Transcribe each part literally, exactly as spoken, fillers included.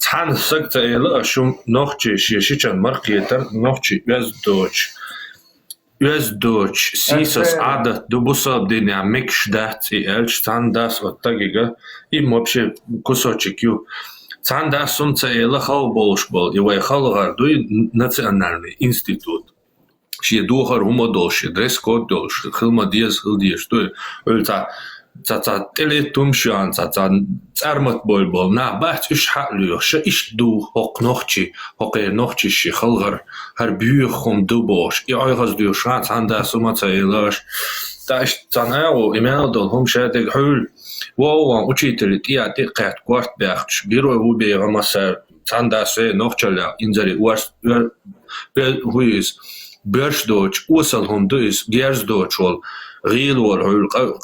Цхьана сага ца эла а шум нохчий шен шичан маркхетар, нохчий оьзда доцуш, оьзда доцуш, сийсаз Ӏадат ду, бусалба динехь мегаш дац и аьлча, цхьана дас оцу тагига, и вообще кусочек ю. Цхьана дас хӀума ца эла, халхабовлуш болу и вай халхар дуй, национальный институт. Шен духар хӀума долуш, шен дресс-код долуш, хила ма деза, хила дезаш дуй. Уьлла цхьа, цхьа, цхьа тӀелеттамаш йоьхна, цхьа, цхьа цӀармат болу болу нах бац, уьш хьа а лоьху, ша иштта ду, хӀокху нохчий, хӀокхеран нохчий шен халхар, хӀара боьха хӀума ду бохуш, и Ӏойхаза доьхуш, хан цхьана дас хӀума ца эла аша. ТӀаккха иштта цхьана агӀо, и мел долу хӀума ша дерг хьуьлла. Вован учитель тӀеа тӀе а кхетта корта баьхкаш, герой ву бегӀа массара, цхьана дас ве нохчаллех инзаре орс-, ор-, ор-, хӀу иза, боьрш доцуш, осал хӀума ду иза, герз доцуш волу, гӀийла волу хьуьлла, къа-,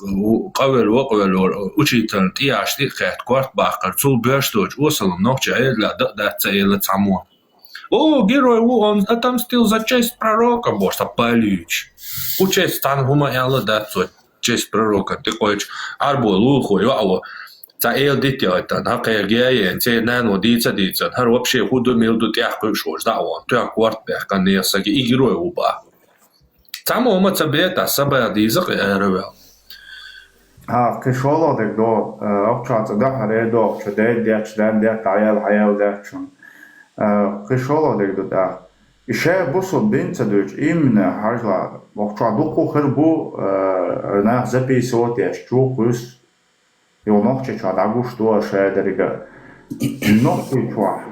къавелла, вокъавелла волу учительна тӀеаш тӀе а кхетта корта баккхар, цул боьрш доцуш, осал хӀума нохча Ӏедалехь дан а дац ца эла цхьаммо. О, герой ву, он отомстил за честь пророка, бохуш, цхьа палуьйчу. Ву честь цхьана хӀума аьлла дац цо, честь пророка тӀекхойчу, Ӏарбо лулахо йоӀ а во. Цхьа эла дита яйтана, хьан кхерга яйена, церан нано дийца а дийцина, хӀара вообще хӀун ду, мила ду, тӀехь кхуьуш волчу дӀа а вон, тоьхна корта баьхкина нехан сага, и герой ву баха. Цхьаммо хӀума ца бетахь, са бан дийза кхин ара ваьлла. А, кхин шолгӀа дерг до, э, окхучохь цӀа дахьара э дохучу, ден детташ, ден детта, хьаяьлла, хьаяьлла детташ. Э, кхин шолгӀа дерг ду тӀаккха. И ша бусалба дин ца дуьйцу, именно хьажал, окхучохь дуккха хир бу, э, нах записывать еш, чу кхуьссу, Йо, Нохчийчохь дӀагуш ду аша деррига. Нохчийчохь,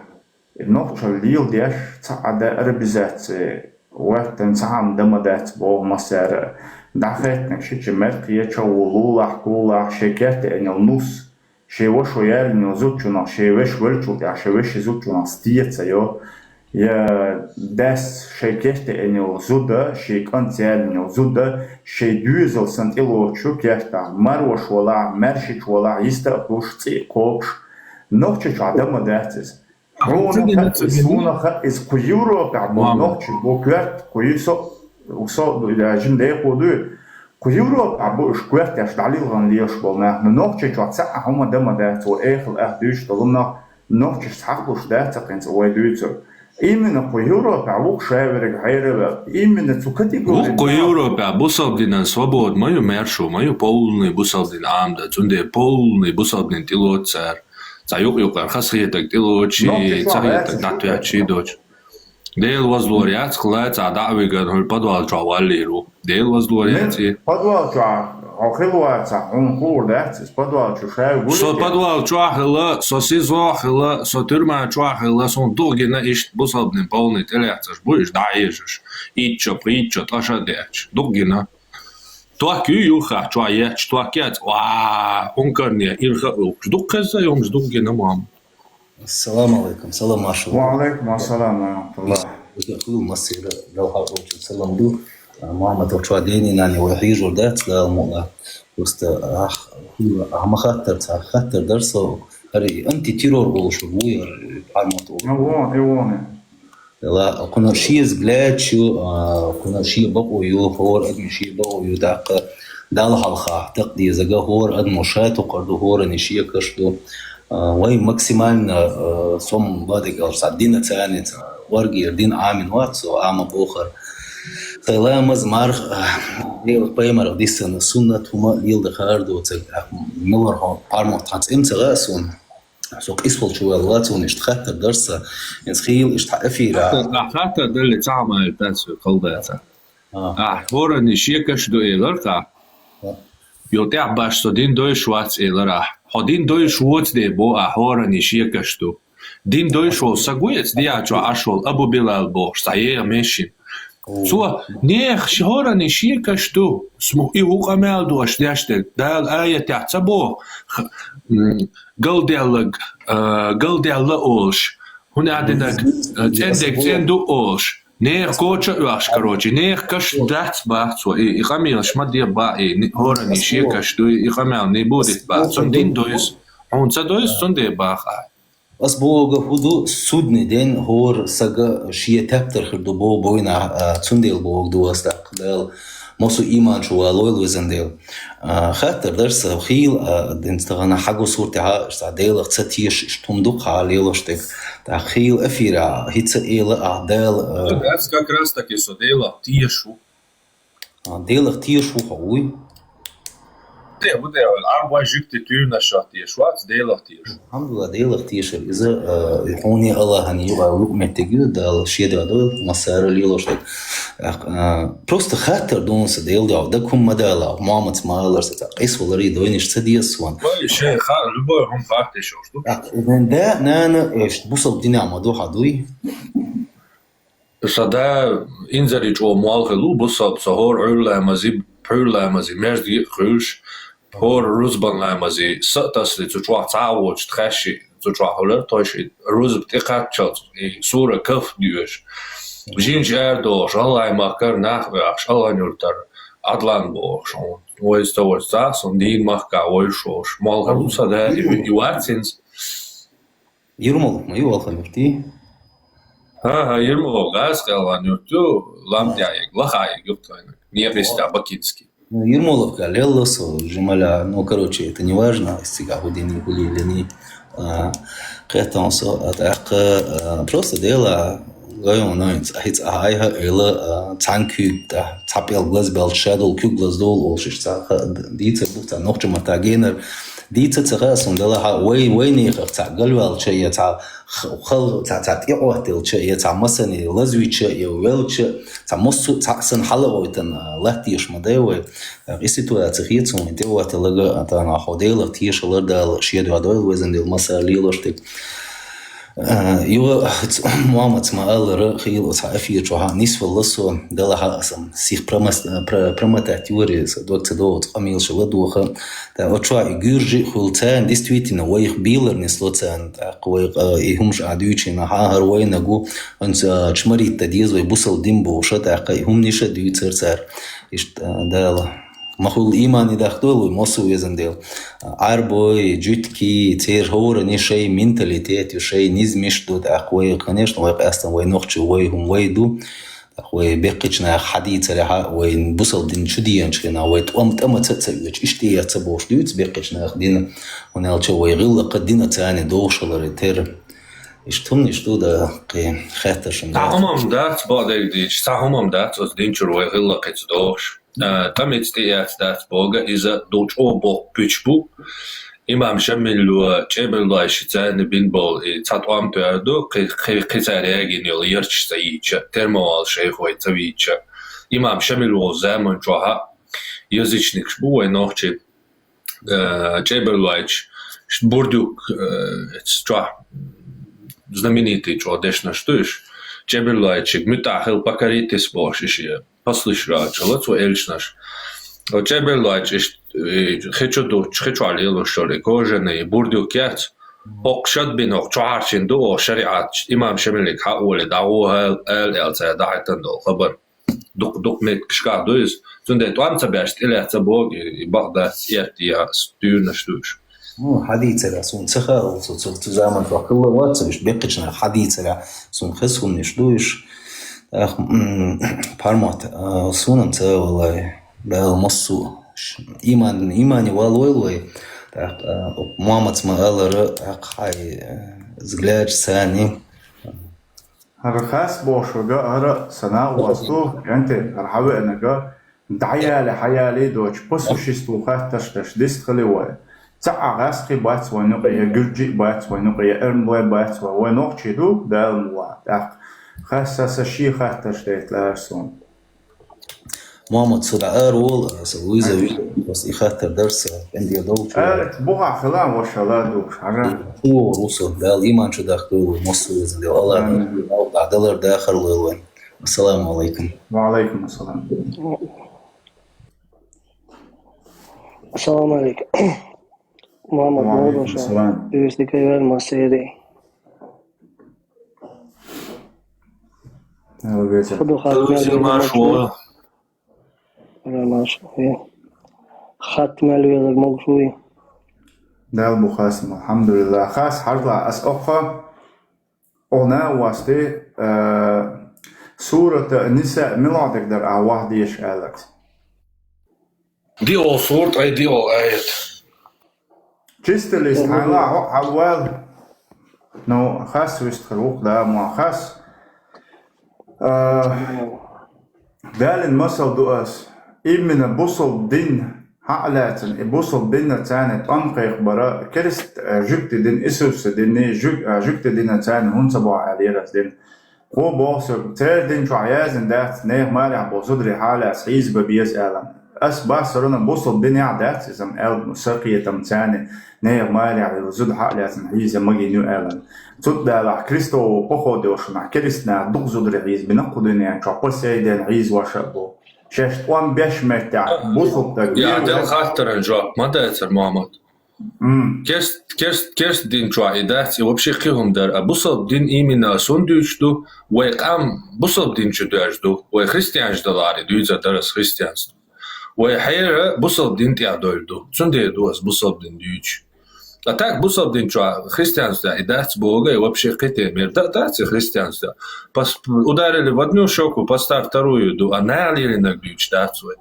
нохчалла леладеш цхьа а да арабизация, веттан цхьа а дан ма дац боху массара. ДӀахаьттинарг шича мел кхеча а ву, лулахь, кулахь, шен керта эцнарг нус, шен вашо яьллинарг зудчунах, шен вешан веллачул тӀехь шен вешин зудчунах стен ца йо. Я дас шайн керта эцнарг зуда, шен кӀант яьллинарг зуда, шайн доьзал санна тӀелоцуш ю кертахь, марваш валахь, маьршича валахь, йиста а кхуьуш, цӀе а кхобуш, Нохчийчохь дан ма дац иза. Хьуна хаьа иза, суна хаьа иза, кху Европехь бу нохчий бу коьрта, кху ю со, со, я жин декъо дуй. Кху Европехь бу уьш коьртеш дӀалилгӀан лелаш болу нах, но Нохчийчохь цхьа а хӀума дан ма дац, вай эхал ах дуьйцуш долу нах, нохчашца хьакхалуш дац кхин цкъа вай дуьйцург. Именно кху Европехь ву-кх ша верг хьераваьлла. Именно цу категорин ву-кх кху нах. Европехь бусалба динан свобода ма ю, маьршо ма ю, полный бусалба дин Ӏамдан, цундела полный бусалба дин тӀелоцу цара. Цхьа юкъ-юкъара хазахетарг тӀелоцуш, цхьа хетарг дӀатоьттуш доцуш. Дела возлор яц, кху лаьцахь дӀа а вигар, хӀуьлла подвал чохь валлийр ву. Дела возлор яц и. Подвал чохь хьо хила вацахь, хьуна хуур дац иза, подвал чу ша гулитий? Со подвал чохь хила, со СИЗО хила, со тюрьма чохь хила, суна дукха гина иштта бусалба дин полный тӀелаьцнарш бу, иштта дӀа а езаш. Итт шо, пхийтта шо ткъа ша а детташ. Дукха гина. Ток ю юххехь чохь етташ, ток яц, ва, хӀункарне, ирха а улкхуш. Дукха хезна и хӀумаш, дукха гина ма-м. Ассаламу алейкум. Салам, маршалла. Ва алейкум ассалам ва рахматуллах. Хуьлу массера, Далла хьалхарчу салам ду. А, Мухаммад, чохь дени нани вай хьийжур дац, Дала мукъа. Просто, ах, хуьлу, ах, ма хаттар ца, хаттар дар со, хӀара антитеррор болуш ву, яр, пхьармат ву. Ну, вон, и вон. Ла, кхуна шен взгляд ю, а, кхуна шен бакъо ю, хӀора адаман шен бакъо ю, тӀаккха Далла хьалха, такдезага, хӀора адамо ша токхар ду, хӀоране шен каш ду. А, вай максимально, а, сом бадигалш, цхьа дина царница, оргера дин Ӏамин вац со, Ӏама бохар. Сайн ламаз, марха, а, Дела пайхамарах диссана суннат хӀума леладан хаар доцург, а, муьлхар хьо, пхьармат, тхан цӀе ца гӀа суна. Со къийсаволчу ваьлла вац, вон иштта хаттар дар сан. Иза хийла иштта хьан эфира. Хаттар, а, хаттар далли ца хьамаьлла дац, кхалдацахь. А. Ахь хӀоране шен каш ду элар-кх ахь. А. Йо, тӀехь баш со дин дойш вац элар ахь. Хьо дин дойш воцу де бо ахь хӀоране шен каш ду. Дин дойш волу са гу эца диа чохь Ӏаш волу Абу Билал бохуш, цхьа еха мешин. Цо, нехан хӀоране шен каш ду, сму-, и хӀу къамел ду аша деш дерг, Дала аятехь ца боху, х-, м, галделлаг, а, галделла олуш, хӀунда аьлла динарг, а, цӀен дерг цӀен ду олуш, нехан коча а оьхуш, короче, нехан каш дац бах цо, и, и къамелаш ма де бах, и, ни-, хӀоране шен каш ду, и, и къамел не будет бах, цунна дин дойза, хьуна ца дойза, цунна де бах ай. Ас бохург хӀу ду, судный день хӀора сага шен тептар хир ду боху бойнахь, а, цундела бохург ду ас тӀаккха. Дала Массо а иман чу валойла, везан Дела. А, хаттар дар са, хийла, а, динца тахана хьагу суртехьа, цхьа Делах ца теша, иштта хӀума ду-кх хьа лелош дерг. ТӀаккха хийла эфира, хӀинца эла а Дала, а, Дац, как раз таки со Делах теша ву. А, Делах теша ву хьо, вуй? Де, бу де, Ӏарбой жугтий туьйранашах теша вац, Делах теша. Алхьамдулиллах, Делах тешар. Иза, а, хьуни Аллахьани юкъа лукъ меттиг ю, Дала шеда дойла, массара лелош дерг. А, просто хаттар ду са, Дела дуьхьа, дага хӀума ма дала, Мухьаммаца ма аллара са, цхьа къийсаваларе дойнаш ца деза сона. Ой, шей, ха-, любой хӀума хаттар деш ду. А, да, нана, эш, бусалба дина ма ду хьа, дуй? Са да инзаре чӀогӀа молла хилла ву, бусалба, со хӀора Ӏуьйра ламазе, пхьуьйра ламазе маьждиге а кхуьйсуш, хӀора рузбан ламазе са а тасале, цу чохь цхьа а воцуш, тхаьш а цу чохь хуьлура, тхойша и рузба тӀекхаччалц, и сура Кахф доьшуш. Жинаш арадохуш, ГӀалгӀай махкара нах а ваьхьаш, АлгӀан-Юртара Ӏадлан бохуш, вайца товш цхьа а, суна дийна махкахь вовзаш волуш, молла хилла ву са да, и, и вац хӀинца. Ермолов ма ю, Алхан-Юртий? ХӀан-хӀа, Ермолов, гӀазкхи АлгӀан-Юрт ю, лам тӀехь егг, лаха егг ю тхайна. Некъа йиста, Бакинский. Ну, Ермоловка лелла со, Жамаля, ну, короче, это не важно, цига хӀу дини, хӀу лелани. А, кхетон со, а, тӀаккха, а, просто Дела, гайон, ну, хӀинца, хӀинца, а, айхьа, эла, а, цхьан куьг, а, цхьа пӀелг лазбелча, шадолу куьг лаздолу олуш, иштта цхьа ха-, дийцар ду, цхьа нохча матта генар, Дийца ца хаьа суна, делахь а вай, вайнехах цхьа галваьлча я цхьа х-, хал-, цхьа, цхьа тӀекъоттаелча я цхьа масане лазвича я велча, цхьа массо а цхьаъ санна хьала а гӀойтан, а, латтаеш ма дай вай. ТӀаккха и ситуаци хета суна, тӀе а ватталага, а, тахана хьо Делах тешалар Дала шеда дойла, везан Дела, массара лелош дерг. А, юха, ц-, Мухьаммаца ма-аллара, хийла оцу хьан эфир чохь нисвелла со, делахь а аса сих промас-, про-, промотать йора, аса дог ца догӀу, къамелаш ладоха. ТӀаккха оцу чохь и гуьржи а хуьлу, царна действительно вайх бийлар нисло царна, тӀаккха вай, а, и хӀумаш а дуьйцийна, хьан хӀара вайнаг ву, хӀинца, а, чмаритта деза вай бусалба дин бохуша, тӀаккха и хӀуманаш а дуьйцура цара. Иштта, а, Дала. Ма хуьлу иман и дахдойла вай, массо а везан Дела. Ӏарбой, жуьгтий, церан хӀоранна шайн менталитет ю, шайн низамаш ду, тӀаккха вай, конечно, вай къаьстина вай нохчий, вай хӀума вай ду. ТӀаккха вай беккхачу наха хьадийцарехьа, вай бусалба дин чу деанчу хенахь, вай тӀом тӀамаца а ца оьцу, иштта а ца бохуш дуьйцу беккхачу наха дин, хӀунда аьлча вай гӀиллакха дина царна догӀуш хилар тера. Иштта хӀуманаш ду, да, кхин хеттаршна. Цхьа хӀумам дац, бакъдерг дийцича, цхьа хӀумам дац оцу динчуьра вай гӀиллакхица догӀуш. А, тӀамица тӀеэцна дац боху, иза ду чӀогӀа боккха пуьчу бу. Имам Шамило, ЧӀебарлой ши царна бина болу, и цхьа тӀом тоьар ду, кхи-, кхи-, кхин цара ягийна йолу ярташ ца йийча, термовал шайх вай ца вийча. Имам Шамил волу заман чохь а язычникаш бу вай нохчий, э, ЧӀебарлойчу, ш-, бурдюк, э, эцу чохь знаменитый чӀогӀа дешнаш ду уьш. ЧӀебарлойчиг муьтӀахь хила покоритесь бохуш, и шен послушникаш лац вай элчанаш. О, ЧӀебарлойчу иштта, э, хи чу дуттуш, хи чохь лелош йолу и кожаный бурдюк яц. ХӀокху шад бина, хӀокху чохьарчийна ду, оха шариӀатчу имам Шамилиг хьа а волий, дӀагӀо ала, ала аьлла цара дахьийтина долу хабар. Дукха-дукха меттигашкахь ду иза. Цундела тӀом ца беш, тӀелаьцна боху, и, и бакъ дац, эттий яц, туьйранаш ду уьш. Ну, хьадийцарехь, суна ца хаьа, цу, цу, цу заманчохь хилла вац, уьш беккхачу наха хьадийцарехь, суна хеза хӀуманаш ду уьш. ТӀаккха, м, пхьармат, а, суна-м ца валай, Дала массо а ш-, иман, имане валойла вай. ТӀаккха, а, Мухьаммаца ма-аллара, тӀаккха хьайн, а, взглядаш санна. ХӀара хас бохуш верг, хӀара сан накъост ву, кӀентий, хӀара хьан веанарг, дӀаяли, хьаяли доцуш, по существу хаттарш деш, дистхили вай. Цхьа а гӀаьскхи бац вайн юкъе, я гуьржи а бац вайн юкъе, я эрмлой бац вайн, вай нохчий ду, Дала мукъалахь. ТӀаккха хасса сан шен хаттарш дайта лаьара суна. Мухьаммад, со дӀа ара волу, аса вуьйза ву, аса и хаттар дара сан, кӀентий долчу. Ара, бухахь хила, ваша ла духуш, хьажа. Чу вогӀур ву со, Дала иман чу дахка лойла вай, массо а везан Дела, Аллах, Амин. Дала дӀадалар дахар лойла вайн. Ассаламу алайкум. Ва алайкум ассалам. Ассаламу алайкум. Мухьаммад, Ва алайкум ассалам. Дуьйцу дика яра массеран. Дала веза. Хатта мел везарг могуш вуй. Дала марша войла. Хатта мел везарг могуш вуй. Дала бу хасма, алхьамдулиллах. Хас хьажла ас оккха, О, на васте, э, сурата Ниса мила дерг дара ахь ваха дезаш аьлларца? Диъол сурт, ай диъол аят. Чистилист хьайла хьо хьаввал. Ну, хас вистхар вух да, мо хас. А, Далин масал ду ас. Именно бусалба дин хьалаьцан, и бусалба динна царна тӀом кхайкхабара, керст, а, жугти дин, Исуса дин, жуг-, а, жугти динна царна хӀунца бохьа аьлла ерас дин. Кхо боху со, церан дин чохь яздина дац, нехан марехь болу зударий хьалаьцна хьийза бан беза аьлла. Ас бассарана бусалба динехь дац иза, аьлла, сакхетам царна, нехан марехь йолу зуда хьа а лаьцна хьийза магийна ю аьлла. Цундалахь крестовый поход йолушшехь, керистанаха дукха зударий хьийзабина кху дуьнен чохь, Посейден хьийзош а бу. Шаьш тӀом беш меттехь, бусалба стаг Я, вер Дала ваьлла. Хаттаран жоп ма дацара, Мохьмад. М. Керст, керст, керст дин чохь и дац, и вообще кхин хӀума дара. А бусалба дин именно ас хӀунда дуьйцуш ду, вай къам бусалба дин чу доьжна ду, вай христианаш далахьара дуьйцур дара ас христианство. Вай хьера бусалба дин тӀехь довр ду. Цундела ду ас бусалба дин дуьйцуш. А так бусалба дин чохь христианство и дац боху, и вообще кхин тема яра. Да, дац и христианство. Пос-, ударили в одну щёку, поставь вторую ду, а наха лелийнарг дуьйцуш дац вай.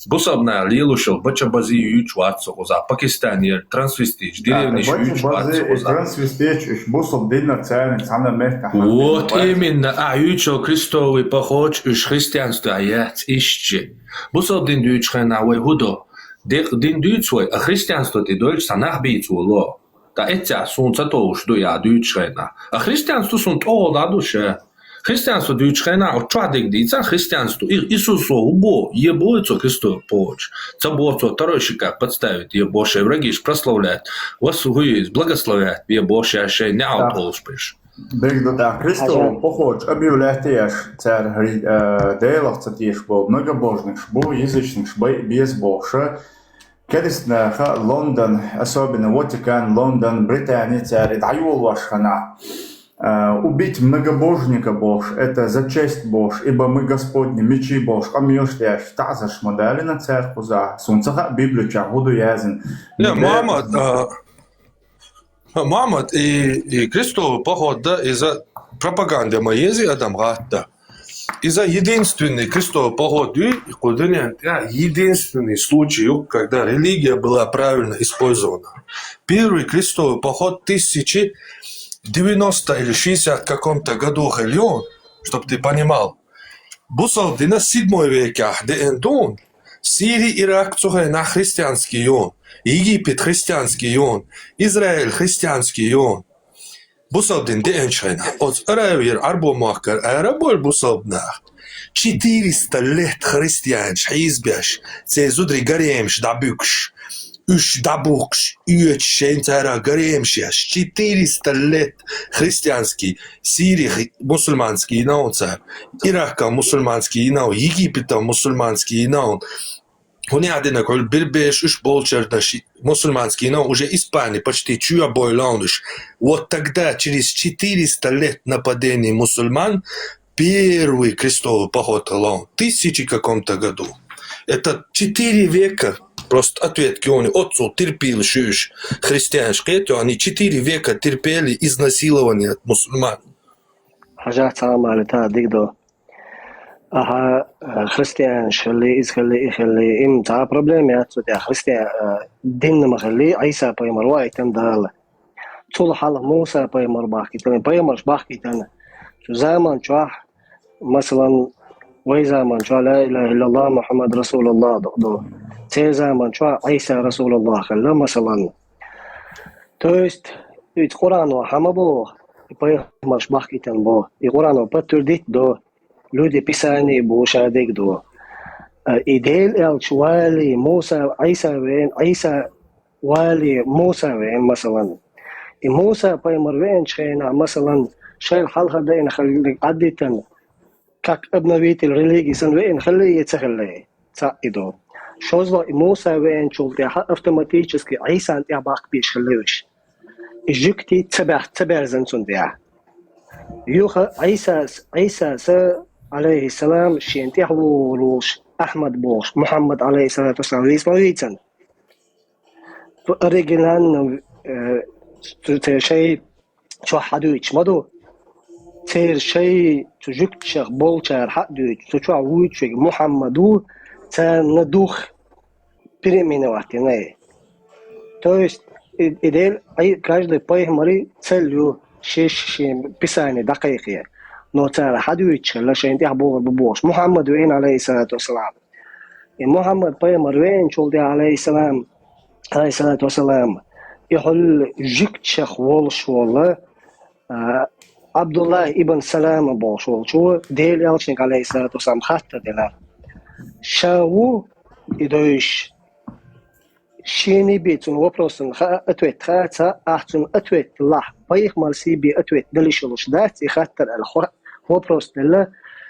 Бусалба наха лелош йолу бача-бази юьйцуш вац со кхузахь, Пакистанера трансвеститаш, деревнаш юьйцуш вац со кхузахь. Трансвеститаш уьш бусалба динна царна цхьана меттехь. Вот именно, ахь юьйцуш йолу крестовый походаш уьш христианство яц иштта. Бусалба дин дуьйцучу хенахь вай хӀун до? Декъа дин дуьйцу вай, а христианство тӀе дойтуш цхьа нах бийца волу. Ткъа эццехь суна ца товш ду, я дуьйцучу хенахь. А христианство суна тӀехула дӀа ду ша. Христианство дуьйцучу хенахь оцу чохь дерг дийцахь, христианство, и, Иисусо хӀун боху, е боху цо крестовый походаш. Ца боху цо второй щека подставить, е боху шайн врагаш прославлять, вас хӀу иза благословлять, е боху ша шайн неӀалт волуш беш. Дерг ду тӀаккха крестовый походаш объявлять еш, цара, э, Делах ца тешаш болу многобожникаш бу, язычникаш бай беза бохуш. Керистанаха Лондон, особенно Ватикан, Лондон, Британи, цара дӀайолош хенахь, а, «Убить многобожника» бохуш, «Это за честь» бохуш, «Ибо мы Господни мечи» бохуш, къамелаш деш, таӀзарш ма далийна цара кхузахь. Суна ца хаьа Библи чохь хӀун ду яздина. Не, Мохьмад, а, Мохьмад, и, и крестовый поход, да, иза пропаганда ма еза адам гӀатта. Иза единственный крестовый поход ю, и кху дуьнен тӀехь единственный случай ю, когда религия была правильно использована. Первый крестовый поход тысяча девяносто или шестьдесят каком-то году хилла ю, чтоб ты понимал. Бусалба дин седьмой векехь деана ду, Сири, Ирак цу хенахь христианский ю, Египет христианский ю, Израиль христианский ю. Бусалба дин деанчу хенахь, оцу Аравера, Ӏарбойн махкара ара а бевлла бусалба нах. Четыреста лет христианаш хьийзабеш, церан зударий гаремаш дӀабуьгуш, уьш дӀабухкуш, оьцуш шайна цара гаремаш еш. Четыреста лет христианский, Сири хи-, мусульманский йина цара, Иракан мусульманский йина, Египетан мусульманский йина. ХӀунда аьлла дина кхуьлу берберш, уьш болчарна ши-, мусульманский йина, уже Испани почти чу а бевлла уьш. Вот тогда, через четыреста лет нападений мусульман, первый крестовый поход хилла, тысяча каком-то году. Это четыре века, просто ответ кхуьнан, оццул терпела уьш, христианаш, кхетий, они четыре века терпели изнасилование от мусульман. Хьажа, цхьа а ма-аллара, дика ду. Аха, э, христианаш хилли, иза хилли, и хилли, им цхьа а проблема яц цу тӀехь. Христиан, э, дин ма хилли, Ӏийса пайхамар ваийтина Дала. Цул хьалха Муса пайхамар бахкийтина, пайхамарш бахкийтина. Цу заман чохь, масалан, вай заман чохь «Ла илаха иллаллах, Мухаммад расулуллах» ду, ду. Церан заман чохь Ӏийса расулуллах хилла, масалан. То есть, иза Къуръано хьан ма боху, и пайхамарш бахкийтина боху, и Къуръано подтвердить до, люди Писания бу ша дерг ду. Э, и Дела аьлча вали Муса, Ӏийса веана, Ӏийса вали Муса веана, масалан. И Муса пайхамар веанчу хенахь, масалан, шайла хьалха дайна хилла Ӏадитан, как обновитель религии санна веана хилла я ца хилла, цхьаъ и ду. ШозлагӀа и Муса веанчул тӀаьхьа автоматически Ӏийсан тӀаьхьа баккха беш хилла уьш. И жуьгти ца баьхна, ца берзан цунна тӀаьхьа. Юха Ӏийсас, Ӏийсас, алейхиссалам, шена тӀаьхьа вогӀур волуш, Ахьмад бохуш, Мухьаммад, алейхиссалату вассалам, вийца ма вийцина. Оригинально, э, цу-, церан шай чохь хьадуьйцуш ма ду. Церан шай цу жуьгташах болчара хьа а дуьйцу, цу чохь вуьйцуш верг Мухьаммад ву, царна дух переименовать дина. То есть, и, и Дела, и каждый пайхамара цел ю ши-, ши-, шен писание дӀакхайкхе. Но цара хьадуьйцучхьа шайна тӀехьа бохург бу бохуш. Мухьаммад веана, алейхиссалату вассалам. И Мухьаммад пайхамар веанчул тӀехьа, алейхиссалам, алейхиссалату вассалам, и хьул жуьгташах волуш волу, а, Абдуллах ибн Салама бохуш волчо Дела элчанга, алейхиссалату вассалам, хаттар дина. Ша ву и дойуш, шена бен цунна вопросан ха-, ответ хаца, ахь цунна ответ лахь, пайхамарса бен ответ дала йиш йолуш дац и хаттар аьлла хо-, вопрос делла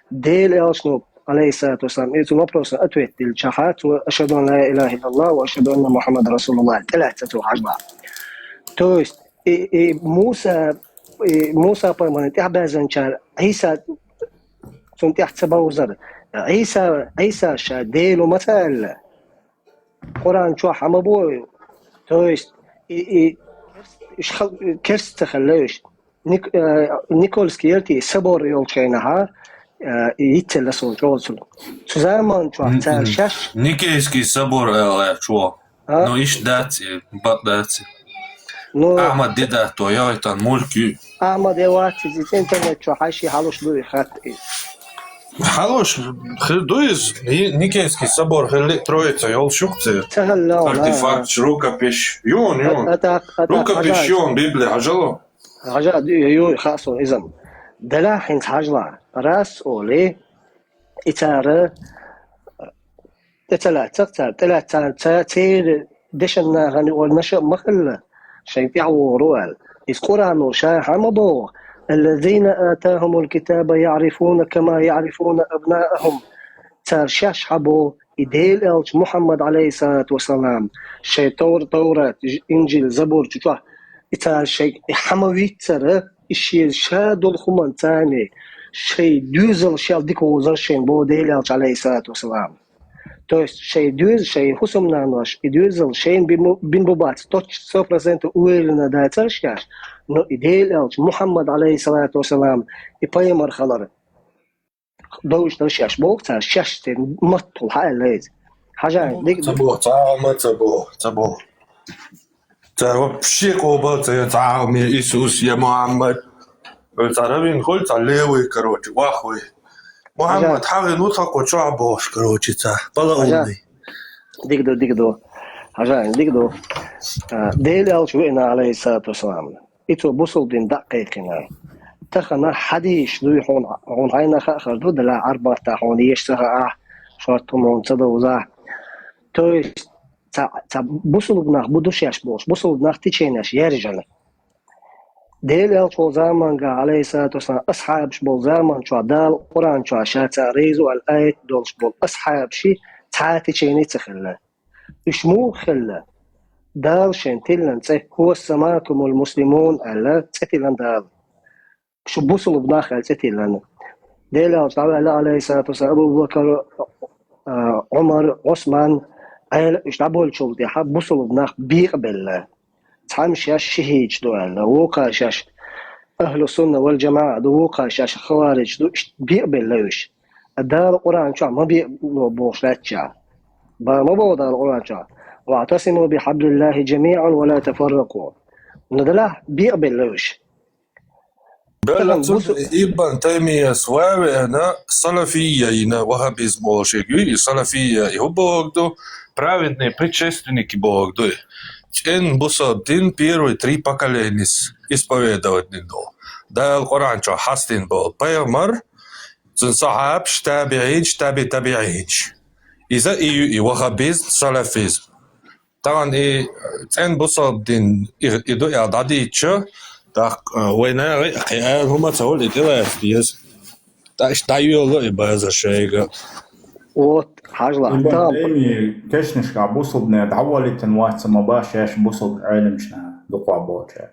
Дела элчано, алейхиссалату вассалам, и цунна вопросан ответ дилличахьа, цо: «Ашхаду ан ла илаха иллаллах ва ашхаду анна Мухаммадан расулуллах», тӀелаьцна цо хьажа. То есть, и, и Муса, и Муса пайхамарна тӀаьхьабаьзначара Ӏийса цунна тӀаьхьа ца бовзара. Ӏийса, Ӏийса ша Дела ву ма ца аьлла. Къуръан чохь хьан ма боху? То есть, и, и, уьш хал-, керста ца хилла уьш. Ник-, э, Никольский ялти собор йолчу хенахьа, э, и йицъелла суна чӀогӀа цунна. Цу заман чохь цара шаьш Никейский собор аьлла чо. А? Ну, иштта дац и, бакъ дац и. Ну, Ахьмад Дидатто, йойтан мульк ю. Ахьмад я вац иза, интернет чохь хьаьший хьалуш ду и хатта и. Хьалуш хир ду иза, и Никейский собор хилли Троица йолуш юкъ церан. Ца хилла, Артефакташ, рукописаш, юн, юн. Рукописаш юн, Библи хьажало. Хьажа, ю, ю, хаасо иза. Делахь хӀинца хьажла, рас олий, и цара тӀе ца лаьццара цара, тӀе лаьцна цара, церан дешан нахана юкъара наша а ма хилла, шайн тӀаьхьавогӀур ву аьлла. Иза Къуръано ша хьан ма боху: «Аллазина атахумул китаба яӀрифуна кама яӀрифуна абнаахум». Цара шаьш хьан боху, и Дела элча Мухьаммад, алейхиссалату вассалам, шайн Товр-, Товрат, Инжил, Забур чу чохь, и цара шайн хьан ма виццара, и шен ша долу хӀуманца царна шайн доьзал шел дика вовзар шайн боху Дела элча, алейхиссалату вассалам. То есть шайн доьза, шайн хӀусамнанош, и доьзал шайна бин бу-, бин бу бац, точно сто процентов уверенно дацара шаьш, но и Дела элча Мухьаммад, алейхиссалату вассалам, и пайхамар хилар довзуш дара шаьш боху цара, шаьш церан маттахула хьааьлла иза. Хьажа, дика ду. Ца боху, цхьа а ма ца боху, ца боху. Цара вообще къобал ца йо, цхьа а ма Иисус я Мухьаммад. Цхьа раввин хуьлу, цхьа левый, короче, вахвый. Мухьаммад хьагӀина ву тхан кху чохь бохуш, короче, цхьа балаунный. Дика ду, дика ду. Хьажа, дика ду. А, Дела элча веана, алейхиссалату вассалам. И цо бусалба дин дӀа а кхайкхина. Тахана хьадисаш дуй хьуна, хьуна хьайна хаа хир ду, делахь Ӏарбатта хьуна еш ца хаахь, шорта хӀума хьуна ца довзахь. То есть, ца, ца бусалба нах бу ду шаьш болуш, бусалба нах теченеш яьржина. Дела элча волу заманга, алейхиссалату вассалам, асхьабаш болу заман чохь Дала Къуръан чохь ша цара реза ву аьлла аят долуш болу асхьабаши цхьа а течени ца хилла. Уьш муха хилла? Дала шайн тиллина цӀе, «Хьуа саммакумул муслимун», аьлла, цӀе тиллина Дала. Шу бусалба нах аьлла цӀе тиллина. Дела элча дӀаваьлла, алейхиссалату вассалам, Абу Бакр, а, Ӏумар, Ӏусман, Ӏела уьш дӀаболчул тӀаьхьа бусалба нах бекъабелла. Цхьамма шаьш шихӀиташ ду аьлла, вукхара шаьш ахьлу сунна вал джамаӀа ду, вукхара шаьш хаваридж ду, иштта бекъабелла уьш. Дала Къуръан чохь ма бекъабо бохуш лаьттача. Бан ма боху Дала Къуръан чохь: «ВаӀтасиму бихьаблиллахи джамиӀан ва ла тафарракъу». Ну делахь бекъабелла уьш. Белла цунна Ибн Таймияс ва веана, салафия йина, ваххабизм олуш ерг ю, и салафия, и хӀун бохург ду, праведные предшественники бохург ду. ЦӀен бусалба дин первые три поколения исповедовать дина долу. Дала Къуръан чохь хьастина болу пайхамар, цуьнан сахьабаш, табиӀинаш, таби табиӀинаш. Иза и ю и ваххабизм, салафизм. Тахана и цӀен бусалба дин и, и ду аьлла дӀадийча, тӀаккха, а, вайн наха кхин ала хӀума ца хуьлу и тӀелаца деза. ТӀаккха иштта дӀайоьллу и базар шайга. Вот, хьажла. Ибн Тайми кешнашкахь бусалбане дӀаволийтина вац ма баш шаьш бусалба Ӏеламчна дукхахболчара.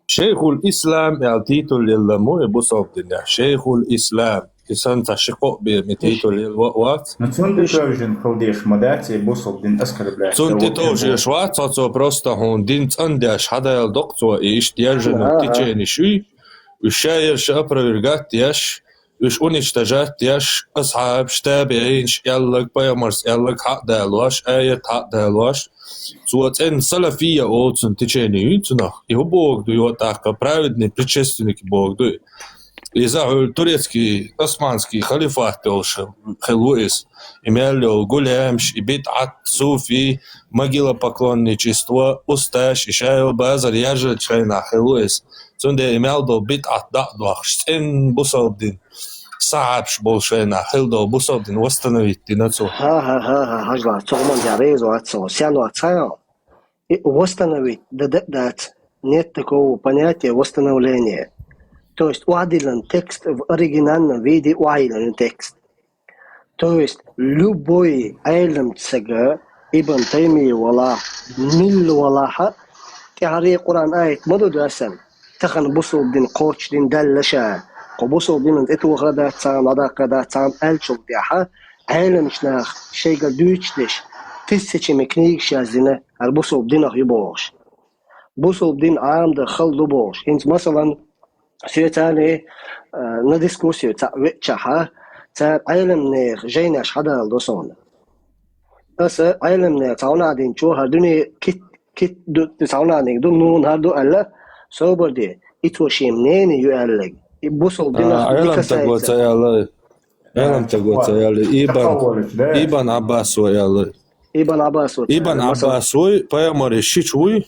Шейхул Ислам аьлла титул елла мо и бусалба динехь. Шейхул Ислам. И санна цхьа ши-кхоъ бен и титул елла вац. Ну, цунна тӀе товжина хила дезаш ма дац и бусалба дин оскорблять. Цунна тӀе товжеш вац, цо, цо просто хьуна дин цӀандеш хьадаьлла доккху цо, и иштта яьржина течени шуй, уьш ша ерш опровергать еш, Уьш уничтожать деш, асхьабаш, табиӀинаш аьлларг, пайхамара аьлларг хьа а далош, аят хьа а далош. Цо цӀена салафия олу цунна течение ю цунах. И хӀун бохург ду, йо, тӀаккха праведный предшественник бохург ду. Иза хьуьлла турецкий, османский халифат йолуш хилла ву иза. И мел йолу гулямаш, и бидӀат, суфий, могилопоклонничество, усташ, и ша йолу базар яржачу хенахь хилла ву иза. Цундела и мел долу бидӀат дӀа а дохуш, цӀена бусалба дин, сахьабаш болу шайнахь хилла долу бусалба дин восстановить дина цо. Ха-ха-ха-ха, хьажал, цу хӀуманна реза вац со. Сен вац хьан? И восстановить дан даа дац, нет такого понятия восстановления. То есть охьадиллина текст в оригинальном виде, охьайиллина текст. То есть любой Ӏеламчу стага, Ибн Таймия валахь, милла валахь, тӀаьхьара Къуръан аят ма ду доьссина, тахана бусалба дин кхочушдина даьлла ша, кху бусалба динан тӀетоха дац царна, дӀадаккха дац царна аьллачул тӀаьхьа, Ӏеламчу наха шайгара дуьйцуш деш, тысячами книгаш яздина, хӀара бусалба динах ю бохуш. Бусалба дин Ӏамадан хала ду бохуш. ХӀинца, масалан, соьцани, а, на дискуссию цхьаъ веачахьа, цара Ӏеламнехан жайнаш хьадала до суна. Аса Ӏеламнехан цхьа хӀуна динчо хӀара дуьне кит, кит ду, цхьа хӀуна динчо ду, нуна хӀара ду аьлла, собар де, и цо шен мнение ю аьлларг. И бусалба динах А, не Ӏеламстаг касается. Ца аьлла. Ӏеламстаг ца аьлла. Ибн, Ибн Ӏаббас ву аьлла. Ибн Ӏаббас ву Ибн аьлла, масалан. Ӏаббас вуй, пайхамаран шича вуй,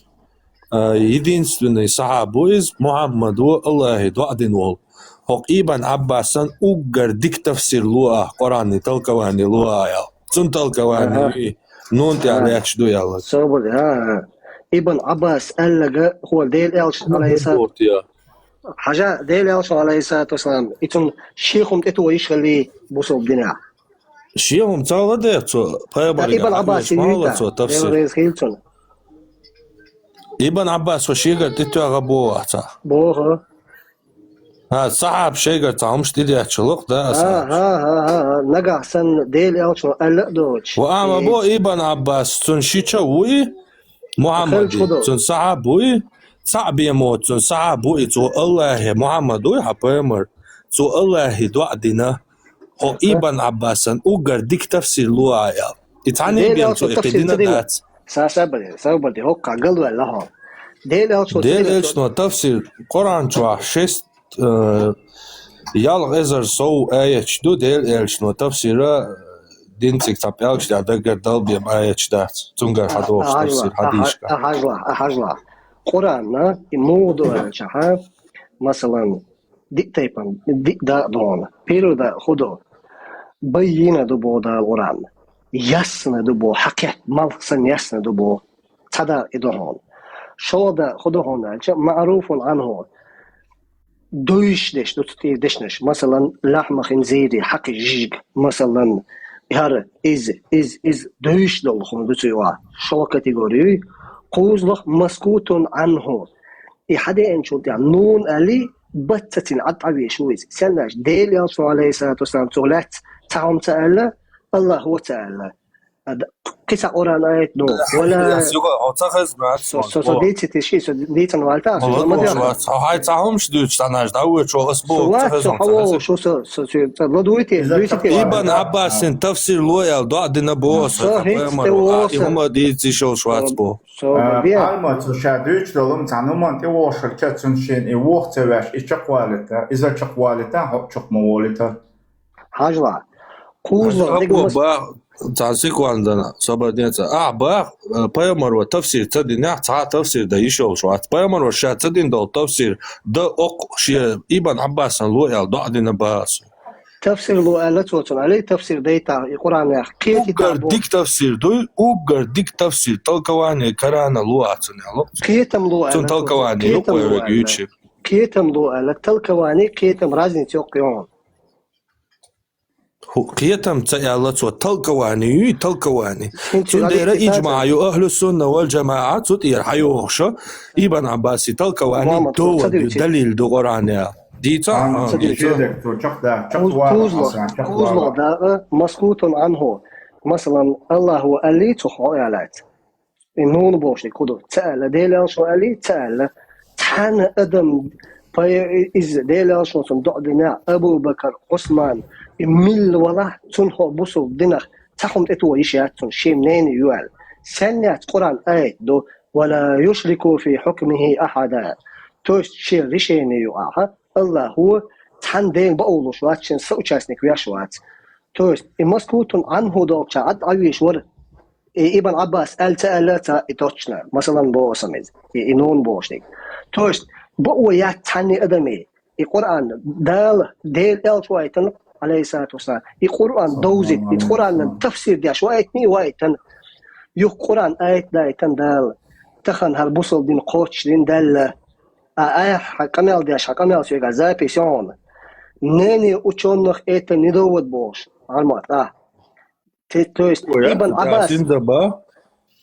а, единственный сахьаб ву иза, Мухьаммад ву, Аллахье доӀа дина волу. ХӀокху Ибн Ӏаббасан уггар дика тафсир ло ахь, Къуръанан толкование ло ахь аьлла. Цунна толкование Ага. ю и, нуна тӀехь Ага. лаьтташ ду аьлла. Собар, а, а. Ибн Ӏаббас аьлларг хӀора Дела аьлча, Ӏалайхиссалату. Хьажа, Дела аьлча, Ӏалайхиссалату вассалам, и цунна шен хӀума тӀетоха йиш хилла бусалба динехь. Шен хӀума ца ладе цо, пайхамарга Ибн Ӏаббас хьаьжча, ма ла цо тафсир. Дела реза хила цунна. Ибн Ӏаббас ву шегара тӀетоьгӀа боху ахь цхьа. Боху. ХӀа, сахьаб шайгара цхьа хӀумаш тӀедетташ ло-кх, да, аса. ХӀа, хӀа, хӀа, хӀа, хӀа. Нагахь санна Дела аьлча аьлла а доцуш. Ва ама Э. бо Ибн Ӏаббас, цунна шича вуй, Мухьаммад, Хелча хӀу ду. Цунна сахьаб вуй, цхьаъ бен ма цунна сахьаб вуй, цо Аллахье, Мухьаммад вуй хьан пайхамар, цо Аллахье доӀа дина, хӀо Ибн Ӏаббасан уггар дика тафсир ло ахь аьлла. И цхьанне Дела бен аьлча цо и тафсир кхидина ца дина. Дац. Са, са баде, са баде, хӀокхахь галваьлла хьо. Дела аьлча Дела тафсир. Элчано тафсир Къуръан чохь шест, э, ялх эзар сов аяташ ду, Дела Элчано тафсира динцига цхьа пӀелгаш тӀехь даггара далбен аяташ дац. Цуьнгара хьадохуш тафсир хьадийшка. Ахьажла, ахьажла. Къуръанна и муха ду аьлчахьа, масалан, диъ тайпана, диъ дакъа ду хьуна. Первый дакъа хӀу ду? Баййина ду боху Дала Къуръанна. Ясна ду боху, хьакхетта малх санна ясна ду боху. Цхьа дакъа и ду хьуна. ШолгӀа дакъа хӀу ду хьуна аьлча, маъруфун Ӏанху. Довзуьйтуш деш ду цу тӀера дешнаш. Масалан, лахьма хинзири, хьакхи жижиг. Масалан, хӀара, иза, иза, иза довзуьйтуш долу хӀума ду цу юкъахь. ШолгӀа категори ю. КхозлагӀа маскутун Ӏанху. И хьадеанчул тӀехь нуна аьлли, бац ца цина Ӏад Ӏавеш ву иза. Сеннаш Дела Элчано, Ӏалайхиссалату вассалам, цо лаьцна цхьа хӀума ца аьлла, Аллахьо ца аьлла. Ад-, кхин цхьа Къуръан аят ду. Вала Яс, юха, хьо ца хезна, со, со, со Мо. Дийцити ши, со дийцан валта, со Мо, ма дера. Хьо хьай цхьа хӀумаш дуьйцуш цхьанаш, дӀа вуьйчу, ас боху, ца хезна, хьо ца хезна. Шо, со, со, со, ца ладуйте, Иза дуйте. Ибн Ӏаббасин тафсир ло аьлла, доӀа дина боху, со, хӀинца пайхамар тӀе ву, а, и хӀума дийца йиш йолуш вац боху. Со, А, бе. Пальма цу ша дуьйцу долу цхьа нуман тӀе вошург ца цунна шена и воху ца веш, и чекхвалита, иза чекхвалита, хӀо чекх ма волита. Хьажла. Кхузло, Хьажла, дигмас- ба, цхьа секундана, собар деца. А, ба, э, пайхамаро тафсир ца динехь, цхьа тафсир дан йиш йолуш вац. Пайхамаро ша ца дина долу тафсир, да оккху шен Ибн Ӏаббасан ло аьлла, доӀа дина бац. Тафсир ло аьлла цо цунна, али тафсир дайта, и Къуръанех кхетита Уггар бу. Дик тафсир дуй, уггар дик тафсир, толкование Корана ло а цунна аьлла. Кхетам ло аьлла цо, толкование кхетам ло аьлла. Кхетам ло аьлла, толкование, кхетам разница йоккха йогӀун. Ху-, кхетам ца аьлла цо, толкование юй, толкование. Цундела иджмаъ ю ахлу сунна вал джамаъа, цу тӀера хьайохуша, Ибн Ӏаббаси толкование довод ю, далил ду Къуръане. Дийца? Ан, а, ца дийца. Кхузло, кхузло дагӀа, маскутун анху. Масалан, Аллаху алли цу хьо ялац. И нуна бохуш дика хӀу ду? Ца аьлла, Дела аьлла, шо аьлли, ца аьлла. Цхьана адам Пай-, иза Делан Элчано цунна доӀа дина, Абу Бакр, Ӏусман, и милла валахь, цунна хӀо бусулба динах цхьа хӀума тӀетоха йиш яц цунна, шен мнение ю аьлла. Сен яц Къуръан аят ду, «Ва ла юшрику фи хьукмихи ахьада». То есть шен решение ю ахьа, Аллахо цхьана ден баулуш вац, шен соучастник веш вац. То есть и Москвутун Ӏанху долча Ӏад Ӏавиш вар, и Ибн Ӏаббас аьлла ца аьлла ца и точно, масалан, бо сам из, и, и нун бошник. То есть бо яц цхьана адами, и Къуръан Дала, Дел Элча вайтан, алейхиссалату вассалам, и Къуръан довзит, и Къуръан тафсир деш вайтни вайтан. Юх Къуръан аят дайтан Дала, тахан хӀар бусул дин кхочдин Далла. А, а, хьа къамел деш, хьа къамел соьга запись он. Мнение учёных это не довод бохуш. Армат, а. Те-, то есть, Ой, Ибн да, Аббас. Синзаба.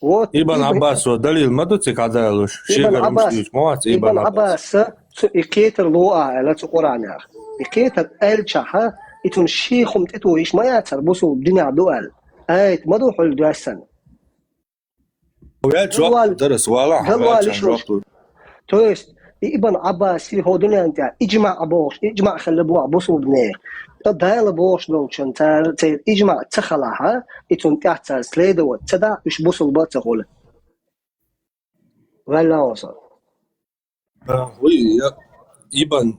Вот, Ибн Ибн Аббас, вот, далил ма ду цик хьадалуш. Ибн Шегар Аббас. Муш ма вац Ибн Ибн Аббас. Аббас, цу, и кетар луа, аьлла цу Къуръанах. И кетар элчаха, и цун шихум тету иш ма яцар, бусул динах дуал. Айт, ма ду хул дуасан. Ваьлча жоп Галвал-, дарас вала, галвал ваьлча иш жоп луш. То есть, и Ибн Аббаси хӀо дуьнен тӀа иджмаъ бохуш, иджмаъ хилла боху бусулбане. Ткъа Дала бохуш долчун цара, церан иджмаъ ца халахьа, и цунна тӀехь цара следовать ца дахь, уьш бусулба ца хуьлу. Ваьлла оса. А, вуй, я, Ибн,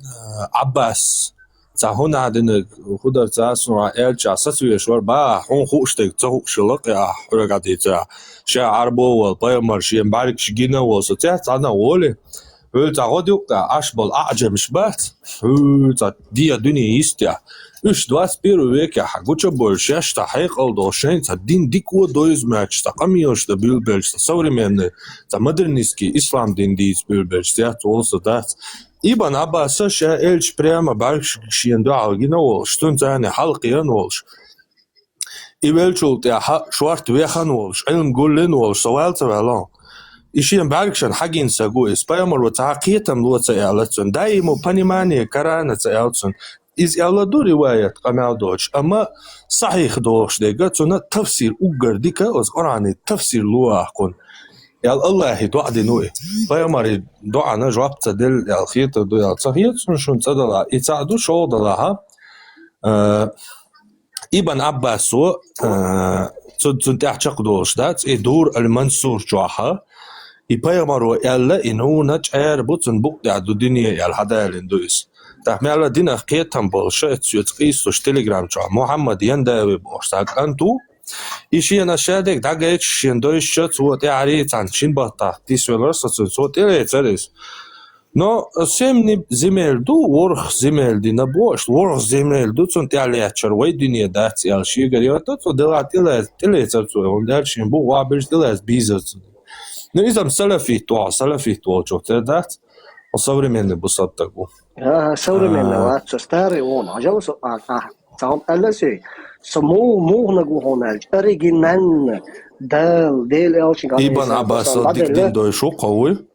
а, Аббас, цхьа хӀун а динарг, хӀун дар цхьа а сунра элча сацавеш вар, ба, хьун хууш дерг ца хууш хилла кхин а, хьуьрага дийца. Ша Ӏарбо вал, пайхамар шен бӀаьргаш гина вал, со цец цхьана воли. Хьуьл цхьа гӀо дуккха, аш бол аӀжамаш бац, хьуьл цхьа де дуьне йистя. Уьш двадцать первый векехь гуча болуш, шаьш цхьа хьекъал долуш, шайн цхьа дин дика а дойза моьттуш, цхьа къамелаш дан буьйлабелча, цхьа современный, цхьа модернистский ислам дин дийца буьйлабелча, цец волу со дац. Ибн Аббаса ша элча прямо бӀаьргаш шена дуьхьал гина волуш, цуьнца цхьаьна хьалакхиъна волуш. И веллачул тӀаьхьа шорта вехна волуш, Ӏилма гуллина волуш, со ваьлла ца ваьлла. И шен бӀаьргашна хьагина саг ву иза, пайхамаро цхьа кхетам ло ца аьлла цунна, даимо понимание карана ца аьлла цунна. Иза аьлла ду риваят къамел доцуш, амма сахьих дохуш дерг, цунна тафсир уггар дика, оцу Къуръанан тафсир ло ахкхунна. Аьлла Аллахье доӀа дина ву и. Пайхамаре доӀана жоп ца делла аьлла хетар ду аьлла ца хета суна шуна цӀа далахь. И цхьаъ ду, шолгӀа далахьа. А, Ибн Аббасо, а, цу-, цунна тӀехь чекхдолуш дац, и Дур аль-Мансур чохьа, и пайхамаро аьлла, и нуна чӀера бу, цунна букъ тӀехь ду дуьне аьлла, хьадалийна ду иза. ТӀаккха мел динах кхетам болуша, эццуьца къийсалуш Telegram чохь Мухьаммад Яндави бохуш цхьа кӀант ву, и шена шадерг дӀагайча, шена дойшуча, цо тӀаьхьарий цхьана шина баттахь тисвелара со цунна, цо тӀелецара иза. Но семь земель ду, ворхӀ земель дина бохуш, ворхӀ земель ду, цунна тӀаьхьа лаьттачара вай дуьне дац аьлла, шегара йойту, цо делахь тӀелаьц-, тӀелецара цо, хӀунда аьлча шен бу вахьабилча тӀелаьц бийзар цунна. Ну, иза-м салафит ву, салафит волчух тера дац, хьо современный бусалба стаг ву. Ага, современный А. вац, со старый вон, хьажал со, а, а, цхьа хӀума аьлла соьга, со мух-, муханаг ву хьуна аьлча, оригинально, Дала, Дела элчанга Ибн Ӏаббас дин дойш ву кхо вуй?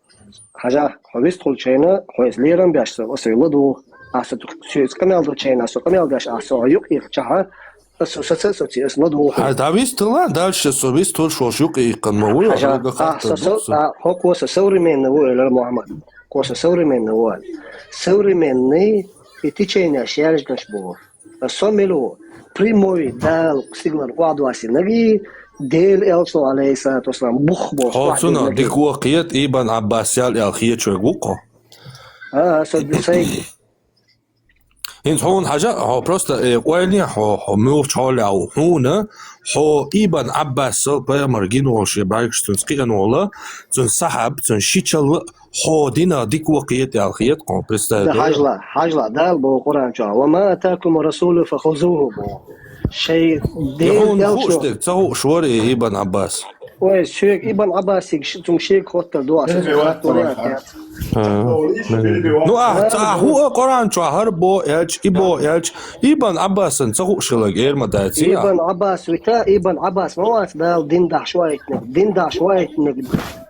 Хьажа, хьо вистхуьлу чайна, хьо иза лерам беш со, аса ладугӀу. Аса соьца къамел ду чайна, аса къамел деш, аса юкъ ихчахьа, аса саца, аса ци, аса ладугӀу. Хьажа, да вистхуьла, дальше со вистхуьлуш волуш юкъ иккхина ма вуй, Хьажа, хьо гахаттар а, со, ду со, со. А, хьо кхо со современный ву, элар Мухьаммад. Кхо со современный ву. Современный, и течение шаьржинаш бу. Со мила ву, прямой Дала стиглан охьадоссийна вий, Дела элчано, алейхиссалату вассалам, бух бохуш Хьо охьадоссийна цунах вий. Дика ву кхета, Ибн Ӏаббас ял аьлла хеташ верг ву-кх хьо. А, со ди-, сайги. ХӀинца хьуна хьажа, хьо просто, э, къойлане хьо, хьо муьлхачу хьолехь ву. Хьуна, хьо Ибн Ӏаббасал пайхамар гина волу шен бӀаьргаш цунца кхиъна волу, цун сахьаб, цун шичалла, Хьо динах дика ву кхета аьлла хета хьуна, представь. Да, хьажла, хьажла, Дала боху Къуръан чохь: «Ва ма атакум расулу фа хузуху», боху. Шайн Дела хууш дерг ца хууш вара и Ибн Ӏаббас. Ой, соьга Ибн Ӏаббасиг ш-, цунга шега хоттар ду, аса цунга хаттар яц. А, ну, а, ца, а, хӀу а Къуръан чохь хӀара бо элча, и бо элча, Ибн Ӏаббасан ца хууш хиларг эр ма дац, а? Ибн Ӏаббас вита, Ибн Ӏаббас ма вац Дала дин дахьаш вайтинарг, дин дахьаш вайтинарг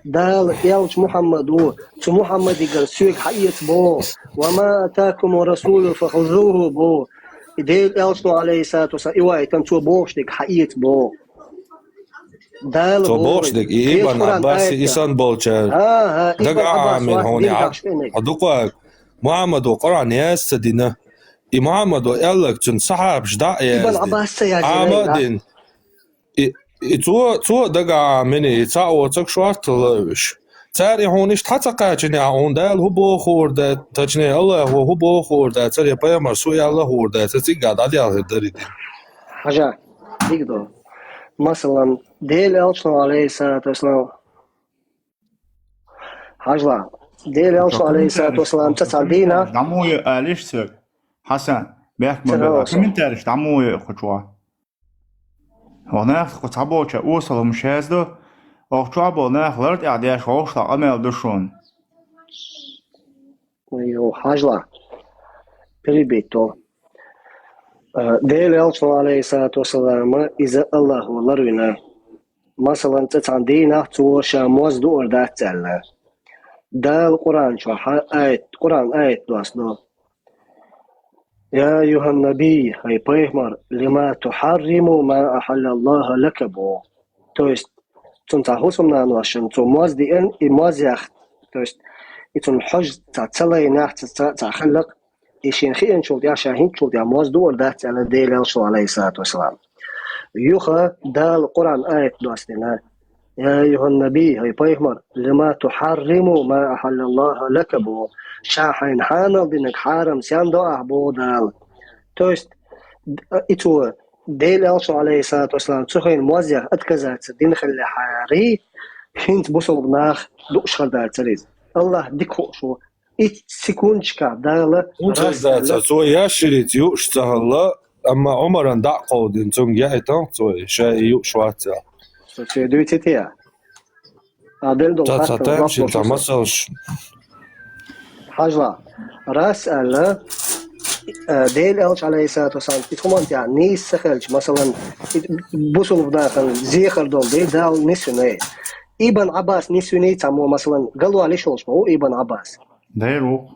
Дала элча Мухьаммад ву, цу Мухьаммадигара соьга хьаэца бо. «Ва ма атакуму расулу фа хузуху» бо. И Дела элчано, алейхиссалату вассалам, и вайтан цо бохуш дерг хьаэца бо. Дала боху дерг, и Ибн Ӏаббас, и сан болчара дага Ӏамина хьуна, хьо дукха, Мухьаммадо Къуръан яз ца дина. И Мухьаммадо аьлларг цуьнан сахьабаш дӀа а яздина, Ӏама а дина. И, и цо, цо дага Ӏамина, и цхьа а воцург шортта ловш. Цара и хьуна иштта хьа ца кхачина, хьуна Дала хӀун бохур дац, точнее, Аллахо хӀун бохур дац, цара я пайхамар су аьлла хӀур дац, ца цигга дӀаделла хир дара и дин. Хьажа, дика ду. Масалан, Делан Элчано, алейхиссалату вассалам, хьажла, Делан Элчано, алейхиссалату вассалам, цхьа цхьана дийнахь. ДӀа мо ю алиш церг? Хьасан, бехк ма бела. Комментариш дӀа мо ю кху чохь. Оха нах кху цхьаболча осал хӀумаш яздо, оха чохь болу нах лар тӀехь деш вовшахтохь къамел ду шуна. Йо, хьажла. Перебить до. Э, Делан Элчано, алейхиссалату вассалам, иза Аллахо ларвина. Масалан, цхьа цхьана дийнахь цо ша моз дуур дац аьлла. Дала Къуръан чохь аят, Къуръан аят доссадо. يا أيها النبي, хӀай пайхамар, لم تحرم ما أحل الله لك боху. То есть, цунна цхьа хӀусамнаношна цо моз деана, и моз яхна. То есть, и цунна хьожа цхьа ца лайнехь, цхьа, цхьа, цхьа хиллакх, и шена хиъначул тӀехь, ша хӀинцачул тӀехь моз дуур дац аьлла Делан Элчано, алейхиссалату вассалам. Юха Дала Къуръан аят доссадина. يا أيها النبي, хӀай пайхамар, لم تحرم ما أحل الله لك боху. Ша хьайна хьанал динарг хьарам сен до ахь боху Дала. То есть, и цо, Делан Элчано, алейхиссалату вассалам, цу хенахь моз яха отказаться дина хиллехьара, хӀинца бусалба нах дууш хир дацара иза. Аллах дика хууш ву. Итт секундочка Дала хӀунда ца дац, цо яшширица юуш ца хилла, амма Ӏумаран дӀа а кховдина, цунга яийтина цо, ша и юуш вац аьлла. Со цуьнга дуьйцу те? А, делла долу хаттар, цхьа тайпа шина цхьа масалш. Хьажла, рас аьлла, э, Делан Элчано, алейхиссалату вассалам, и хӀуманна тӀехь нийса ца хилча, масалан, и бусалба нахана зехар долу дела Дала нисвина. Ибн Ӏаббас нисвиний цхьаммо, масалан, галвалиш волуш ма ву Ибн Ӏаббас. Дера ву.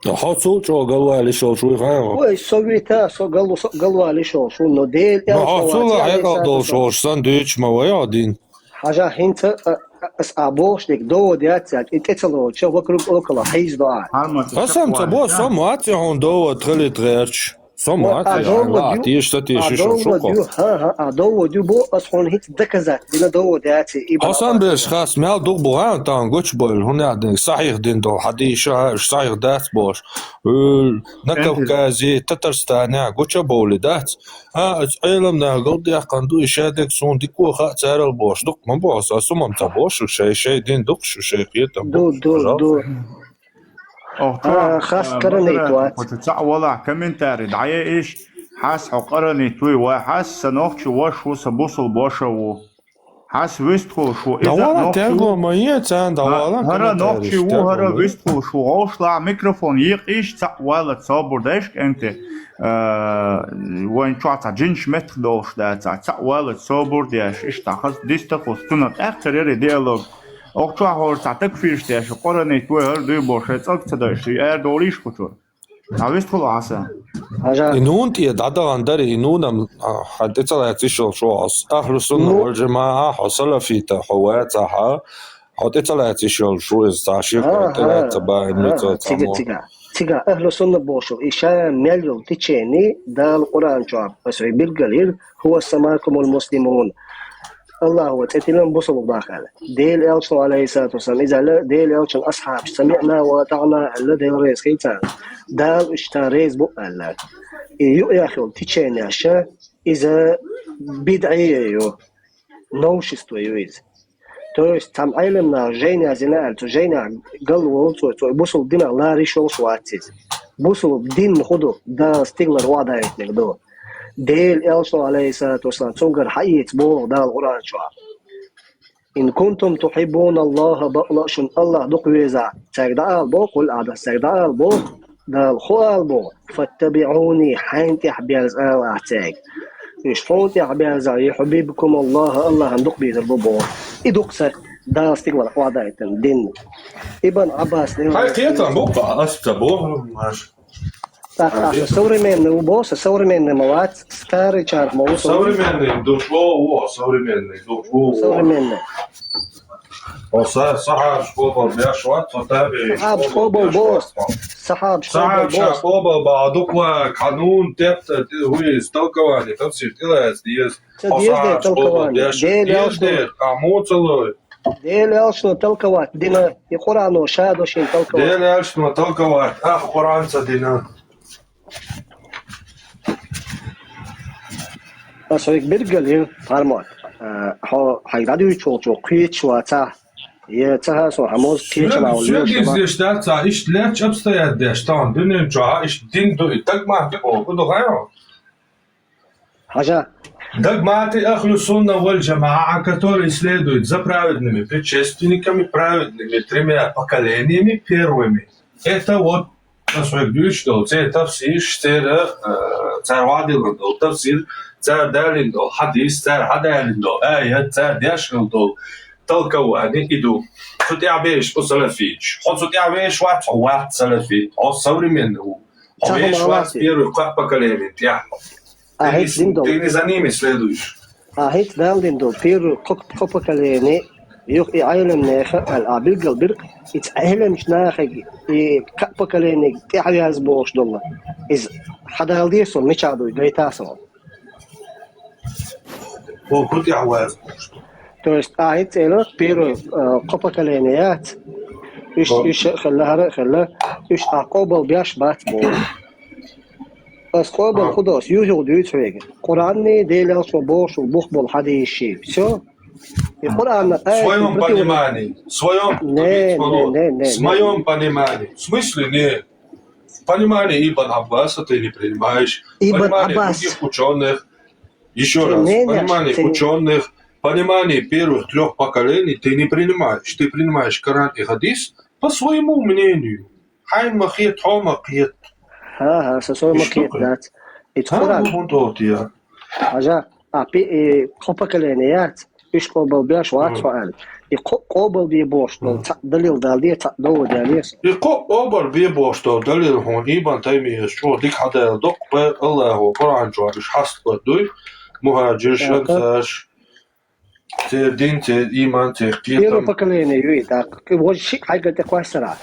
Хьо цул чӀогӀа галвалиш волуш вуй хаьий? Ой, со вита, со гал-, со галвалиш волуш ву, но Делан Элчано, хьо цул хьекъал долуш волуш санна дуьйцуш ма вай хьо дин. Хьажа, хӀинца, а, а, ас а бохуш дерг довод яц аьлча, и тӀе ца лоцуша, вокруг около хьийзадо ахь. Аса ца бо, со ма вац хьуна довод хилийта гӀерташ. Со ма вац, а довод ю, а довод ю, ха, ха, а довод ю бо, ас хьуна хӀинца доказать дина довод яц и. Хьо санна берш хас мел дукха бу гӀан тахана гучабевлла, хӀунда аьлча дерг сахьих дина долу хьадийша, уьш сахьих дац бохуш. Уьлла, на Кавказе, Татарстанехь гучабовлий дац? А, иза Ӏеламнаха галдаьккхина ду, и шадерг суна дика хаьа царал бохуш, дукха ма боху, аса хӀумам ца боху шу, шай, шай дин дукха шу, шай кхетам ду, ду, ду. Ох, а, хас а, каранайт вац. Кху цхьаъ валахь комментарий дӀаяйиш, хьас хьо къаранайт вуй, вай хьас сан нохчи вош ву, сан бусул боша ву. Хьас вистхула шу, иза нохчи ву. Терло ма е царна, давала, хӀара нохчи ву, хӀара вистхула шу. ГӀовшлахь микрофон екъийш, цхьаъ валлалц собар дайш, кӀентий, а, вайн чохь цхьа жинаш меттах долуш дацахь, цхьаъ валлалц собар деш, иштта хаза дистахула, цунах тӀаккха ца рери диалог. Охчохь хӀора цхьа такфирш деш, къаранайт вай хӀара дуй бохуш, шайн цӀалг ца дайш, и арадовлийша кху чуьра. Хьан вистхула Хьасан? Хьажа. И нун тӀе дӀадахана дара, и нунам, а, хьан тӀе ца лаьцна йиш йолуш ву хьо. Ахьлу сунна вал жамаӀа, хьо салафита, хьо вацахьа, хьо тӀе ца лаьцна йиш йолуш ву иза, цхьа ширкъа тӀе лаьцна бахьана муьтӀа ца мо. Цига, цига. Цига ахьлу сунна бохуш, и ша мел йолу течени, Дала Къуръан чохь, аса вай билгалйира, хӀува саммакумул муслимун. Аллахо цӀе тиллина бусалба нах аьлла. Делан Элчано, алейхиссалату вассалам, иза аьлла, Делан Элчанан асхьабаш, самиъна ва атаъна аьлла, Дела реза хила царна. Дала иштта реза бу аьлла. И юкъехь йолу теченеш, иза бидӀие ю, новшество ю иза. То есть, цхьана Ӏеламнаха жайна яздина аьлла, цу жайнахь галволу цо, цо бусалба динах лара йиш йолуш вац иза. Бусалба дин хӀун ду, Дала стигалара охьадайтинарг ду. Делан Элчано, алейхиссалату вассалам, цуьнгара хьаэца боху Дала Къуръан чохь. Ин кунтум тухьиббуналлаха, бакъ ло шуна Аллах дукха везахь, цаьрга дӀаала боху, къул Ӏадас, цаьрга дӀаала боху, Дала хӀун ала боху, фаттабиӀуни, хьайна тӀехь берза ала ахь цаьрга. Уьш хьуна тӀехь берзахь, юхьбибкумуллаха, Аллахьан дукха безар бу боху. И дукха сар, Дала стигалара охьадайтина дин. Ибн Ӏаббас, хьайн кхетам бу-кх, ас ца боху, маша. ТӀаккха со современный ву боху, со современный ма вац, старый чарх ма ву со. Современный ду чӀогӀа ву, современный ду чӀогӀа ву. Современный. Хьо са, сахьабаш къобал беш вац, хьо табиӀинаш Сахьабаш къобал беш вац. Сахьабаш къобал беш. Сахьабаш къобал баха дукха вац, хьан нуна тӀехь, хӀу иза, толкование, тафсир тӀелаца деза. Ца деза дера толкование. Дела ялшно. Дела ялшно толковать дина, и Къуръано ша до шин толковать. Дела ялшно толковать, ах, Къуръан ца дина. Ас хьоьга билггал ю, Пармат. Э, хьо хьайга дӀадуьйцуш волчо кхеташ вацахь, е ца хаа со хьан моза кхеташ ма ву леш ма. Соьга иза деш дац, а, иштта лерча обстоятельстваш тахана дуьнен чохь, а, иштта дин ду, и дагмахкий боху, ду хьайо? Хьажа. Дагмахкий ахлу сунна валь джамаа, который следует за праведными предшественниками, праведными тремя поколениями первыми. Это вот Ас хьоьга дуьйцуш долу церан тафсирш, церан, э, цара вадиллина долу тафсир, цара далийна долу хьадис, цара хьадалийна долу аят, цара деш хилла долу толкование и ду. Цу тӀехь беш бу салафиташ. Хьо цу тӀехь беш вац, хьо вац салафит, хьо современный ву. Хьо беш вац первый кхаа поколение тӀехь. А хӀинца дина долу. Ты не за ними следуешь. А хӀинца Дала дина долу первый кхо, кхо поколение, юха и Ӏеламнеха аьлла, а билггал биркъ, и цхьа Ӏеламчу нахе и кхаа поколение тӀаьхьавяза бохуш долу. Иза хьан Дала деза суна, мичахь дуй, гайтахь суна. Хьо хӀун тӀаьхьавяза бохуш долу? То есть, а хӀинца элира, первый, э, кхо поколение яц. Уьш, уьш а хилла, хӀара а хилла, уьш а къобал беш бац боху. Ас къобал хӀун до, ас юхух дуьйцу хьоьга. Къуръанний, Дела ялшо бохуш бух болу хьадисший. Всё. И Къуръанна аят. В своём понимании. В своём, не, не, не, не, в моём понимании. В смысле, не? В понимании Ибн Аббаса ты не принимаешь. В понимании других учёных. Ещё раз. В понимании учёных, в понимании первых трёх поколений ты не принимаешь. Ты принимаешь Коран и хадис по своему мнению. Хьайна ма хета, хьо ма кхета. ХӀа-хӀа, сан сов ма кхета дац. Иштта хӀун ду хьуна тӀе? Хьажа, а пи-, и кхо поколение яц, уьш къобал беш вац хьо аьлла. И кхо къобал бе бохуш долу цхьаъ далил дала де, цхьаъ довла де леса. И кхо къобал бе бохуш долу далил хьуна Ибн Таймияс чӀогӀа дика хьадаьлла доккху, Аллахо Къуръан чохь уьш хьастабар дуй, мухӀаджирш, ансарш. Церан дин, церан иман, церан кхетам. Первое поколение ю и, так. Важа шиъ хьайгара тӀекхоссара.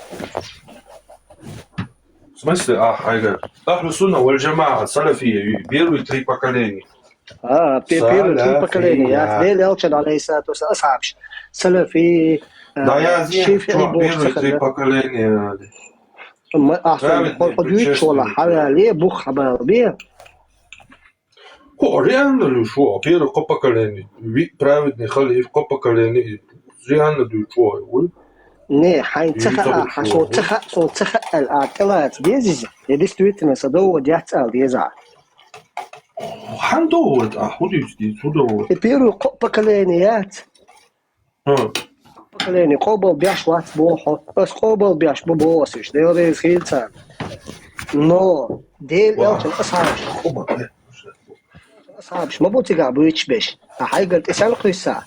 В смысле, а, хьайгара? Ахлу сунна валь джамаа, салафия ю и. Первые три поколения. А, пе-, первые три поколения. Салафия. Я, Дела ялшан алейхиссалату вассалам, асхьабаш. Салафи, э, да, я знаю, шифиъи бохуш первые три поколения. Ма, а, праведный хьо, хьо дуьйцуш вала предшественник. Хьавале, бух хьабалабе. Хьо реально луш ву, первый кхо поколение, ви праведный халиф кхо поколение, реально дуьйцуш ву, вуй? Не, хьайн ца хаьа, хьан со ца хаьа, со ца хаьа аьлла, а тӀелаца деза иза, я действительно сан довла деза аьлла деза. Хьан довла, а хӀун дуьйцу деза, хӀун довла? И первый кхо поколение яц. ХӀун? Поколение къобал беш вац боху хьо. Ас къобал беш бу боху ас уьш. Дела реза хила царна. Но Дела ялшан асхьабаш. Къобал беш. Асхьабаш ма бу цигахь буьйцуш беш. А хьайгара тӀе сел кхуьйсса?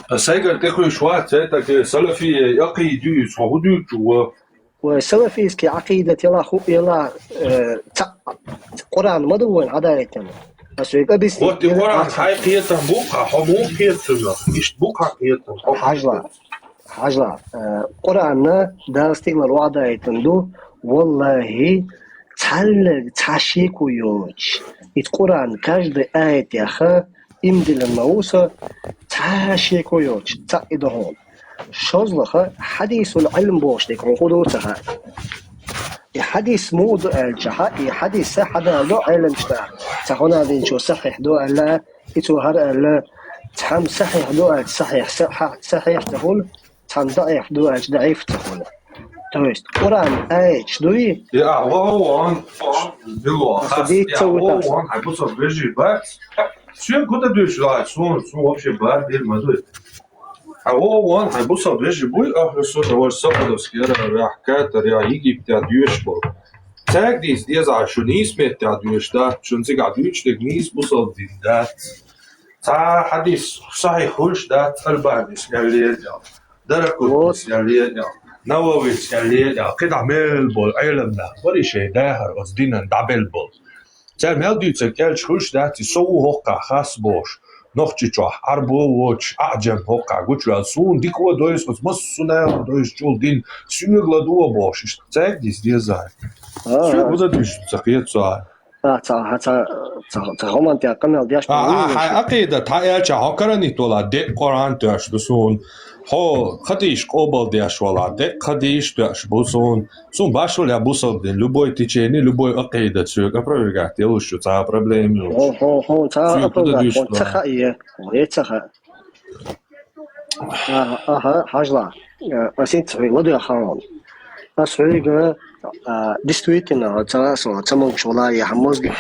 Ас хьайгара тӀе кхуьйсуш вац, цхьайтта салафия акъида ю иза, хьо хӀун дуьйцуш ву? Вай салафийский Ӏакъидат яла хӀу-, яла, э, цхьаъ, Къуръан ма ду вайн хьадаийтина. Ас вайга объяснить. Вот и Къуръан хьайн кхетам бу-кх, хьо муха кхета цунах? Иштта бу-кх хьан кхетам, хьо хьажла, хьажла, э, Къуръанна Дала стигалара охьадаийтина ду, валлахӀи, цхьаллаг цхьа шеко йоцуш. Иза Къуръан каждый аят яха, иман диллина ма ву со, цхьа шеко йоцуш, цхьаъ и ду хьуна. ШозлагӀа хьадисул Ӏилм бохуш дерг хьуна хӀун ду ца хаьа. И хьадис муха ду аьлчахьа, и хьадис сахьихь ду Ӏеламча наха. Цхьа хӀунадинчо сахьихь ду аьлла, и цо хӀара аьлла, цхьамма сахьихь ду аьлча, сахьихь, сахьихь ца хуьлу, цхьамма даӀиф ду аьлча, даӀиф ца хуьлу. То есть, Къуръан аяташ дуй? Я, а, вон, вон, било, аса хас, дийца я, вон, вон, хьайн бусалба вежарий бац. Соьга хӀун дан дуьйцуш ду, суна, суна вообще бара бийр ма дуй. Хьан вон, вон, хьайн бусалба вежарий буй, ахлу сунна валь сафадовский, яра, яхь, катар, я, Египте доьшуш болу. Цаьрга дийца деза, шу нийса меттехь доьшуш дац, шуна цигахь дуьйцуш дерг нийса бусалба дин дац. Цхьа хьадис сахьихь хуьлуш дац, Албанис аьллера. Даракъутнис аьллера. Нававис аьлла, кхидӀа мел болу Ӏеламнах бара шайн дахар оцу динан дӀабелла болу. Цара мел дуьйцург аьлча хуьлуш дац, и со ву хӀокхахь хас бохуш, Нохчийчохь, Ӏарбо воцуш, аьӀжам хӀокхахь гучуваьлла, суна дика а дойза, оцу массо а нахана дойза чул дин, соьга ладогӀа бохуш, иштта цаьрга дийца деза. Соьга хӀун дан дуьйцу ца кхета цара. А, ца, ца, ца, ца хӀуманна тӀехь къамел деш А, а, хьайн Ӏакъидат, хьан аьлча, хьо каранит вала, декъ Къуръан тоьш ду суна. Хьо хадийш къобал деш вала, декъ хадийш тоьш бу суна. Суна башхалла я бусалба дин, любой течение, любой Ӏакъидат соьга опровергать делуш ю, цхьа а проблема йолуш. Хьо, хьо, хьо, ца Соьга хӀун дан опровергать, дуьйцу хьо ца вала. Хаьа, хьо е ца хаьа. Аха, аха, хьажал. Э, ас хӀинца хьоьга ладоьгӀна хьуна. Ас хьоьга, а, действительно, ца, ца, ца могуш вала, я хьан мозги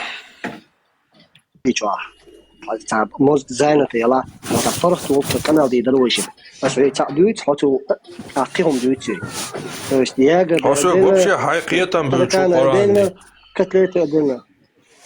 чохь. Ца мозг зайнат яла, ца паргӀат волчу къамел дийр дара вай шиъ. Ас хьоьга цхьаъ дуьйцу, хьо цу, а, кхин хӀума дуьйцу. То есть, ягода Хьо соьга отдельно, вообще хьайн кхетам буьйцу тараканы Къуръан отдельно, дин. Котлеты отдельно.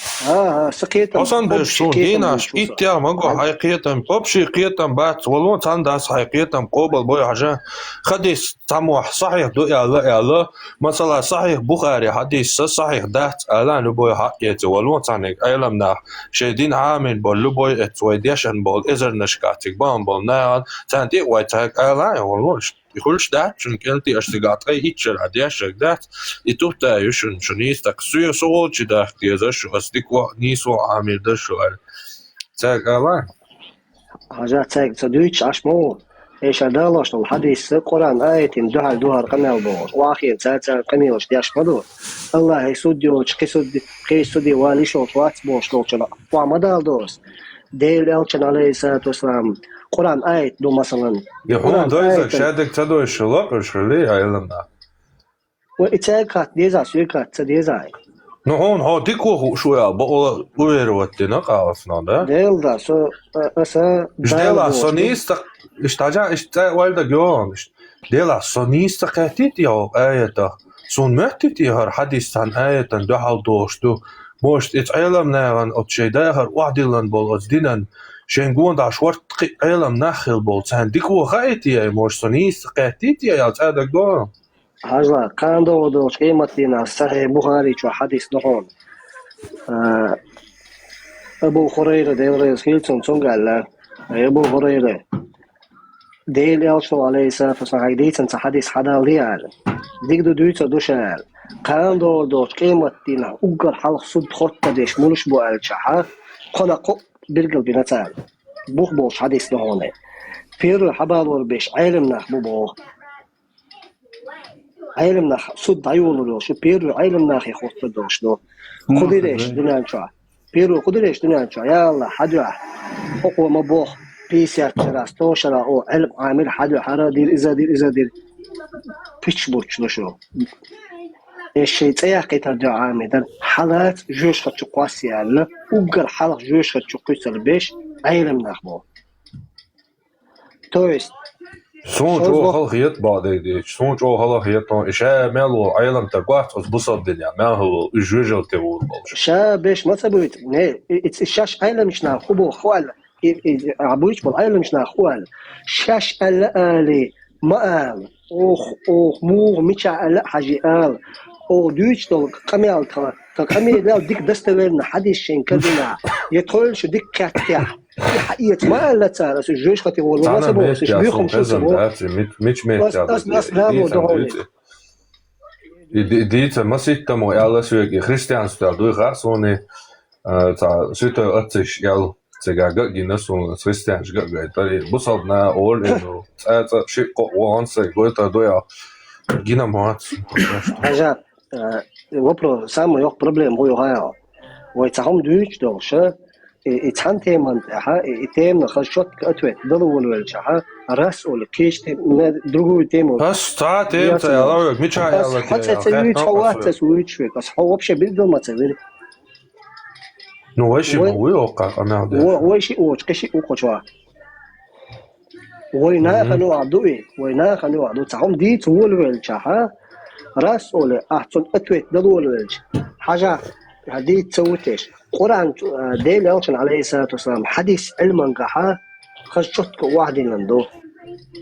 ХӀан, хӀан, сан кхетам, Хьо санна беш общий суна кхетам дийнахь буьйцу сан. Иттех ма го хьайн кхетам, общий кхетам бац, вало цхьаьна дац хьайн кхетам, къобал бой хьажа. Хадис цхьаммо сахьих ду аьлла, аьлла, масала, сахьих Бухари хьадис, сан сахьих дац аьлла, любой хьаэца, вало цхьаьнниг Ӏеламнах, шайн дин Ӏамийна болу, любой эцца вай дешна болу, эзарнашкахь цига бахана болу нахана, царна тӀе а вай цаьрга ала, вало, иштта. И хуьлуш дац, шуна кӀентий аша цигахь ткъе итт шарахь дешнарг дац, и туьха ю шуна, шу нийса тӀаккха соьга со волчу дахка деза шу, ас дика нийсо Ӏамийр дара шу аьлла. Цаьрга ала? Хьажа, цаьрга ца дуьйцуш Ӏаш ма ву. Ай ша далош долу хьадис Къуръан аятийн дуьхьал духар къамел бохуш, охьахиъна цара цара къамелаш деш ма ду. Аллахье суд йоцуш, кхин суд, кхечу суде вала йиш йолуш вац бохуш долчунах охьа ма дала дозу. Делан элчан, алейхиссалату вассалам, Къуръан аят ду, масалан. И хьуна Къуръан дойзаг аятан шадерг ца дойзуш лакъуш хили, Ӏеламнах. Ва и цаьрга хатта деза, соьга хатта ца деза. Ну, хьуна хьо дика ву хууш ву аьлла, бакъала уверовать дина къаласнах, да? Дела да, со, а, аса Иш Дала Делахь со бохуш ду. Нийса ца, иш тажа, иш цӀе ойладаг йогӀун, иш. Делахь со нийса ца кхеттийта йогӀу аятах. Суна моьттийта хӀара хьадис цхьана аятан дуьхьал долуш ду. Может, иза Ӏеламнахана оцу шайн дахар охьадиллан болу оцу динан, шайн гондахьаш хӀорта кхин Ӏелам нах хила болу, царна дика ву хаийта яй, может, со нийса ца кхеттийта яй, аьлла цӀе даг догӀу? Хьажал, кхана догӀу долчу къематдийнахь Сахьихь Бухари чохь хьадис ду хьуна. А, Абу Хурайра, Дела реза хила цунна, цуьнга аьлла: «Ай, Абу Хурайра, Делан элчано, алейхиссалату вассалам, хьайга дийцина цхьа хьадис хьадалле аьлла. Дика ду, дуьйцур ду ша аьлла. Кхана догӀу долчу къематдийнахь уггар хьалха суд хӀоттадеш мулуш бу аьллачохь, кхана кхоъ билгал бина цара. Бух болуш хьадис ду хьуна. Первый хьабалор беш Ӏелам нах бу боху». Ӏелам нах суд дӀайолалур йолуш ю, первый Ӏелам нахе хӀоттор долуш ду. Кху диреш дуьнен чохь. Первый кху диреш дуьнен чохь, я АллахӀ, хьан дуьхьа. ХӀокхо ма боху, пятьдесят шарахь, сто шарахь, о, Ӏелам Ӏамийра хьан дуьхьара, дира иза, дира иза, дира. Пич бурч ду шу. Эс шайн цӀе яккхийтар дуьхьа Ӏамийра дара. Хьалаца жоьжахати чу кхосса аьлла, уггар хьалха жоьжахати чу кхуьссур беш Ӏелам нах бу. То есть, Суна шозлагӀа чӀогӀа хала хета, бакъдерг дийцича, суна чӀогӀа хала хета, и ша мел волу Ӏелам тӀе гоц, оцу бусалба динехь мел хӀун волу, уьш жоьжахати тӀе вур болуш. Ша беш ма ца буьйцу, не, и, и, и шаьш Ӏеламчу наха хӀун боху хьо аьлла, и, и, а буьйцу болу Ӏеламчу наха хӀун аьлла. Шаьш аьлла али, ма ала, оха, оха муха мичахь аьлла а хьажий ала, оха дуьйцуш долу къамел тхан, тхан къамелал дика достоверно хьадис шайн карина, я тхойла шу дика кхеттехь. И хьаэца ма аьлла цара, аса жоьжахати волу ма ца боху, аса муьйхам шу ца боху. Мич-, мича метте Ас, ас, ас, дало духьал. И ди-, дийца маситтамо аьлла соьга, и христианство дуй хаьа суна, а, цхьа святой отцаш аьлла, цигахь ган а гина суна, аса христианаш ган а гайтара, и бусалба наха олу, и ну, цӀа-цӀа шиъ-кхоъ вахана сайн гойтар ду аьлла, гина ма вац. Хьажа, а, вопрос, самый йоккха проблема хӀун ю хаьа? Вай цхьа хӀума дуьйцуш долуш, а, и, и цхьана теман тӀехь, и, и теманах хаза чётко ответ дала волавелчахь, раз олу кхечу тем-, на другую тему. Ас цхьа а тема ца яла вайга, мичахь яла хьо цӀе ца юьйцу, хьо вац аса вуьйцуш вайга. Ас хьо вообще билгал ма ца вира. Ну, вай шиъ ма вуй, оккха къамел деш. Вай шиъ воцу, кхин шиъ ву кху чохь. Вай нахана юкъахь ду и, вай нахана юкъахь ду. Цхьа хӀума дийца волавелчахь, раз олу, ахь цунна ответ дала волавелча, хьажахь, хьан дийца ца ву теш. Къуръан, а, Делан элчан, алейхиссалату вассалам, хьадис Ӏилмангахь хаза чётко охьадиллина ду.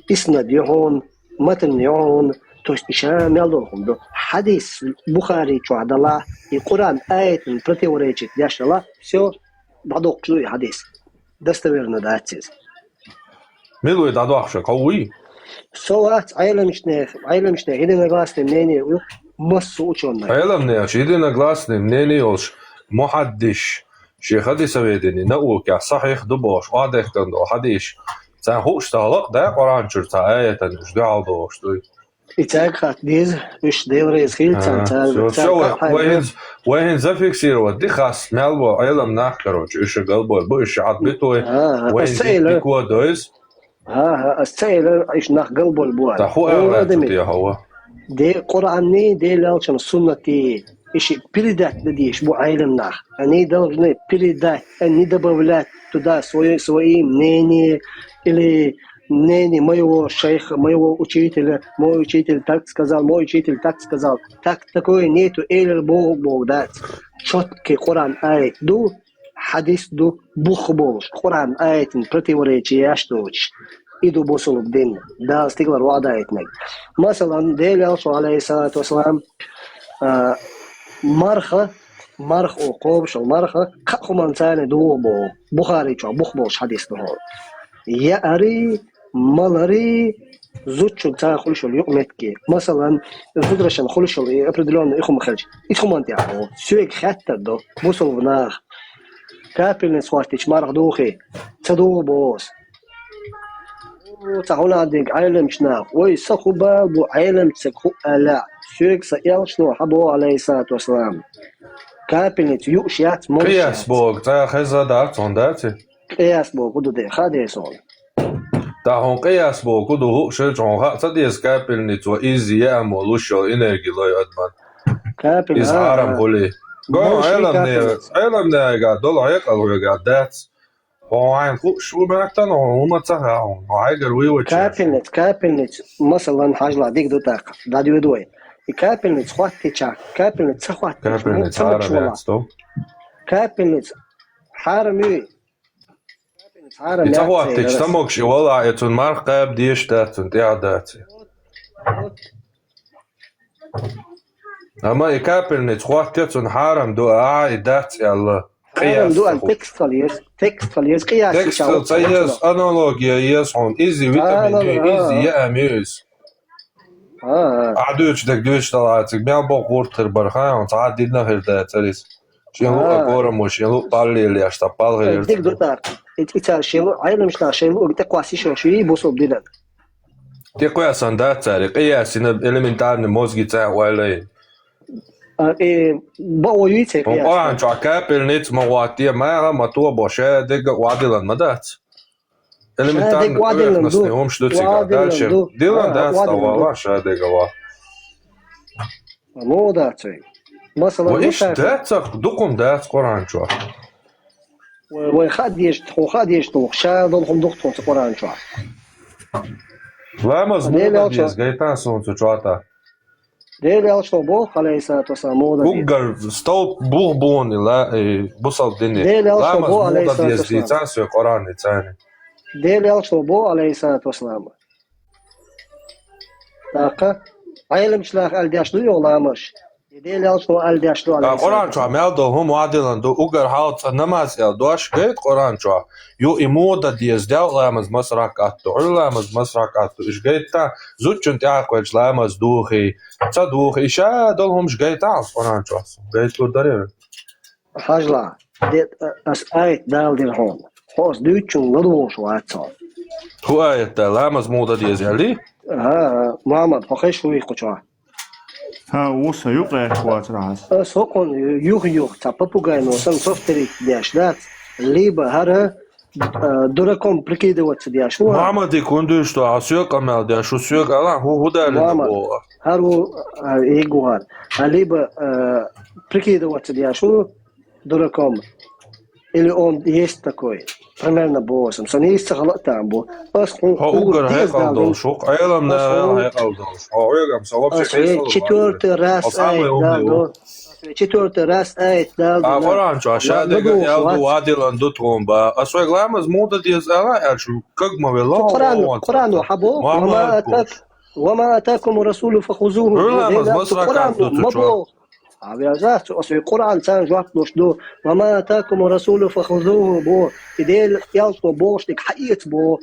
Иснад ю хьуна, матн ю хьуна, То есть иша мел долу хӀума ду. Хьадис Бухари чохь далахь, и Къуръан аятан противоречит деш далахь, всё, дӀадоккхуш ду и хьадис. Достоверно дац иза. Мила вуй дӀадохуш, кхо вуй? Со вац Ӏеламчне, Ӏеламчне единогласный мнение ю массо учёных. Ӏеламнеша единогласный мнение йолуш мухьаддиш, шен хадисоведение наукехь сахьих ду бохуш, охьадехкан долу хьадисаш. Царна хууш ца хьалакъ да Къуръан чуьра цхьа аятан уьш дуьхьал дохуш дуй. И цаьрга хатта деза, уьш Дела реза хилла царна, А, цара, всё, цара всё, вай, кхаъ вай хьайна. хӀинца, вай хӀинца зафиксировать ди хасса, мел бо Ӏелам нах, короче, уьш галбой бу, уьш хьан битуй, А, а, вай ас ца хӀинца элира. Дико дойз. А, а, ас ца элира, уьш нах галбой бу. Та хӀу Хьуна аьлла адамий. Цу тӀехьа ва? Де Къуръанний, Дела аьллачун суннатий, и ши передать дан дезаш бу Ӏелам нах. Они должны передать, а не добавлять туда своё, свои мнения или мнение моего шейха, моего учителя, мой учитель так сказал, мой учитель так сказал. Так, такое нету, элира боху боху дац. Чёткий Къуръан аят ду, хьадис ду, бух болуш, Къуръан аятан противоречие еш доцуш. И ду бусулба дин, Дала стигалара ваӀда а итинарг. Масалан, Дела аьллачо, алейхиссалату вассалам, а, марха, марха, о, кхобуш йолу марха, кхаа хӀуманца дугӀу боху. Бухари чохь бух болуш хьадис ду хьуна. Яарий, маларий, зудчун цара хуьлуш йолу юкъаметтиг. Масалан, зударшна хуьлуш йолу и определённый и хӀума хилча, и хӀуманна тӀехь боху. Соьга хаттар ду, бусулба наха. Капельница хӀоттийча марха дугӀу хи, ца дугӀу боху ас. О, цхьа хӀун а дерг Ӏеламчу наха. Вай, сан хӀун бала бу Ӏеламчу стага хӀу аьлла? Соьга сан элчано хьан боху, алейхиссалату вассалам. Капельница юуш яц, молуш Къияс яц. Боху, цкъа хезна дац хьуна, дац и? Къияс боху хӀун ду де, хаа де суна. Та хьуна къияс боху хӀун ду, хӀу шайчу хьуна хаа ца деза, капельница ван изза яа мо луш йолу энерги лой адаман. Капель, Иза а, хьарам а. Хули. Го Молуш Ӏеламне, капельница. Ӏеламнега долу хьекъал хьоьга дац. Хьо хьайна хууш ву баьхтана, хьо хӀума ца хаьа хьуна, хьо хьайгара вуй вачу. Капельница, капельница, масалан, хьажла диг ду тӀаккха, дӀадоьду вай. И капельница хӀоттича, капельница ца хӀоттича, Капельница ца мокш хьарам вала. Яц ту. Капельница хьарам юй. Капельница хьарам И ца яц хӀоттича, церан ца мокш и вала, и цунна марха кхаба дезаш дац, цунна тӀехь дац. Амма и капельница хӀоттича, цунна хьарам ду, а, и дац аьлла. Хьарам ду аьлла, текст хила еза, текст хила еза, къияс Текст йича хила ца еза, аналогия еза хьуна, изза витамин ю, изза яам ю иза. А, а. Ахь дуьйцуш дерг дуьйцуш далахь цига, мел боккха гӀурт хир бара, хаа хьуна, цхьа а дина хир дацара иза. Шен луъа А. Корам ву, шен луъа паллелеш, сан палхе Э, йира диг ду цунна. ТӀаккха. И, и цара шен луъа, Ӏеламчу наха шен луъург тӀекхоссийша йиш йолуш ю бусулба динан. ТӀекхоьссина дац цара, къияс йина элементарный мозги цара ойла йина. А, э, бакъо юй церан Хьуна къияс? Къуръан чохь капельница ма хӀоттае, маьха ма тоба, ша дерг а охьадиллина ма дац. Элементарно Ша дерг охьадиллина ду. Поверхностный хӀумаш ду цига. Охьадиллина Дальше. Ду. Диллина А, дац, охьадиллина ду. Валла, ша дерг а ва. Мо дац вай. Масала, Ва ну иштта так. Дац, дукха хӀума дац Къуръан чохь. Вай, вай хаа дезаш, тхо хаа дезаш ду, ша долу хӀума ду тхуна цу Къуръан чохь. Ламаз Дела муха аьлча. Деза, гайтан суна цу чохь тӀа. Дела аьлча боху, алейхиссалату вассалам, муха деза. Уггар столп бух буни ла, э, бусалба дине. Дела аьлча Ламаз боху, муха алейхиссалату деза вассалам. Дийцан соь Къуръан дийцан. Дела аьлча боху, алейхиссалату вассалам. ТӀаккха Ӏеламчу наха аьлла деш ду йо ламаз. И Дела аьлча аьлла деш ду, Ткъа алейхиссалату Къуръан чохь вассалам. Мел долу хӀума охьадиллина ду, уггар хьалха цкъа намаз аьлла дош гайта Къуръан чохь. Ю и муха дан деза, дел ламаз маса ракаӀат ду, Ӏуьлла ламаз маса ракаӀат ду, уьш гайтта, зудчун тӀаьхьа кхоьллича ламаз духий, ца духий, и ша долу хӀумаш гайта хьалха Къуръан чохь. Гайта лур дарий? Хьажла, де, ас аят Дала дира хьуна. Хьо ас дуьйцучунна ладугӀуш вац хьо. ХӀу аят да, ламаз муха дан деза аьллий? ХӀа, Мухьаммад, хьо хезаш вуй кху чохь? ХӀа, ву сан юкъе вацара хьан. Ас хӀокхунна юх-юх цхьа попугайно санна повторить деш дац, либо хӀара, а, дураком прикидываться деш ву. Мухьаммадик хӀун дуьйцу, хьан соьга къамел деш ву, соьга ала, хӀу, хӀу далийна Мухьаммад, боху? ХӀара ву, а, йигу хӀара. А, либо, а, прикидываться деш ву дураком. Или он есть такой? Примерно боху сан. Сан йист ца хала а там бу. Ас хьуна Хьо уггар хьекъал долуш ву, Ӏеламнахал хьекъал долуш. Хьо хьоьгам сан вообще хьесал ву. Четвёртый раз аят Дала ду. Четвёртый раз аят Дала ду. А Къуръан чохь ша дерг аьлла ду, вадилан ду тхуна ба. Ас вайга ламаз муха дан деза ала аьлла шу каг ма велла. Къуръан, Къуръано хьан боху? Ма атак. وما آتاكم الرسول فخذوه. Ӏуламаз масра Къуръан кахду ма цу чохь. Бо. А вяза цу осу Къуръан цан жоп луш ду. وما آتاكم الرسول فخذوه бо. И Дела элчано бохуш дерг хьаэца бо.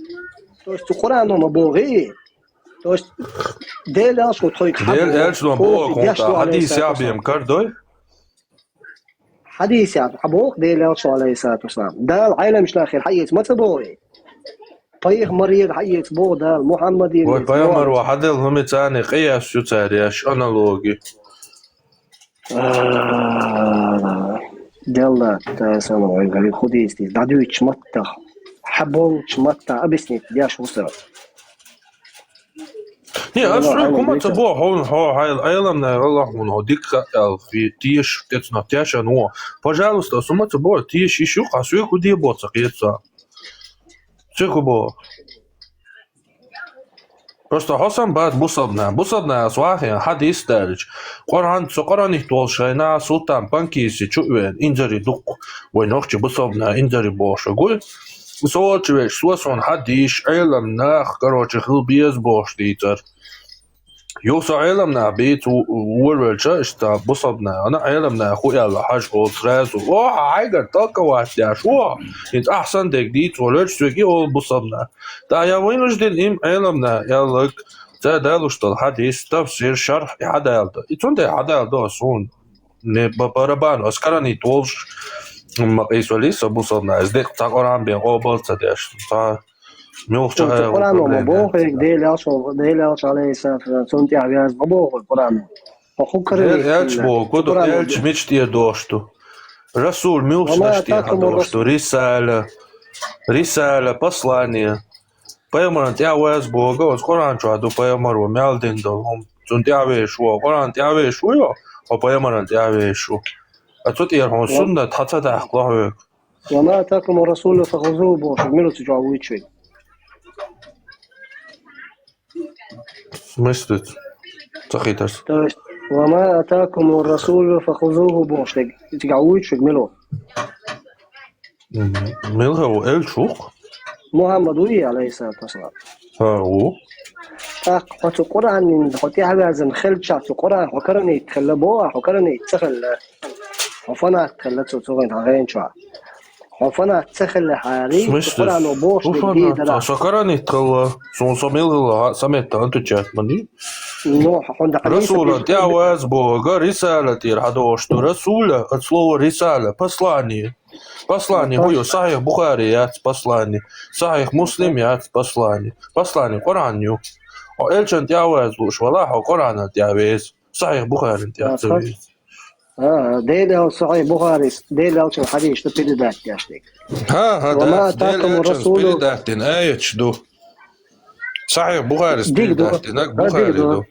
То есть цу Къуръано ма богӀий. То есть Дела элчано тхойга хьа Дела элчано бо, бо, хьадис яхь бен кардой? Хьадис яхь, хьа боху Дела элчано, алейхиссалату вассалам. Дала Ӏеламчу нахера хьаэца ма ца богӀий. Пайхамарера хьаэца богӀу Дала, Мухьаммадера. Вай пайхамар ван хьаделла хӀума царна къияс ю цара еш, аналоги. А, Делла, тасалла, вай, вай, худийс, дӀадуьйчу маттах, хьаболчу маттах объяснить деш ву со. Не, ас шуьга хӀума ца боху, хьуна, хьо, хьайла, Ӏеламнах, Аллах муна, хьо дика аьлла, теша, тецнах тешан вон. Пожалуйста, ас хӀума ца боху, теша йиш ю, ас шуьга хӀу де боху ца кхета. Цига бо. Просто хьо санна бац бусалба нах. Бусалба нах ас вахийна хьадис далча. Къуръан, со Къуръан итт волуш шайна, Султан Панкиси чу а веана, инзари дуккха. Вай нохчи бусалба нах инзари бохуш гуй. Со волчу веш, со суна хьадис, Ӏелам нах, короче, хила беза бохуш дийцар. Юха со Ӏелам нах бийца ву-, вуравелча, иштта бусалба нахана Ӏелам нах хӀу аьлла хьажа олу сразу. О, хьайгара толковать деш, о! ХӀинца ахь санна дерг дийца волуьйтуш соьга и олу бусалба нах. ТӀаккха я вайнаш дина им Ӏелам нах аьлларг, цара далуш долу хьадис, тафсир, шарх и хьадалда. И цундела хьадалда ас хьуна. Не ба-, барабан, ас Къуръан итт волуш, ма къийсаллий со бусалба нах, ас декъа цхьа Къуръан бен къобал ца деш. Цхьа Муьлхачу Цу Къуръано ма боху, Дела элча, Дела элча, алейхиссалату вассалам, цунна тӀехь вяза ма боху Къуръано. Хьо хӀу каране Дела элча хилла? Боху, цу Къуръано элча мича тӀера дохуш ду? Расул муьлхачу наш тӀера дохуш ду? Рисала, рисала, послание. Пайхамаран тӀехь вяза боху, оцу Къуръан чохь ду пайхамаро мел дина долу хӀума. Цунна тӀехь везаш ву, Къуръан тӀехь везаш ву йо, хьо пайхамаран тӀехь везаш ву. А цу тӀера хьуна суннат хьан ца дахкало хьоьга? وما آتاكم الرسول فخذوه бохуш, мила цу чохь вуьйцуш ву? Смысле? Ца хийтарца. То есть, وما آتاكم الرسول فخذوه бохуш, дерг, цигахь вуьйцуш ву, мила ву? Мгм. Мила ву, элча ву-кх? Мухьаммад ву и, алейхиссалату вассалам? ХӀа, ву. ТӀаккха хьо цу Къуръанан хьо тӀехьавязана хилча, цу Къуръан хьо каранийта хилла боху, хьо каранийта ца хилла. Хьо фанат хилла цу, цу гӀин хьан гӀен чохь. Хьо фанат ца хилла хьалий, цу Къуръано бохуш дерг дийр дара. Со каранийта хилла, суна со мила хилла, сан метта отвечать ма де. Ну, хьо хьуна дӀа Расулан тӀехь вяза боху, рисала тӀера хьадохуш ду. Расула, от слова рисала, послание. Послание хӀу ю, Сахьих Бухари яц послание. Сахьих Муслим яц послание. Послание Къуръан ю. Хьо элчан тӀехь вяза лууш валахь, хьо Къуръанан тӀехь веза. Сахьих Бухарин тӀехь ца веза. А, Дела элча Сахьих Бухарис, Дела элчан хьадисаш ду передать деш дерг. ХӀа, хӀа, Дела элчан передать дина аяташ ду. Сахьих Бухарис передать динарг Бухари ду.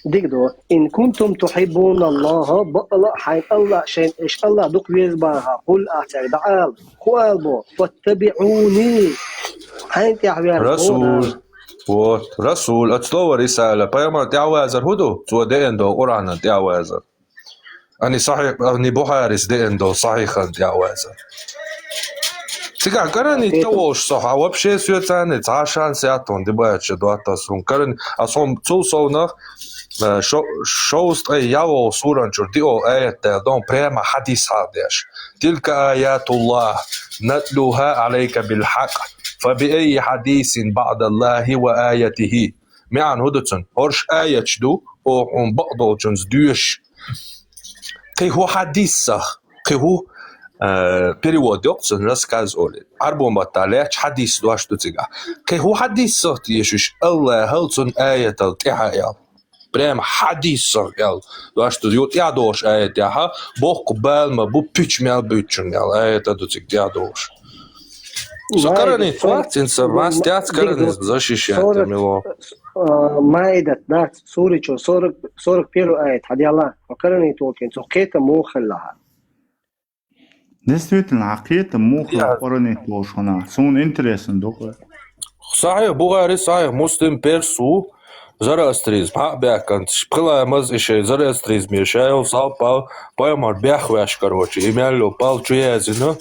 Дика ду. إن كنتم تحبون الله, бакъала а хьайн Аллах, шайн иш Аллах дукха веза бахахь, къул, ахь цаьрга дӀаала. ХӀу ала бо? فاتبعوني. Хьайн тӀехь вяза боху. Расул. Вот. Расул. От слова рисала. Пайхамаран тӀехь вязар хӀу ду? Цо деана долу Къуръанан тӀехь вязар. Ани сахьих, ани Бухарис деана долу сахьихан тӀехь вязар. Цигахь каранийта ца волуш со, хьан вообще соьца цхьа шанс яц хьуна дебаташ доттал суна. Каран-, а суна цул совнах, э, шо-, шовзткъе ялхолгӀа суран чуьра диъолгӀа аят даьлла ду, прямо хьадис хьалха деш. تلك آيات الله نتلوها عليك بالحق فبأي حديث بعد الله وآياته. МаьӀна хӀу ду цуьнан? ХӀорш аяташ ду, оха хьуна бакъдолчунца доьшуш. Кхин хӀу хьадис ца, кхин хӀу, э, перевод йоккху цуьнан, рассказ олий. Ӏарбо маттахь лаьтташ хьадис дош ду цигахь. Кхин хӀу хьадис ца тешаш, Аллахьал цуьнан аятал тӀаьхьа аьлла. Прямо хьадис ца аьлла. Дош ду, юха тӀаьхьа догӀуш аятехь, боккха бала ма бу, пуьча мел буьйцучун аьлла, аята ду цига тӀаьхьа догӀуш. Со каранийта вац, цуьнца мас тӀаьхьа каранийта защищать мило. А, Маидат, дац, суричу сорок, сорок первый аят, хьан делла, хьо каранийта волчун, цо кхетам муха хилла хьан? Действительно, хьан кхетам муха хилла каранийта волуш хьуна? Суна интересно ду-кх. Сахьих Бухари, Сахьих Муслим, перс ву, зороастризм, хьа а баьхканца, пхи ламаз и шайн зороастризме, шайол, салпал, пайхамар бехвеш, короче, и мел йолу пал чу яздина,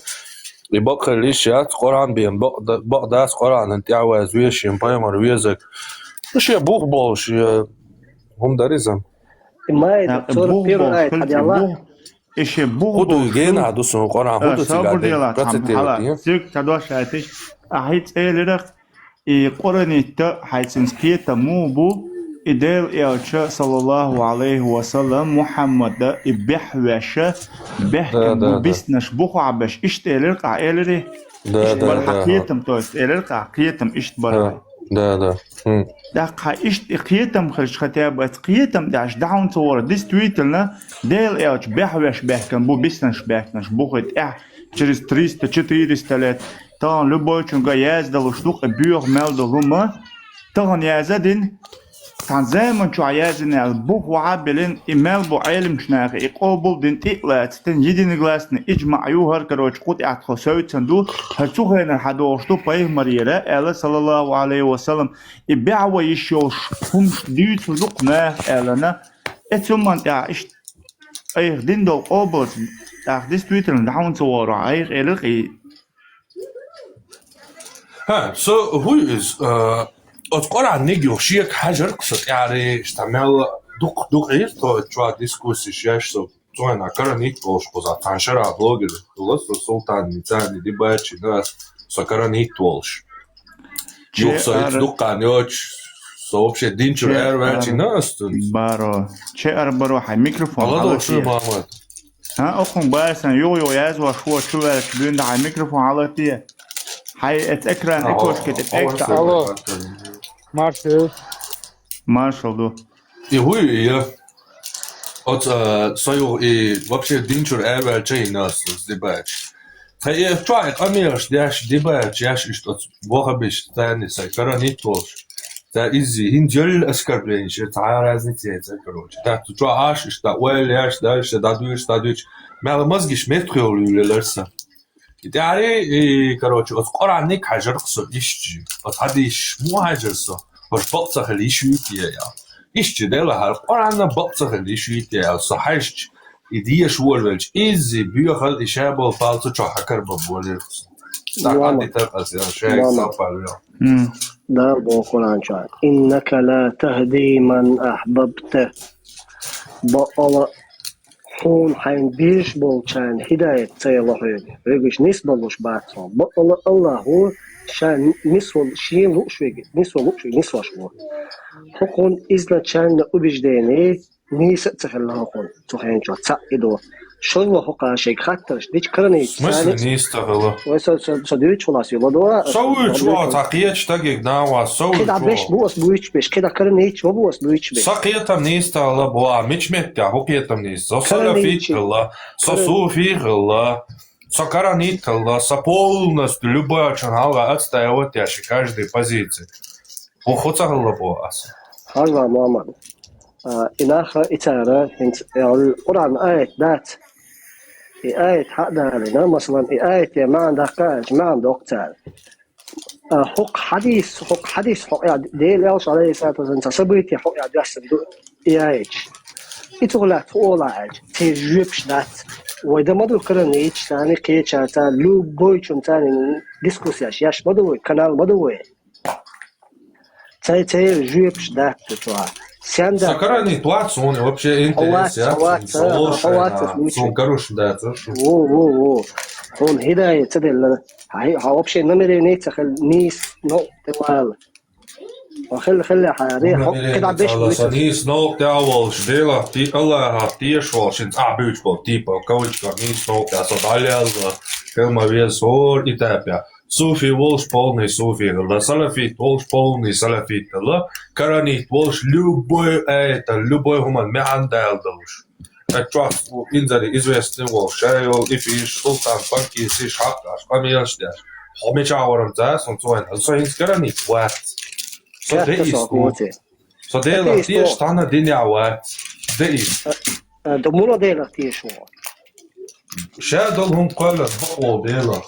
и бакъ хилла йиш яц, Къуръан бен бакъ да-, бакъ дац, Къуръанан тӀаьхьа ваза вешин пайхамар везаг. Ишта бух болуш, э, хӀума дара иза. И май, да, сорок первый бух болуш аят хӀума хьадяла. Бух, и ши бух болуш хӀума. Худуй гена ду сон Къуръан, э, худуй сабур цига дела, процитировать, хьала, ин? Цирк ца дош айтиш, ахьи цӀелира, и Къуръанитта хьайцинс кхетам му бу, и Дела элча, саллаллаху алейхи ва саллам, Мухьаммада, и бехвеша, бехкан бу, да, да, да, биснаш буху хьабеш, ишта элир къа, элири? Да, ишта да, бар да, хьа, ха. Кхетам, то есть, элир къа, кхетам ишта бар. Ха, хьа. Да, да. Хм. ТӀаккха ишта и кхетам хилча, хотя бы аца кхетам деш, дахьун ца вара, действительно, Дела элча бехвеш бехкан бу, биснаш бехканаш бу хи тӀехь, через триста, четыреста лет. Тахана любойчунга яздалуш ду, и боьха мел долу ма, тахана яза дин, цхьана заман чохь яздина аьлла, бух вахьа а белин, и мел бу Ӏелимчу наха и къобал дин тӀе а лаца, тен единогласно иджмаъ ю, хӀара, короче, кху тӀехь тхо совцан ду, хӀара цу хенара хьадогӀуш ду пайхамарера, аьлла, саллаллаху алейхи ва саллам, и бехван йиш йолуш хӀумаш дуьйцур ду-кх наха, аьллана, э, цу ман тӀехь иштта айхьа дин долу къобалца, тӀаккха действительно дахьун ца вогӀур, айхьа элира-кх и. ХӀа, со хӀуй иза, а, оцу Къуръаниг юха шега хьаьжар-кх со тӀаьхьарий, иштта мел дукха-дукха йира тхо чохь дискуссиш еш, со цу хенахь каранитта волуш кхузахь цхьана шарахь блогер хилла со, Султанни царни дибачи, да, со каранитта волуш. Юха со хӀинца дуккха йоцуш, со вообще дин чуьра араваьлчи, да, ас цуьнца. Баро. Че ара баро, хьайн микрофон хьалатте. ХӀан, окхунга басан, юха-юха язваш ву, чу ваьлча буьйна хьайн микрофон хьалатте. Хьайн эцу экран, окошко тӀе тӀекхча. Алло. Маршал. Маршал ду. И хӀуй, и я. Оцу, а, со юха и вообще дин чуьра араваьлча йина ас, ас дибача. Тхан и чохь и къамелаш деш, дибача еш иштта оцу ваххабиш царни сайн каранитта волуш. Цара иззи, хӀинца йолу оскорбление, шен цхьа а разница яцара, короче. Тахта чохь Ӏаш иштта ойла еш, дальше дӀадуьйш, дӀадуьйш. Мел мозгаш меттахъевлла юьйлалара сан. И тӀаьхьарий, и, короче, оцу Къуръаниг хьаьжар-кх со иштта. Оцу хьадисаш муха хьаьжар со? Хьуш бакъ ца хила йиш юй те аьлла. Иштта делахьара, Къуръанна бакъ ца хила йиш юй те аьлла, со хьаьжча, и деша волавелча, иззи боьхал и ша болу пал цу чохь хьакарбан болийра-кх со. ТӀаккха дитар аса, я, шайга сапар, я. Дала боху Къуръан чохь: «Иннака ла тахди ман ахьбабта». Бакъала, хьуна хьайна безаш болчарна хӀидаят ца елла хьоьга. Хьоьгаш нисбалуш бац хьо. Бакъала, АллахӀа ша нисвала, шена лууш вега, нисвала лууш вега, нисвеш ву. ХӀокхунна изначально убеждение нийса а ца хилла хӀокхунна, цу хенчохь цхьаъ и ду. ШозлагӀа хӀокхара шайга хаттарш дича каранийча. В смысле нийса ца хилла? Вай со, со, со дуьйцуш хилла ас юла ду. Со вуьйцуш ву, цхьа кхечу стаге нахвас, со вуьйцуш ву. КхидӀа беш бу ас буьйцуш беш, кхидӀа каранийча ма бу ас буьйцуш беш. Со кхетам нийса ца хилла бу, а мича меттехь хӀун кхетам нийса? Со салафит хилла, со суфи хилла, со каранит хилла, со полностью любой чун хьалха отстаивать еш, каждый позиция. ХӀун, хӀун ца хилла бу ас? Хьажал, Мухьаммад. А, и нах, и цара хӀинца, э, Къуръан аят дац. И аят хьа а далийна, масалан, и аят я маьӀна даккха аьлча, маьӀна доккху цара. А, хӀокху хьадис, хӀокху хьадис, хӀокху, я, Дела элча, алейхиссалату вассалам, цхьа событие хӀокху я доьссина ду и аяташ. И цух лаьцна хӀун олахь аьлча, церан жоьпаш дац. Вай дан ма ду каранийча, царна кхеча, царна любой чун, царна дискуссияш еш ма ду вай, канал ма ду вай. Цай, церан жоьпаш дац цу чохь. Сен дац? Со каранит вац, суна вообще интерес яц, со волуш вац, суна каруш дац. Во, во, во. Хьуна хӀидаят ца делла. Хьан, хьан вообще намерение ца хилла, нийса новкъа тӀе вала. Хьо хилла, хилла хьари, хьо кхидӀа беш вуьйцу. Со нийса новкъа тӀе а волуш, Делах те-, Аллахах тешаш волуш, шен цӀахь буьйцуш болу, типа, кавычках, нийса новкъа тӀе со дӀалелла, хила ма веза хӀора этапехь. Суфи волуш полный суфи хилла, салафит волуш полный салафит хилла, каранит волуш любой аятан, любой хӀуман маьӀна дала долуш. Ткъа чохь инзаре известный волуш, ша йолу и пиш, султан, панкисиш, хьакъаш, къамелаш деш. Хьо мичахь варан ца, сон цойна. Со хӀинца каранит вац. Со деист ву. Со Делах теша, цхьанна динехь вац. Деист. Э, э, да муна Делах теша ву? Ша долу хӀума кхоьллина бакъо Делах.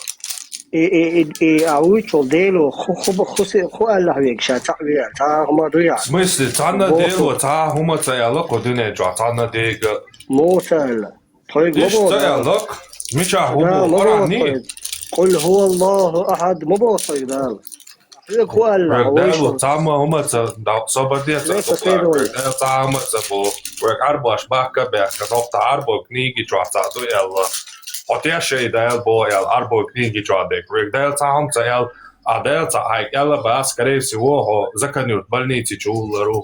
И, и, и, и, а вуьйцу Дело, ху, ху, ху, ху, ху аьлла хьоьга ша цхьаъ веа, цхьа а хӀума дуьйцу. В смысле, цхьанна Дело, цхьа а хӀума ца аьлла кху дуьнен чохь, цхьанна дега. Муха ца аьлла? Тхоьга ма боху Дала. Иштта ца аьлла-кх? Мичахь хӀун боху? Къуръан ма боху тхоьга. Къул хӀуа Аллаху ахьад ма боху тхоьга Дала. Хьуалла, Дала цхьа хӀума ца, да, собар де ца, Дала цхьа хӀума ца бо, вай Ӏарбош бахка бехка, нохта Ӏарбой книги чохь цхьа ду аьлла. Хьо тешай Дала бо аьлла, Ӏарбой книги чохь дек. Вай Дала цхьа хӀума ца аьлла, а Дала цхьа хьайга аьлла бац, скорее всего, хьо Закан-Юрт больници чу уллар ву.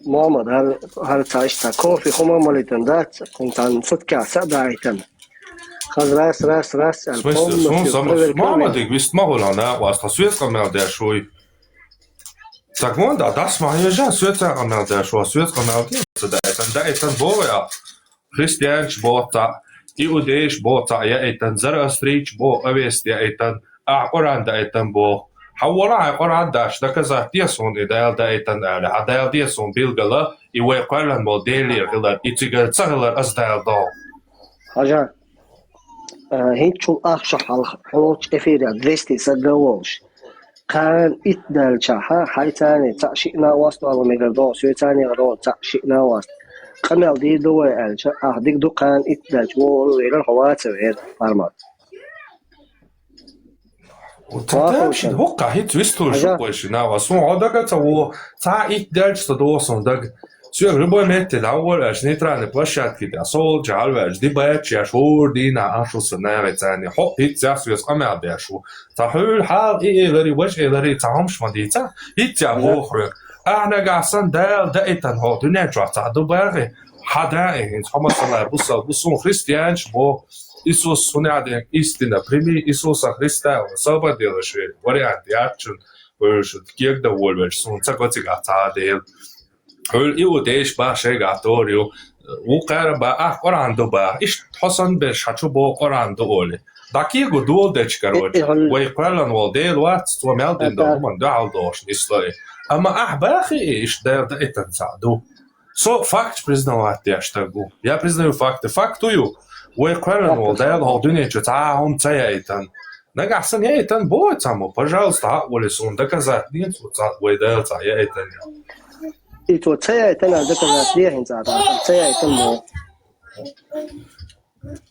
Мама, хӀара, хӀара цхьа иштта кофе хӀума малийтан дац, кхунтан суткех са а даийтан. Хаза раз, раз, раз, В смысле, полностью сун са проверка мама дик вист ма хула на, вас та соьца къамел деш вуй. Так вон да, дас ма хьежа, соьца къамел деш ву, соьца къамел деш, ца даийтан, даийтан бо я. Христианча бо цхьаъ, иудейш бо цхьаъ яийтан, зараастрийча бо, авеста яийтан, ахь Къуръан даийтан бо. Хьан вала хьайн Къуръан даш, доказать де суна и Дала даийтан аьлла, хьан Дала де суна билгала, и вай кхоьллан болу Делера хилар, и цигара ца хилар ас Дала догӀу. Хьажа, а, хӀинцачул ахча хьалха, хьоьгучу эфирехь двести саг а волуш. Кхана итт даьллачахьа, хьайцарний цхьаъ шиъна а васт, ала мегар догӀу, соьцарнийгӀа догӀу цхьаъ шиъна а васт. Къамел дийр ду вай аьлча, ахь дика ду кхана итт даьлча, вогӀур а велар, хьо ваца вер, Пармат. Тамшин хӀокха хӀинца вистхуьлуш ву вай шина, ва суна хьо дага ца во, цхьа итт даьлча ца догӀу суна дага. Соьга любой метте дӀаволла аьлча, нейтральный площадке тӀехь, со волчу хьалаваьлча, дибача еш, хӀора дийнахь Ӏаш ву сан нахе царний. Хьо хӀинца яхь соьца къамел деш ву. Цхьа хьуьлла хьала и элари, важа элари, цхьа хӀумаш ма дийца, хӀинца яхь боху хьоьга. Ахьа нагахь санна Дала даийтан хьо дуьнен чохь цхьа ду бахи, хьан да и хӀинца, хьо масала бусал бу, суна христианаш боху, Иисус хӀунда ден истина, прими Иисуса Христа, сабар делаш вариант яц шуна, вевшуд кегда волвелча, суна ца го цигахь цхьа а дела. Хьуьлла иудейш баха шайгахь тора ю. Ву кхара баха, ахь Къуръан ду баха. Иштта хьо санна берш хьан чу боху Къуръан ду олий. ДӀакего дола дечу, короче. Вай кхоьллан волу Дела вац, цо мел дина долу хӀуманна дуьхьал дохуш нисло и. Амма ахь бахи и, иштта Дала даийтан цхьаъ ду. Со факташ признавать деш стаг ву. Я признаю факты. Факт ю. Вай кхоьллан волу Дала хьо дуьнен чу цхьа а хӀума ца яийтан. Нагахь санна яийтан боху цхьаммо, пожалуйста, хьаъ вали суна доказать дийца, вай Дала цхьа яийтан. И цо ца яйтина доказать де хӀинца а, ца яйтина мо.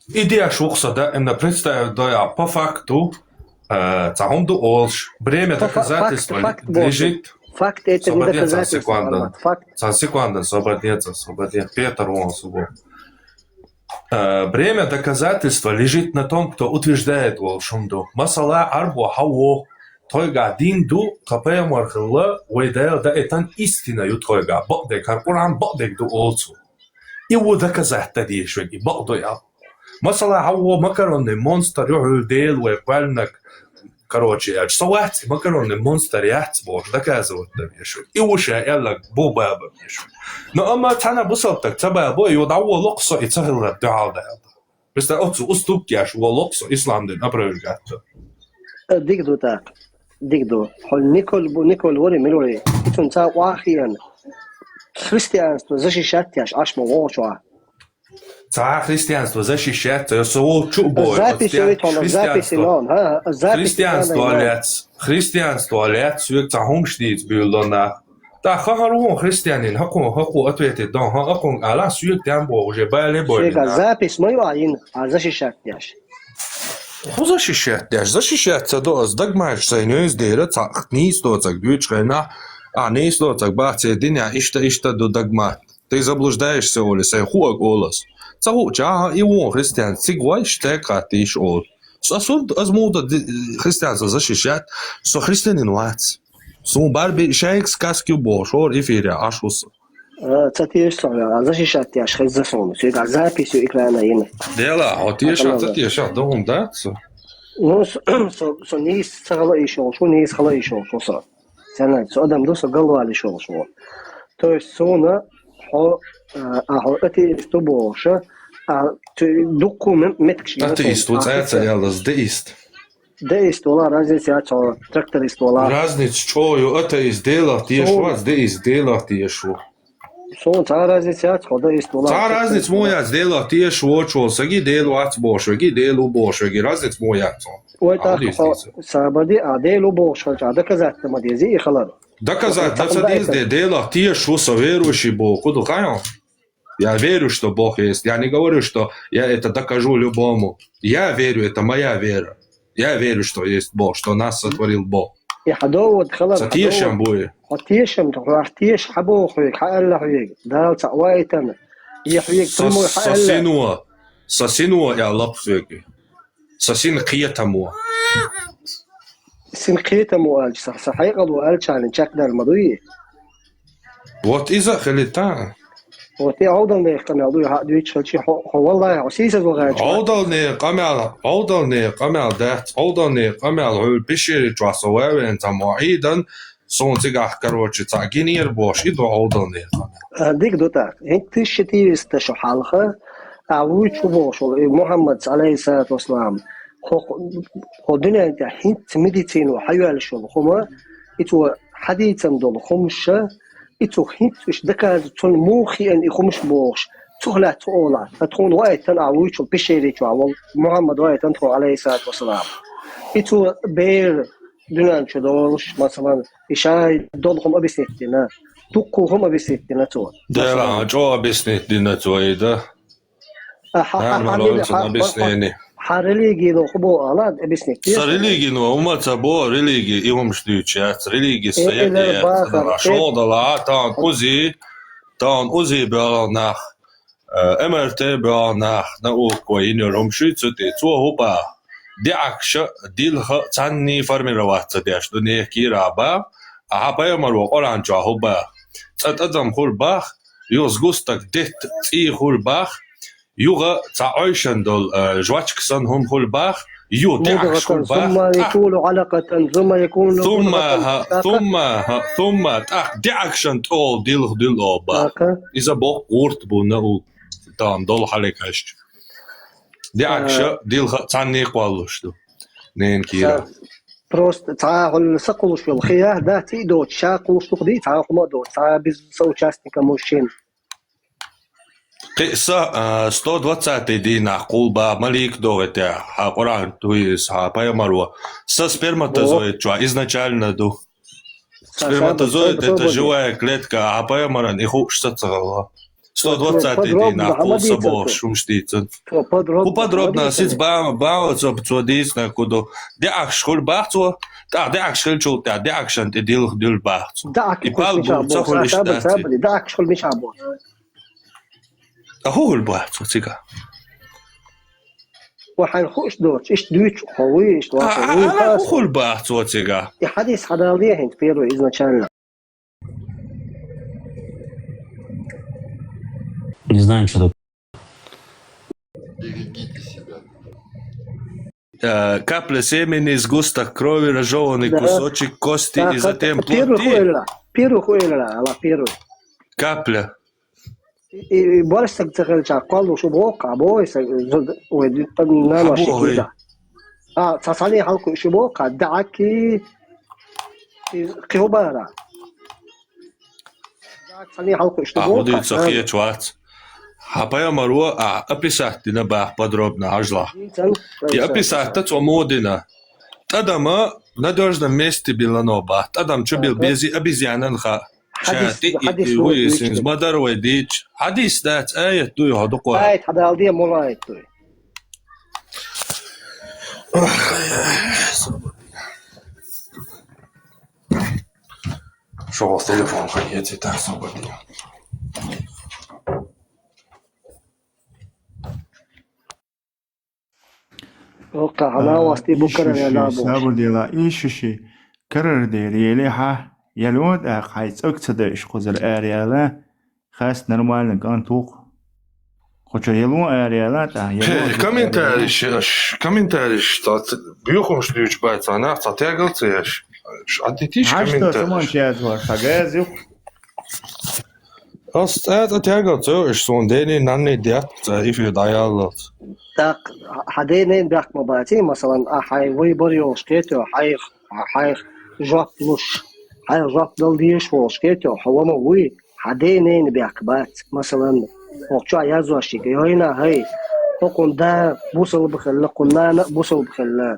И деш ву-кх со, да, именно представить до я, по факту, э, цхьа хӀума ду олуш, бремя доказательства лежит. Факт это не доказательство, Армат, факт. Цхьа секунда, свободнее, свободнее, Петр вон суго. Э, бремя доказательства лежит на том, кто утверждает волу шуна ду. Масала, Ӏарбо хьан воху, тхойгахь дин ду, тхан пайхамар хилла, вай Дала даийтан истина ю тхойгахь, бакъдерг, хӀара Къуръан бакъдерг ду олу цо. И ву доказать дан дезаш верг, и бакъ ду аьлла. Масала, хьан воху макаронный монстр ю хьуьлла Дела вай кхоьллинарг, короче, аьлча, со вац и макаронный монстр яц бохуш, доказывать дан вешан. И ву ша аьлларг бу баба вешан. Но амма цхьана бусалба стаг ца баьлла бо, и ву дӀаволу-кх со, и ца хиларна дуьхьал даьлла. Представь, оцу уступки еш волу-кх со, ислам дин опровергать дан. Дика ду тӀаккха. Дика ду. Хьо Николь бу, Николь вари, мила вари. Ицунна цхьа охьахиъна. Христианство защищать еш Ӏаш ма вогӀу чохь. Цхьа христианство защищать, со волчу а боху. Запись ю, хьуна, запись ю, ха, запись ю, христианство лец, христианство лец, соьга цхьа хӀумаш дийца буьйлу нах. ТӀаккха хӀара вон христианин, хӀокхо, хӀокхо ответить дон, хӀан акхунга ала, соьга тем боху, уже бале бойна. Соьга запись ма ю а йина, а защищать деш. ХӀун защищать деш? Защищать ца до ас, дагмачу сайн нуьйс дера, цхьа нийса доцург дуьйцу хенахь, а нийса доцург бац, церан динехь иштта, иштта ду дагма. Ты заблуждаешься, олий, сайн хуург олу ас. Ца хуучахьа, и вон христиан, цига вайш, тӀе кхаттийша олу. Ас сурт, ас муха ди-, христианство защищать, со христианин вац. Суна барби шайга сказки бохуш, хӀора эфире Ӏаш ву со. Ца теша со, а защищать еш хезна суна. Соьга запись ю экрана йина. Дела, хьо теша, ца теша, ду хӀума дац со? Ну, со, со, со нийса ца хала йиш йолуш ву, нийса хала йиш йолуш ву со. Царна со адам ду, со галвалиш волуш ву. То есть суна хьо, а, а хьо атеист ву бохуша, а, цу дуккху ме-, меткаш йина. Атеист ву, цӀа ца яллаз, деист. Деист вала, разница яц хьо, тракторист вала. Разница чӀогӀа ю, атеист Делах теша вац, деист Делах теша ву. Суна цхьа разница яц хьо, деист вала. Цхьа разница мо яц, Делах теша воцу волу саги, Дела вац бохуш веги, Дела ву бохуш веги, разница мо яц хьо. Ой, так, хьо сабади, а Дела ву бохуш хилча, доказательство ма дези и халар. Доказательство ца дезде, Делах теша ву со верующий боху, ду хайо? Я верю, что Бог есть. Я не говорю, что я это докажу любому. Я верю, это моя вера. Я верю, что есть Бог, что нас сотворил Бог. И хьадовод хала, Са тешам буй. Хьо тешам, хьо теша хьабоху хьоьга, хьаалла хьоьга. Дала цхьаъ ваийтана. И хьоьга Са, прямой са хьаалла. Сино, са сино я лапсуьги. Са син кхетамо. Син кхетамо аьлча, са, са хьекъало аьлча, чекхдар ма дуй. Вот иза а хилита. Вот и Ӏовдалнехан къамел дуй, хьа дуьйцуш хилчи, хьо, хьо валлахӀи, хьо сийсаз вагӀача. Ӏовдалне къамел, Ӏовдалне къамел дац, Ӏовдалне къамел хьуьл пишири чохь со вавен цхьа мо Ӏийдан, суна цигахь, короче, цхьа гинера бохуш, и ду Ӏовдалне къамел. А, дика ду тӀаккха. ХӀинца тысяча четыреста шо хьалха, а вуй чу бохуш волу, и Мухьаммадс, алейхиссалату вассалам, хӀокху, хӀо дуьнен тӀехь хӀинца медицина хьайоьллуш йолу хӀума, и цо хьадийцан долу хӀумаш, и цо хӀинца уьш доказывать, цунна муха хиъна и хӀумаш бохуш, цух лаьцна олахь, ткъа тхуна ваийтан а вуй чу пишири чохь волу, Мухьаммад ваийтан тхуна, алейхиссалату вассалам. И цо бер дуьнен чу долуш, масалан, и шай долу хӀума объяснить дина, дуккха хӀума объяснить дина цо. Делахь, масалан, чӀогӀа объяснить дина цо и, да? А, хьа, хьа, Нормально хьа, роль хьа, цун хьа, объяснение. Хьа религино хӀун боху ала, объяснить де. Са религино, хӀума ца боху, религи и хӀумаш дуьйцуш яц, религи са Э, я, элар я, бахар, ца дала, э, шолгӀа дала, тахана узи, тахана узи боьлла нах. Э, МРТ боьлла нах, наукой йина йолу хӀума шуьйцу тӀе, цо хӀун баха? ДеӀакаша, дилха цхьанний формировать ца деш ду, нехан кийра баха, а хьан пайхамаро Къуръан чохь хӀун баха? Цкъа тӀадам хуьлу баха, юха сгусток детта цӀий хуьлу баха, юха цхьа Ӏойшан долу, э, жвачка санна хӀума хуьлу баха, ю, ДеӀакаш хуьлу баха, сумма тӀаккха якуну Ӏалакъатан, сумма якуну сумма, мудгъатан, хьа, тӀаккха сумма, хьа, сумма, тӀаккха ДеӀакашан тӀе дилха дуьллу баха. ТӀаккха? Иза боккха гӀурт бу наука, тахана долу хьале кхаьчча. ДеӀакаша, а, дилха цхьанний кхоллуш ду. Ненан кийра. Ша, просто цхьа хьуьлла са кхуллуш йолу хи яхь, да, цӀий доцуш, ша кхуллуш ду-кх ди, цхьа хӀума а доцуш, цхьа без соучастника мужчин. Кхин са, а, сто двадцатый дийнахь кхул баха, малик догӀу тӀехь, хьан Къуръан дуй иза, хьан пайхамаро. Са сперматозоид чохь изначально ду. Са, сперматозоид, это живая клетка, а хьан пайхамаран и хууш са ца хилла. Сто двадцатый дийнахь кхул са бохуш, хӀумаш дийцина. ХӀун подробно сица баха, баха цо, цо дийцинарг хӀун ду. ДеӀакаш хуьлу баха цо, тӀаккха ДеӀакаш хилчул тӀаьхьа ДеӀакашан тӀе дилха дуьллу баха цо. И пал бу, ца хуьлуш дац. ДеӀакаш хуьлу мичахь боху? А хӀун хуьлу баха цо цигахь? Ва хьайна хууш доцуш, иштта дуьйцу, хьо вуй, иштта ваха, а, вуй, а, хӀун хуьлу баха цо цигахь? И хьадис хьадалале хӀинца первый изначально. Не знаю, что такое. Берегите себя. Э, капля семени, сгусток крови, разжёванный кусочек кости и затем плод. Первый хуьлу, первый хуьлу, ала, первый. Капля. И, и, и больше так ца хилча, кхоллуш шу боху, а боху, ой, ой, нана ши кида. А, ца сани хьалку шу боху, ДеӀаки, и кхин хӀун бара. Цхьанний хьалкхуьуш ду боху, хӀун дуьйцу, ца хеташ вац. Хьан пайхамаро а описать дина баха подробно, хьажалахь. И описать цо муха дина? ТӀадам надёжном месте биллано баха. ТӀадам чу билла безий обезьянан хаа. Ша тӀе и, и вуй, синз ма дара вай дийцча. Хьадис дац, аят дуй хьо дукха. Аят хьадала де, мула аят дуй. Шо вас телефон хьаэций, так, свободный. Окка, хьала васти бу карар яла бу. Сабр дела, ишши карар дер еле хьа, ялон тӀаккха хьай цӀог ца дайш кхузара ара яла. Хас нормально кӀант ву-кх. Кху чу ялон ара яла тӀа, ялон. Комментариш, аш, комментариш, цхьа ц-, буьйхамаш дуьйцуш бац, цхьа нах цхьа тегал ца еш. Аш, а тетиш комментариш. Хьашта саман чезвар, ша газа ю. Ас цӀа, цӀа тегал ца еш, суна дени, нанни детта, цӀа эфир дӀаяллалц. Так, хьан дени бехк ма баций, масалан, а хьайн выбор йолуш кхетий, хьайх, хьайх жоп луш, хьайх жоп дала дезаш волуш кхетий, хьо ва ма вуй. Хьан ден-ненан бехк бац, масалан, хӀокху чохь язъеш йига, йойна, хӀай, хӀокхун да бусалба хилла, кхун нана а бусалба хилла.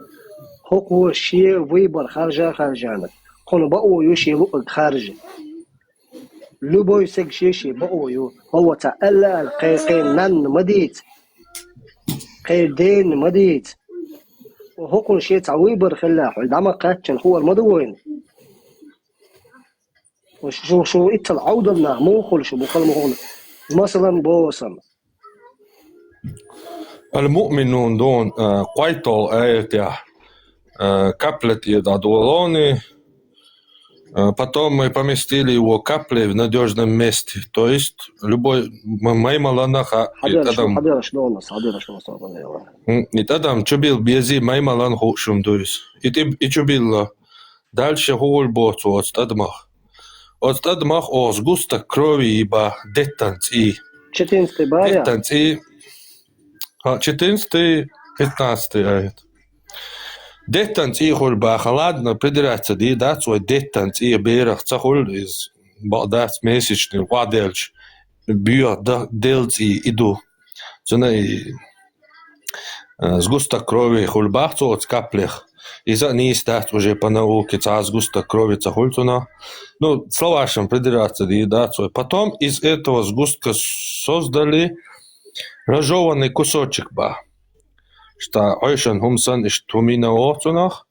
ХӀокхо шен выбор харжа а харжанаг, кхунна бакъо ю шен луъург харжа. Любой саг шен-шен бакъо ю. ХӀо ва цхьа аьлла-аьлла, кхеран нанна ма дийца, кхеран дена ма дийца. ХӀокхунна шен цхьа выбор хилла, хьо дӀа ма кхаьччина, хуур ма ду вайна. Шу, шу итцал Ӏовдал нах муха хуьлу шу, бухал муха хуьлу. Масалан, боху сан. Аль-Муъминун дун, а, кхойтталгӀа аятехь, а, каплет и дӀадолони, а, потом мы поместили его каплей в надёжном месте. То есть любой м-, маймалана ха-, и Хьадераш, тӀадам. Хьадераш долмас, хьадераш долмас, М, и тӀадам чубил бези маймалан хушум дуйс. И тӀиб-, и чубилла. Дальше хӀу гӀулбоцу оцу тӀадамах? Оцу тӀадамах оха сгусток крови йиба, деттан цӀий. Четырнадцатый баря? Деттан цӀий. А, четырнадцатый, пятнадцатый аят. Деттан цӀий хуьлу баха, ладно, придираться дий дац вай, деттан цӀий берах ца хуьлу, иза бакъ дац, месячный къоделча, боьха да-, дел цӀий и ду. Цуьнан и, э, сгусток крови хуьлу бах цо оцу каплех. Иза а нийса дац уже по науке, цхьа сгусток крови ца хуьлу цунах. Ну, словашам придираться дий дац вай. Потом из этого сгустка создали разжёванный кусочек бах. Ишта Ӏойшан хӀума сан, иштта хӀума йина оха цунах.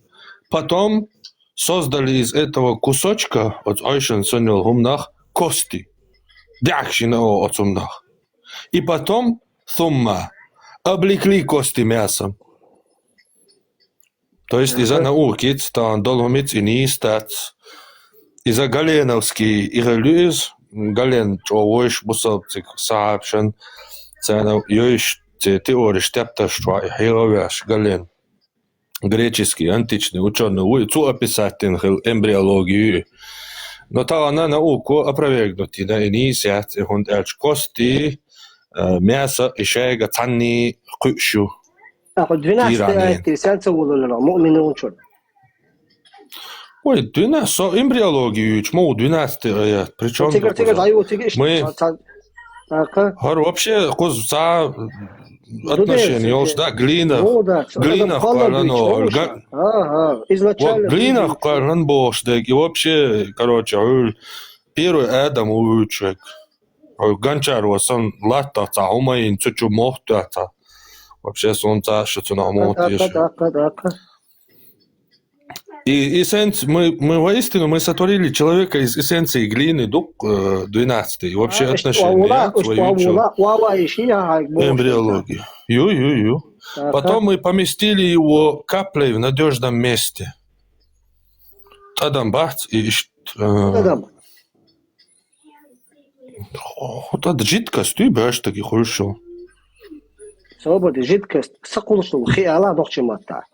Потом создали из этого кусочка, оцу Ӏойшан сан йолу хӀуманах, кости. ДаьӀахкаш йина оха оцу хӀуманах. И потом, сумма, облекли кости мясом. То есть иза Ага. наукица, тахана долу хӀумица и нийса дац. Иза Галеновский, и хила ю иза, Гален чӀогӀа войш бусалба цига сахьабашан, царна йойш, церан теориш тептарш чохь и хьегӀа а веш, Гален. Греческий, античный учёный вуй, цо описать дина хила эмбриологию. Но тахана науко опровергнуть йина и нийса яц, и хӀунда аьлча кости, э, мясо и шайга цхьанний кхуьуш ю. Ахьа двенадцатый Кира аят нен. Сенца волалура, муъминун чуьра. Ой, двенадцать, со эмбриологию юьйцуш ма ву двенадцатый аят. Причём Цигара, цигара, ай, ву, цига иш-, Мы ца-, ца-, аха. ХӀара вообще кхуза цхьа отношение йолуш, да, глина. Ну, да, ц-, Глина адам кхоллалуьйтуш, кхоьллан вовшах. Га-, Ага, изначально вот глина кхоьллан бохуш дерг. И вообще, короче, хьуьлла первый Адам ву вуьйцуш верг. Хьуьлла гончаро сан латтах цхьа хӀума йина, цу чу мохтуьйту цхьа. Вообще, сон цхьа шу цунах мохтуьйту. Аха, аха. И эссенц-, мы, мы воистину, мы сотворили человека из эссенции глины, дук, э, двенадцатый. И вообще отношение, а, эмбриология. Ю, ю, ю. Потом мы поместили его каплей в надёжном месте. ТӀадам бац и ишт-, э, ТӀадам. ХӀу тӀад жидкость дуй баьш таги хуьлуш шу. Собаде жидкость, са кхуллуш ду, хи ала нохчийн маттахь.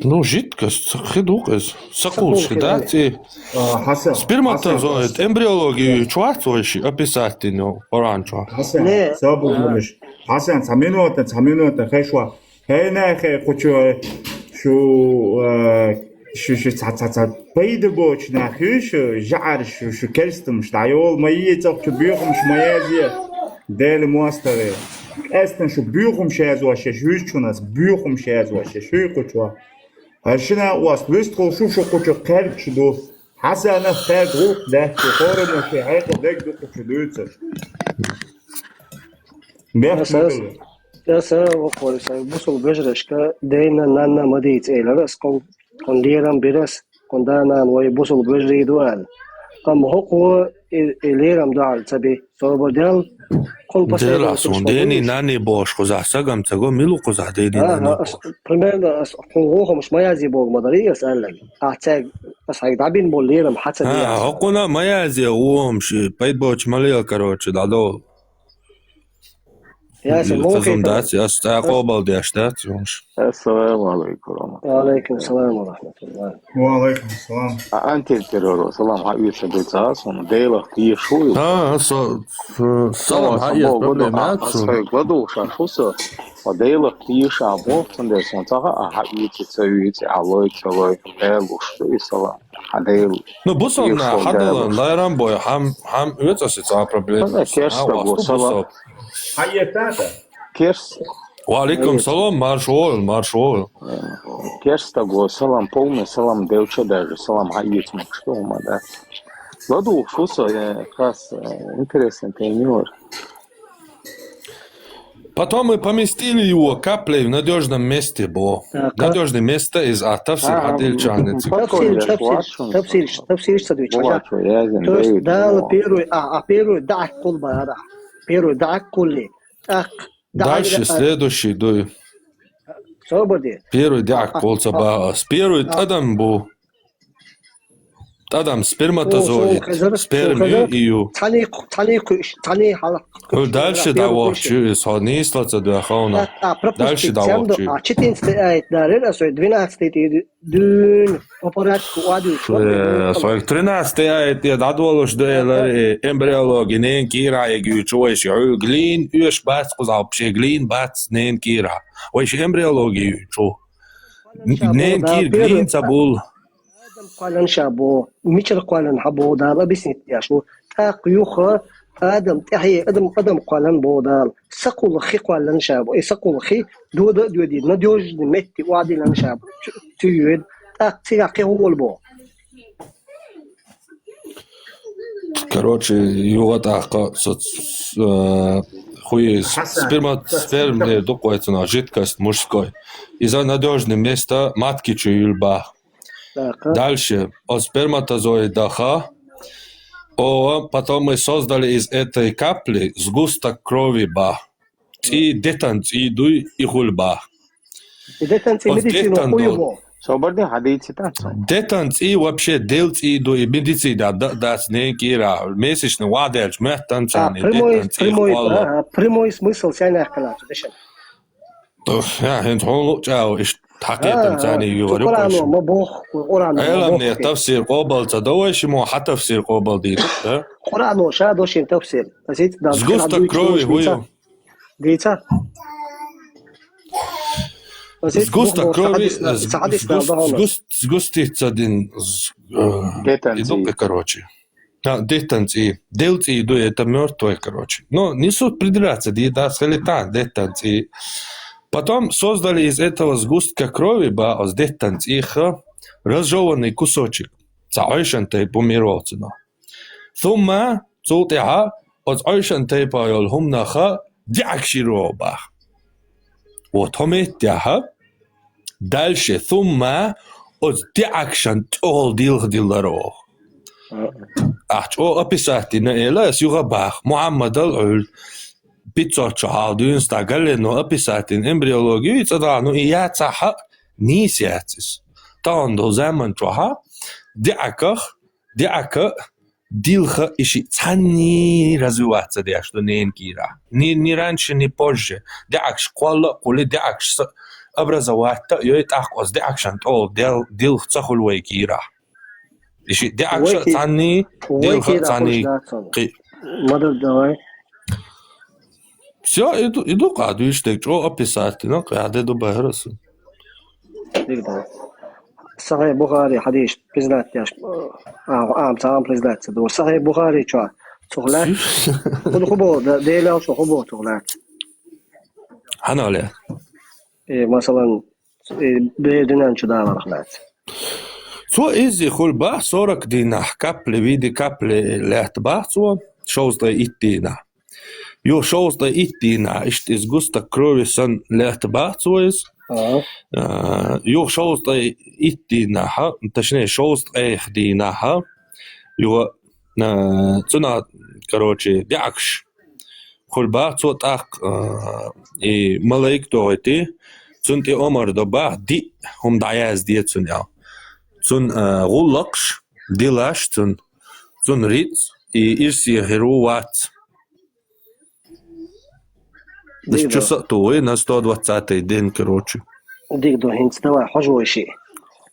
Ну, жидкость, хи ду-кх иза. Сакхуллуш хи дац и. А, Хьасан, сперматозоид, Хьасан, эмбриологию чохь вай ши описательно Коран чохь. Хьасан, не. Собар гумиш. Хьасан, цхьа минута, цхьа минута, хешва. Хей, нахе, кхучу, шу, а, шу, шу, цхьа, цхьа, цхьа, пайда боцу нах, шу, жаӀар, шу, шу, керстамаш, дӀайолу, ма йийца, кхучу боьхамаш, ма язъе. Дела мостагӀе. Къаьстина шу боьхамаш язъеш, шу вуьзчунас боьхамаш язъеш, шу кхучу. Хьан шина ост вистхула шу, шу кхучу кхерча ду. Хьасанах кхерга гӀуллакх даьтта, хӀораммо шен хьекъал дерг ду кхучу дуьйцуш. Бехк ма билла. Аса, аса, вокхо, аса, бусул вежарашка, дайна, нанна ма дийца элира, ас кху-, кхунна лерам бира ас, кхунна да-нана вай бусул вежарий ду аьлла. Амма хӀокхо и, и лерам дуьхьал ца би, собар дел, кхунна Дела пасайдал сон, дени, нани бохуш кхузахь, сагам ца го, мила ву кхузахь дени, нани бохуш? Примерно, ас кхунна вохамаш ма язъе боху ма дарий ас аьлларг. Ахь цаьрга, ас хьайга дӀабина болу лерам хьан ца А, дехьа? ХӀокхуна ма язъе вохамаш, пайда боцуш ма лела, короче, дӀадовла. Ясин, мохе хазам дац, яс цӀа къобал деш дац, йомаш. Ассаламу алейкум ва рахматуллах. Ва алейкум салам ва рахматуллах. Ва алейкум салам. А антитеррор, салам, хьан уьйцу дуьйцу ас, хьуна Делах тешаш ву? А, со, со, салам, хьан уьйцу проблема яц, ас хьайга ладугӀуш аш ву со, ва Делах тешаш а боху, цундела сон ца хаьа, а хьан уьйцу, ца уьйцу, а лой, ца лой, Дела луш ду и салам. Хьан Дела. Ну, бусалбанна хьадалан, лайрам бой, хьам, хьам оьцу аса цхьа проблема. Хьан керста го салам. Хьан ета ата? Керс. Ва алейкум салам, марш вогӀийла, марш вогӀийла. Керста го салам, полный салам, девча даже салам, хьан оьцу ма, что ма, да. ЛадугӀуш ву со, э, хас, э, интересный тема. Потом мы поместили его каплей в надёжном месте, бо. Так, а? Надёжное место из а тафсир А, хьадилча м, ниц. Тафсир, подходит, тафсир, вашу тафсир, тафсир садвич, бывает, хажа. Что я То есть, даю, дала да. Первый, а, а первый да кулбара. Первый да кули. Так, да, Дальше а, следующий дуй. Собади. Первый да А, а, кулца а. Ба. С первый А. Тадам бу. Тадам, сперматозоид. Спермию ию. Цани, цани куш, цани хала. Хул дальше да вахчу, со нислаца да хауна. Дальше да вахчу. А четырнадцатый аят дарил, а сой двенадцатый ты дюн по порядку аду. Э, сой тринадцатый аят я да долуш да элари эмбриологи нен кира я гючу, ой ши, ой, глин, юш бац, кузал пше глин бац, нен кира. Ой ши, эмбриологи ючу. Нен кир глин ца бул. Адам кхоалан ша бо, мичара кхоалан хьа бо дала объяснить деш ву. ТӀаккха юха адам тӀехье, адам, адам кхоалан бо дала. Сакхул хи кхоалан ша бо. И сакхул хи дода а доди, надёжный метти вадилан ша бо. Цу-, цу йода. ТӀаккха цига кхи хул бо. Короче, юга тӀаккха со, э, хуи Хасан, сперма, сперм не дукъойцуна, жидкость мужской. Из-за надёжное место матки чуюль ба. Так, а? Дальше. От сперматозоида ха. О, потом мы создали из этой капли сгусток крови ба. ЦӀи детан цӀи дуй и хул ба. И детан цӀи От медицина детан хуй дол- бо. Собарди хьадийци та цо. Детан цӀи вообще дел цӀи дуй и медицина да, да, дац нен кира. Месячный ваделч, меттан А, цани, прямой, детан цӀи прямой, хуалла. Ага, прямой смысл сяна калач, дешан. То, я, хин хулу чау, иш хьакъетан А, цани а, ю цу варю Къуръано куш. Ма бох, Къуръано ма Элам бох не ки. Тафсир къобал ца довай ши мо хьа тафсир къобал ди, да? Къуръано ша дошин тафсир. Азит да Сгусток крови хуй. Дица. Азит Сгусток бох, крови, хадис на, сг-, хадис на сгуст-, бахана. Сгуст-, сгустица дин, з-, э, Детан иду цӀи. Короче. А, детан цӀи. Дел цӀи дуй, это мёртвый, короче. Но не суть придраться, ди да схали та, детан цӀи. Потом создали из этого сгустка крови, ба, оз детан цӀи ха, разжеванный кусочек. Ца ойшан тайпа мировцина. Сумма, цул тӀехьа, оз ойшан тайпа йол хумнаха, диак широ ба. Вот, хомет тяха. Дальше, сумма, оз диакшан тӀол дилх диларо. Ахчо описать дина эла, эс юга бах. Мухаммад ал-Уль, пятьсот чо хьал дюнста галено описать дин эмбриологию, и цадано и я цаха нис яцис. Таон до заман чоха, диаках, диака, дилха иши цанни развиваться деш до нен кира. Ни, ни раньше, ни позже. Диакш квалла кули диакш с-, образовать та, йой тах оз диакшан тол дел, дилх цахул вай кира. Иши диакша Вайки-, цанни, дилха вайки цанни ракуш дацан. Ки. Мадад давай. Всё, иду, иду къаду иш дег чо описать, но къяде ду байрасу. Дигда. Сахи Бухари хадиш признать яш. А, ам, сам признать ду. Сахи Бухари чо? Цухлат. Сю- Худ хубо, да, делял шо хубо цухлат. Ханали. Э, масалан, Э, бе динан чу давар хлац. Цо изи хулба сорок динах капли, види капли лят ба цо, шоузда ит дина. Ю шоузда ит дина, ишт из густа крови сан лят ба цо из. Ага. Э, ю шоузда ит дина, ха, точнее, шоузда эх дина, ха. Ю, э, цуна, короче, дякш. Хулба цо тӀаккха, а, и малайк догӀийти, цун тӀе омар до бах, диъ хӀума дӀаязде цун аьл. Цун, а, гӀуллакхаш, дилаш цун, цун рицкъ, и ирсе хир ву вац. Даш Дигда. Чу са ту вай на сто двадцатый день, короче. Дигда, хӀинца давай, хьожа вай ши.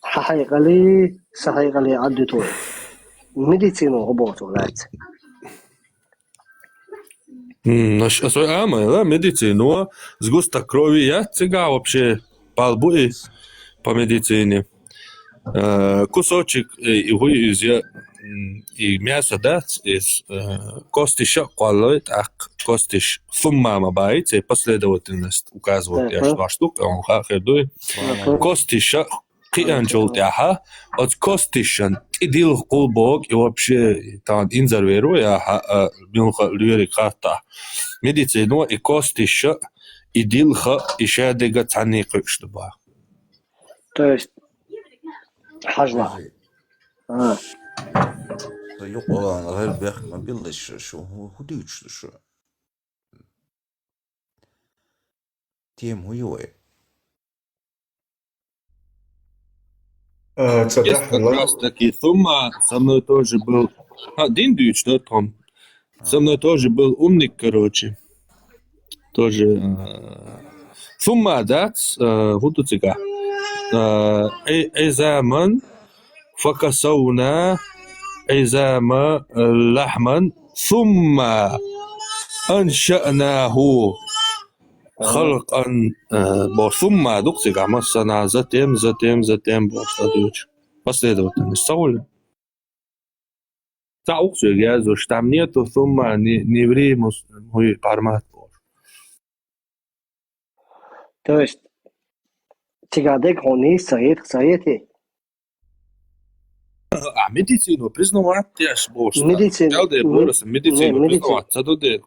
Хьа хьайкъали, са хьайкъали Ӏадду той. Медицину гӀо боцу лац. М, наш, а сой амайла, медицину, сгусток крови я, цига вообще палбу и по медицине. Э, кусочек, э, и гуй из я, м, и мясо дац, из, э, костиша квалой, так, костиш сумма ма бай, цей последовательность указывает, я Ага. что штука, он ха хердуй. Ага. Костиша кхианчул тяха, от костишан, тидил кулбок, и вообще, там, инзар веру, я, ха, а, милха, лирик хата. Медицину, и костиша, и дилха, и шадерг цхьанне кхуьуш ду боху. То есть, хьажла. А. Со юкъа гӀайр бехк ма билла шу, шу хӀу, хӀу дуьйцуш ду шу? Тема хӀу ю вай? А, ца Есть как дахьала. раз таки сумма со мной тоже был. А, дин дуьйцуш ду тхо. Со мной тоже был умник, короче. Тоже. Э, сумма дац, э, хӀу ду цигахь. Э, э, изаман факасавна изама лахман сумма аншаънаху халкъан, э, бо сумма ду цигахь массана затем, затем, затем бохуш ца дуьйцу. Последовательность ца хуьлу. Ца укху соьга яздеш, там нету сумма, не, не ври, мус-, муй, пармат бохуш. То есть, цигахь дерг хьуна нийса ца хета, ца хетий? А медицину признавать деш бохуш. Медицина, Ялде ме-, бораса медицину не, медицина. Признавать ца ду де.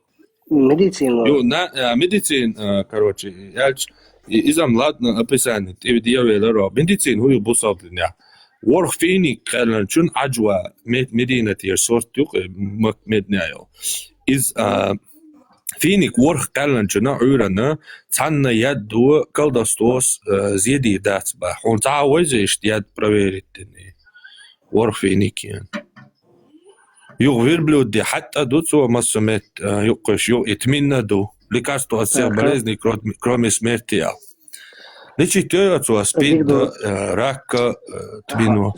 Медицина. Ю, на, а, медицин, а, короче, ялч, и, изам ладно описание, тӀе видео веларо. Медицин хӀу ю бусалба динехь? ВорхӀ финик кхаьлланчун Ӏаджва, Ме-, Мединатера сорт ю, э, Мак-, Мединаел. Из, а, финик ворхӀ кхаьлланчуна Ӏуьйранна цхьанна яд ду, колдовствос, э, зеде дац боху. Хьуна цхьа а вайза иштта яд проверить дина? ВорхӀ финик ян. Юха верблюде хьатта ду цо массо мет, э, юккъуш, ю и тминна ду. Лекарство от всех болезней, кроме, кроме смерти, аьлла. Лечить йо цо спид, э, рак, э, тмино.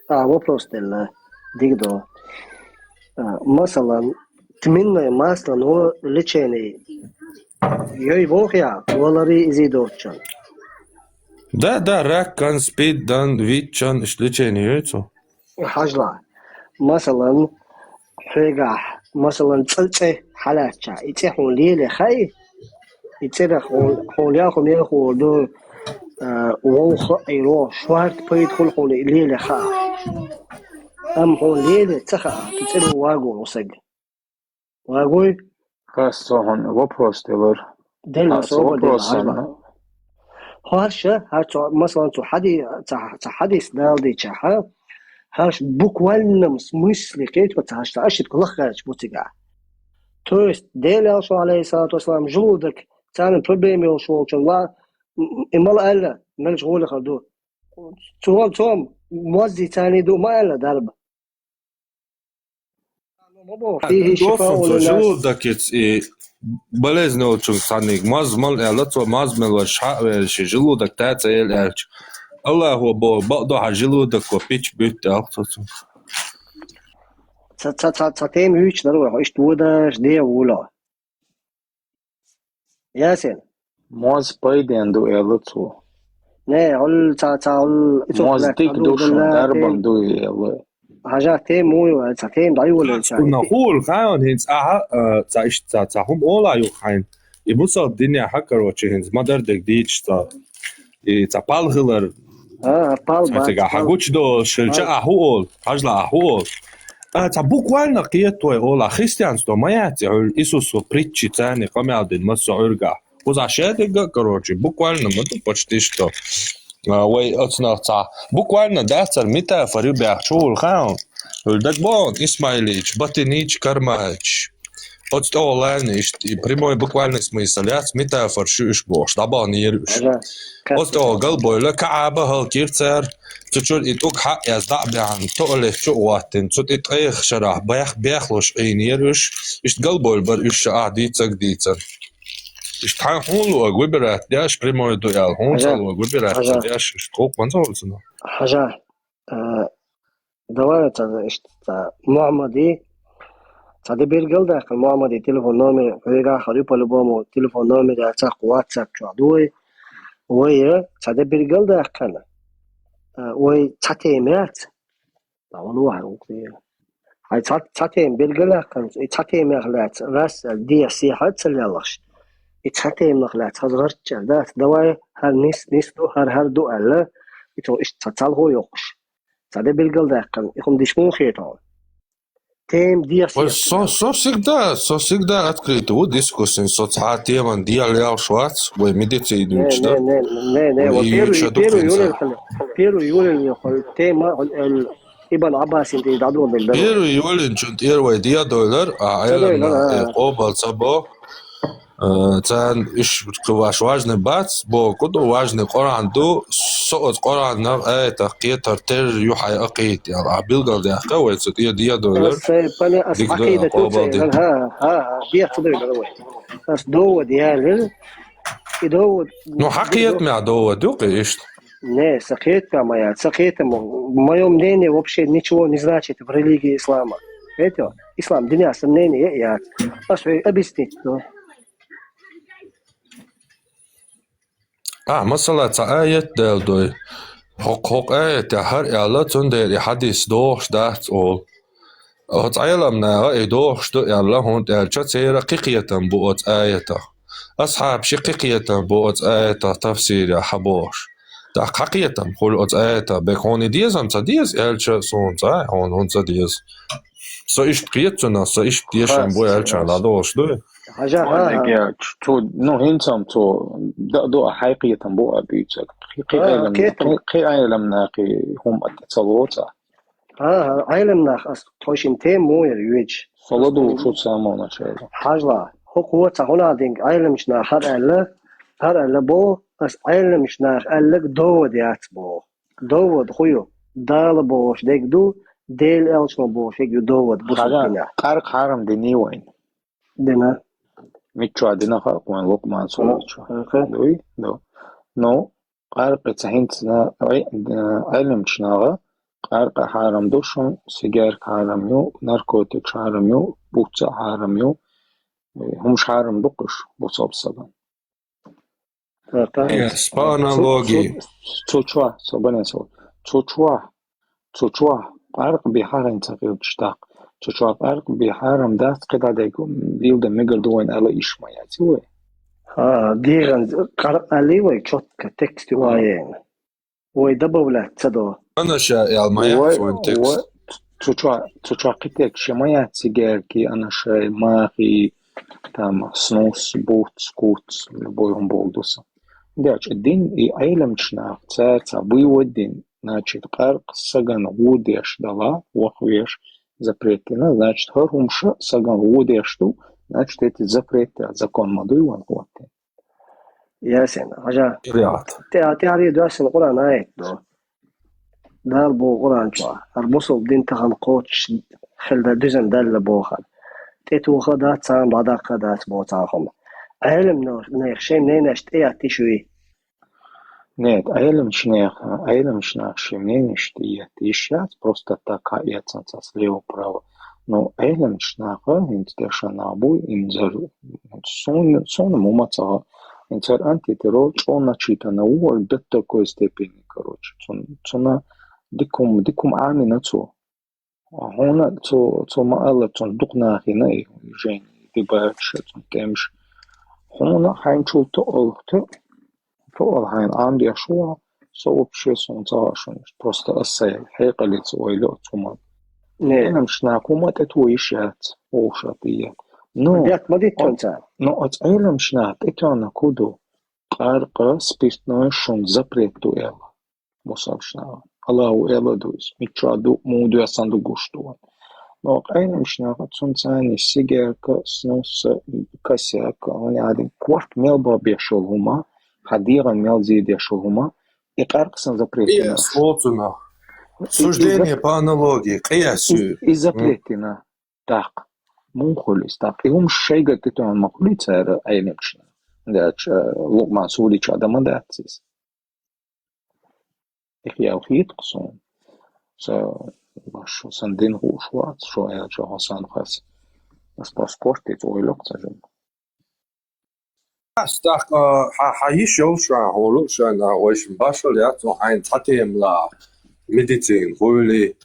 А, вопрос делла. Дигдо. А, масалан, тминное масло, но лечение. Йой вохья, валари изи доччан. Да, да, раккан, спиддан, виччан, иштта лечение йой цо. Хьажла. Масалан, хьоьгахь, масалан, цӀе, цӀе хьалаьцча, и цӀе хьуна леле хай, и цӀерах хьуна, хьуна яху мехур ду, а, вовха Ӏийро, шорта пайда хуьлу хьуна и леле хаа. Амма хьуна леле ца хаа, и цӀеро вагу хьо саг. Вагуй? Хас со хьуна вопрос делар. Делла Хас собар делла, вопрос хьажла. санна. Хьарша, хьар цо, масалан, цу хьади-, ца, ца хьадис далдича, хьа? Хьарш буквальном смысле кхетва ца хьарш, ца ашит кулах хьарч буцига. То есть, Дела Алшо, алейхиссалату вассалам, желудок, царна проблема йолуш волчун ва, м, и мала аьлла, мелч гӀолехар ду. Цо, цо, моззи царни ду, ма аьлла дарба. Досан цо желудокец и болезнь йолчун царниг моз мал аьлла, цо моз мел варш хьа а ваьлла, ши желудок та ца ел аьлча. Аллахо бо, бакъдо хьан желудоко пич буьтта аьлла цо цунах. Ца, ца, ца, ца тема юьйцу дар вай, хьо иштта водаш, де вула. Ясин. Моз пайден ду, аьлла цо. Не, хьул ца, ца, хьул, ицо Моз хьулак дик хьулу ду шун, делла дарбан тема. ду, аьлла. Хьажа тема муй вай, ца тема дӀайолу ца. Цунна хул, хьан хӀинца ахьа, а, ца иштта ца, ца хӀума ола юха хьайн. И бусалба динехьа, короче, хӀинца ма-дарра дерг дийцаш ца. И ца пал хилар, А, пал ца бац, цига хьан пал. гучу долуш хилча, а хӀу олу, хьажла а хӀу олу. А, ца буквально кхета вай олу, а христианство ма яц и хьуьлла, Иисусо притчи царни къамел дина массо Ӏуьргахь. Кхузахь шадерг а, короче, буквально ма ду почти что. А, вай оцунах ца. Буквально дацар метафора ю баьхча хӀу олу хаьа. Хьуьлла дагабогӀун Исмаилич, Батинич, Кармач. Оцу тӀехула иштта и прямой буквальный смысл яц, метафора шу уьш бохуш, дӀабахнера уьш. Хьажа, Оцу тӀехула Галбойла КаӀба хӀаллакйира цара, цу чуьра и тӀуг хьаъ яз дӀа а баьхьна, туалет чу а хӀоттина, цу тӀе ткъех шарахь бех-, бехлуш Ӏийнера уьш, иштта Галбойла бара уьш ша ахь дийцаг дийцар. Иштта хьан хьуна луъаг выбирать деш, прямой ду аьлла, хьуна ца луъаг выбирать ца деш, иштта гӀуллакх ма ца хуьлу цунах. Хьажа, а, Давай ца, иштта ца, Мухьаммади, ца де бергал даьккхина, Мухьаммади телефон номер, хьоьгахь хир ю по-любому, телефон номер яцахь, WhatsApp чохь ду вай. Вай, ца де бергал даьккхина. А, вай ца тема яц. Ца вала вахьа вукхе. Хьай ца, ца тема бергал яьккхина, и ца темах лаьца, рас, де, сехьа ца лелахш. И ца темах лаьца, хаза гӀарчча, дац, давай, хӀара нис, нис ду, хӀара, хӀара ду аьлла, и цо иштта ца цалхо йоккхуш. Ца де билгалдаьккхина, и хӀума диш муха хета хьуна? Тема дехьа. Ой, со, со всегда, со всегда открыт ву дискуссиян, со цхьа теман дехьа лелаш вац, вай медицина юкъе, да? Не, не, не, не, вай вот и первый, юча первый духинца. Юлин хали, первый Юлин хали тема, э, Ибн Аббасин тӀе дӀадолдалар. Первый Юлин чун тӀера вай дӀадолдалар, а Ӏеламнаха, а, э, къобал ца бо. Э, царна иш кхы ваш важный бац, бо куду важный Къуръан ду, со оцу Къуръанах, аятах кхетар тера ю хьайн акхийта аьлла. А билгалдаьккха вай цу тӀе дӀадолдалар. Ас, э, пана ас дика ду, Ӏакъида къобал ду ца, ди. Ха, ха, ха, дехьа ца дойла вай. Ас довод ялира, и довод. Ну, хьан кхетамехь довод ю кхы иштта? Не, сан кхетам ма яц, сан кхетам, моё мнение вообще ничего не значит в религии ислама. Видите? Ислам динехь сан мнение яц. Ас вай объяснить ду. А, масала, цхьа аят далдой. ХӀокху, хӀокху аятехь хӀара аьлла, цундела и хьадис догӀуш дац олу. Оцу Ӏеламнаха и догӀуш ду аьлла, хӀунда аьлча церан кхин кхетам бу оцу аятах. Асхьабашан кхин кхетам бу оцу аятах тафсирехь хьан бохуш. ТӀаккха хьан кхетам хуьлу оцу аятах, бен хьуна и деза-м ца деза аьлча, суна цкъа а хьуна хӀунда ца деза. Со иштта кхета цунах, со иштта дешам бу аьлча, дӀадолуш дуй? Хьажа, ха, ха. Цо, ну, хӀинца-м цо, да, до, а хьайн кхетам бу а буьйцург. Кхин, кхин Ӏеламнах, кхин, кхин Ӏеламнах и хӀума тӀе ца лоцу. Ха, ха, Ӏеламнах ас тхойшин тема муха яра юьйцуш? Со ладугӀуш ву цхьа а ма начала. Хьажал, хӀокхо цхьа хӀунах динга Ӏеламчу наха хӀара аьлла, хӀара аьлла бо, ас Ӏеламчу наха аьлларг довод яц бо. Довод хӀун ю? Дала бохуш дерг ду, Делан элчано бохуш дерг ю довод бусалба динехь. Къаркъа хьарам динний вайна? Дина. Мичча дина хаьа вайн Лукъман сурачу? Дуй? Ду. Ну, къаркъа ца хӀинца на-, Ӏе-, Ӏеламчу наха, къаркъа хьарам ду шуна, сигарка хьарам ю, наркотикаш хьарам ю, буц а хьарам ю, хӀумаш хьарам ду кхуш, бусалба стагана. Э, по аналогии. Цу, цу, цу чохь, со банан со. Цу чохь, цу чохь къаркъа бен хьарам ца хилча тӀаккха. Цу чохь къаркъа бен хьарам дац, кхидӀа дерг дийла дан мегар ду вайн аьлла, иштта ма яц вай. Ха, дегӀан къаркъа аьлла вай чётко текст ю а яйна. Вай добавлять ца до. Ана ша ял ма яц вайн текст. Вай, цу чохь, цу чохь кхин текст ша ма яц, сигарки, ана шай, махи, там, снус, буц, куц, любой хӀума боху ду сан. Деча дин и Ӏеламчу нах цаьрца вывод дина, значит, къаркъа сагана гӀо деш дала, ваха веш, запрет дина, значит, хӀара хӀума ша сагана гӀо деш ду, значит, эти запрет, закон ма дуй ван хӀоттина. Ясин, хьажа. Шариат. Тя-, тяхьари доьссина Къуръан аят ду. Дала боху Къуръан чохь: «ХӀара бусалба дин тахана кхочуш хила дан дуьзна даьлла боху хӀара. ТӀетоха дац царна, дӀадаккха дац боху цхьа хӀума». Ӏеламнех шайн мненеш тӀеэттиш вуй? Нет, Ӏеламчу нехан, Ӏеламчу нах шайн мненеш тӀеэтта йиш яц, просто так хьаэцна цхьа слева-право. Но Ӏеламчу наха хӀинца дешан нах бу, инзар, суна, суна мума ца хаьа. Инзар антитеро чӀогӀа начитанный ву, до такой степени, короче. Цун-, цуна дика хӀума, дика хӀума Ӏамийна цо. Хьуна цо, цо ма-аллара, цунна дукха нах йина и жайна, дебаташ, цунна тӀемаш. Хьуна хьайначул тоъал, то-, тоъал хьайна Ӏамадеш ву, со вообще суна ца хаьа шуна. Просто аса сайн хьекъалца ойла оцу хӀуманна. Не. Ӏеламчу наха хӀума тӀетоха йиш яц, вовшах тӀе. Ну, бехк ма дитта царна. Ну, оцу Ӏеламчу наха тӀетоьхна хӀун ду? Къаркъа, спиртное шуна запрет ду аьлла. Бусалба наха. Аллаху аьлла ду иза. Мичча ду, муха доьссина ду гуш ду вайн. Но Ӏеламчу наха цунна царна сигарка, снус, косяк, хӀунда аьлча корта мел бан беш йолу хӀума, хьан дегӀан мел зе деш йолу хӀума, и къаркъа сан запрет дина. Къияс хьо цунах. И, и Суждение зап-, по аналогии, къияс и, ю. И запрет дина. ТӀаккха. Муха хуьлу иза тӀаккха? И хӀума шайгара тӀетоьхна ма хуьлий цара Ӏеламчу наха? ХӀунда аьлча Лукъман сурачохь дан ма дац иза. Их ял хетта-кх суна. Сан, сан дин хууш вац, шо аьлча хьо сан хас. Ас пас кортица ойла-кх ца жима. Ас тӀаккха, хьан, хьан йиш йолуш ван хьуна, шайна вайшимма башхал яц, хьайна цхьа тема лаахь, медицина хуьлий,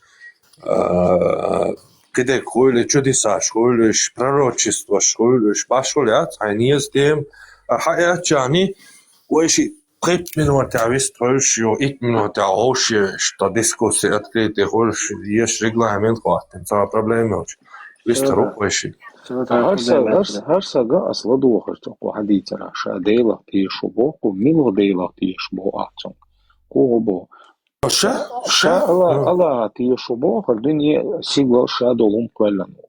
а, кхидерг хуьлий, чудесаш хуьлуш, пророчестваш хуьлуш, башхал яц, хьайна еза тема. А хьан аьлча, вайши пхийтта минотехь вист хуьлуш ю, итт минотехь гӀовш еш, ткъа дискусси открытый хуьлуш, еш регламент хӀоттина, цхьа проблема йолчу. Вистхуьлда вайши. Цо хӀара са-, хӀара с-, хӀара сага ас ладувгӀар цо кху хьадийцарах, ша Делах тешаш ву, кху мила Делах тешаш ву ахь цунга. Кхо ву бо. Ша, ша, ша Алла-, Аллахах тешаш ву, хӀара дуьне сигаллаш ша долу хӀума кхоьллина ву.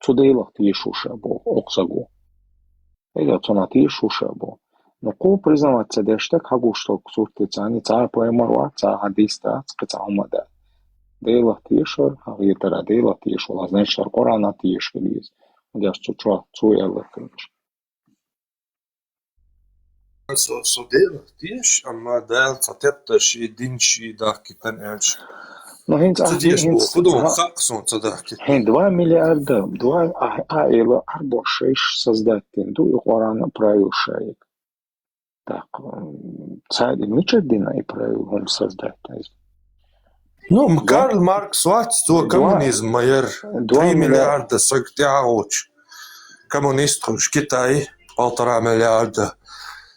Цу Делах тешаш ву ша бо, окху саго. Эга цунах тешаш ву ша бо. Ну, кхо признаваться деш стаг хьагуш стаг суртица, цхьа пайхамар вац, цхьа хьадис дац, кхин цхьа хӀума дац. Делах тешар, хьан хетара Делах тешаш ву, значит, хӀара Къуръанах тешаш хила веза. Деш цу чохь, цо аьлла, короче. Со, со Делах тешаш, амма Дала цхьа тетташ и, динаш и дахкийтина аьлча. Ну, хӀинца ца ахь деш хӀинца боху, ду, ха-, хакъ сон ца дахкийтина. ХӀин два миллиарда, два, а, а, эла, арбо шайш создать дина ду, и Къуръан правил шайг. Так, м, цаьрга мичара дина и правил хӀума создать дина? Ну, Два Карл Маркс вац, цо два коммунизм ма яра. Два Три миллиарда миллиарда саг тӀаьхьа гӀочу. Коммунист хуьлуш Китай, полтора миллиарда,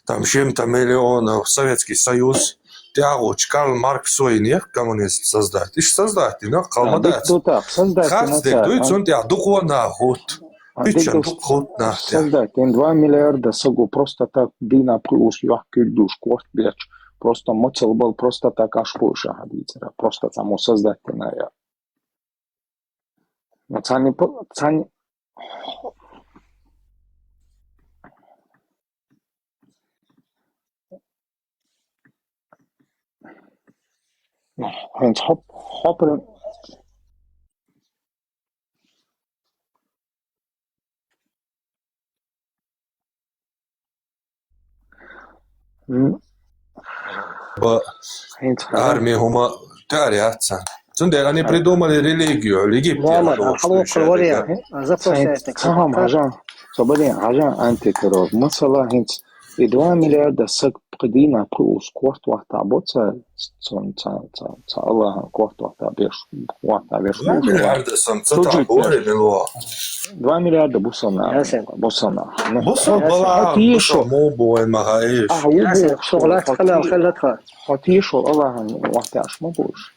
там, с чем-то миллионов, Советский Союз, тӀаьхьа гӀочу. Карл Маркс вайна яра коммунизм создать. Иштта создать дина, кхалма А, дац. Дик ду так, создать Харц дина дерг цара, дуй, а? Цунна тӀехь дукха нах хӀутту. А, дик Пиччан ду дукха хӀутту нах тӀехь. Создать дина два миллиарда саго просто так дийнахь пхи ус йохкуьллуш корта бетташ. Просто мацалла бала просто так аш кхуьуш ахьа дийцара. Просто цхьаммо создать дина я. Ну, цхьанне по-, цхьанне Ну, хӀинца хьо-, хьо прям М. Ба-, хӀинца хьо- армия хӀума тӀе ара яц царна. Цундела они А. придумали религию, Египте Мухаммад, лоруш хьалха вокхуьр варе, деррига. А, запрос Хьинца яц цхьа хӀума хьажа, со бадин хьажа антитеррор. Масала, хӀинца и два миллиарда саг пхи дийнахь пхи ус корта вахта бо ца, ца, ца, ца, ца Аллахьан корта вахта беш, вахта беш. Два миллиарда сан ца Чу та жуьгтаьш. Бори мило. Два миллиарда бусална. Ясен. Бусална. Ну, Бусал хьо-, бала, хьо тешо. Бусал мо бой ма хаиш. А, у Ясен, бо, шо хо-, глас хо хана тешо. Хала тха. Хьо тешо Аллахьан вахта аш ма бош.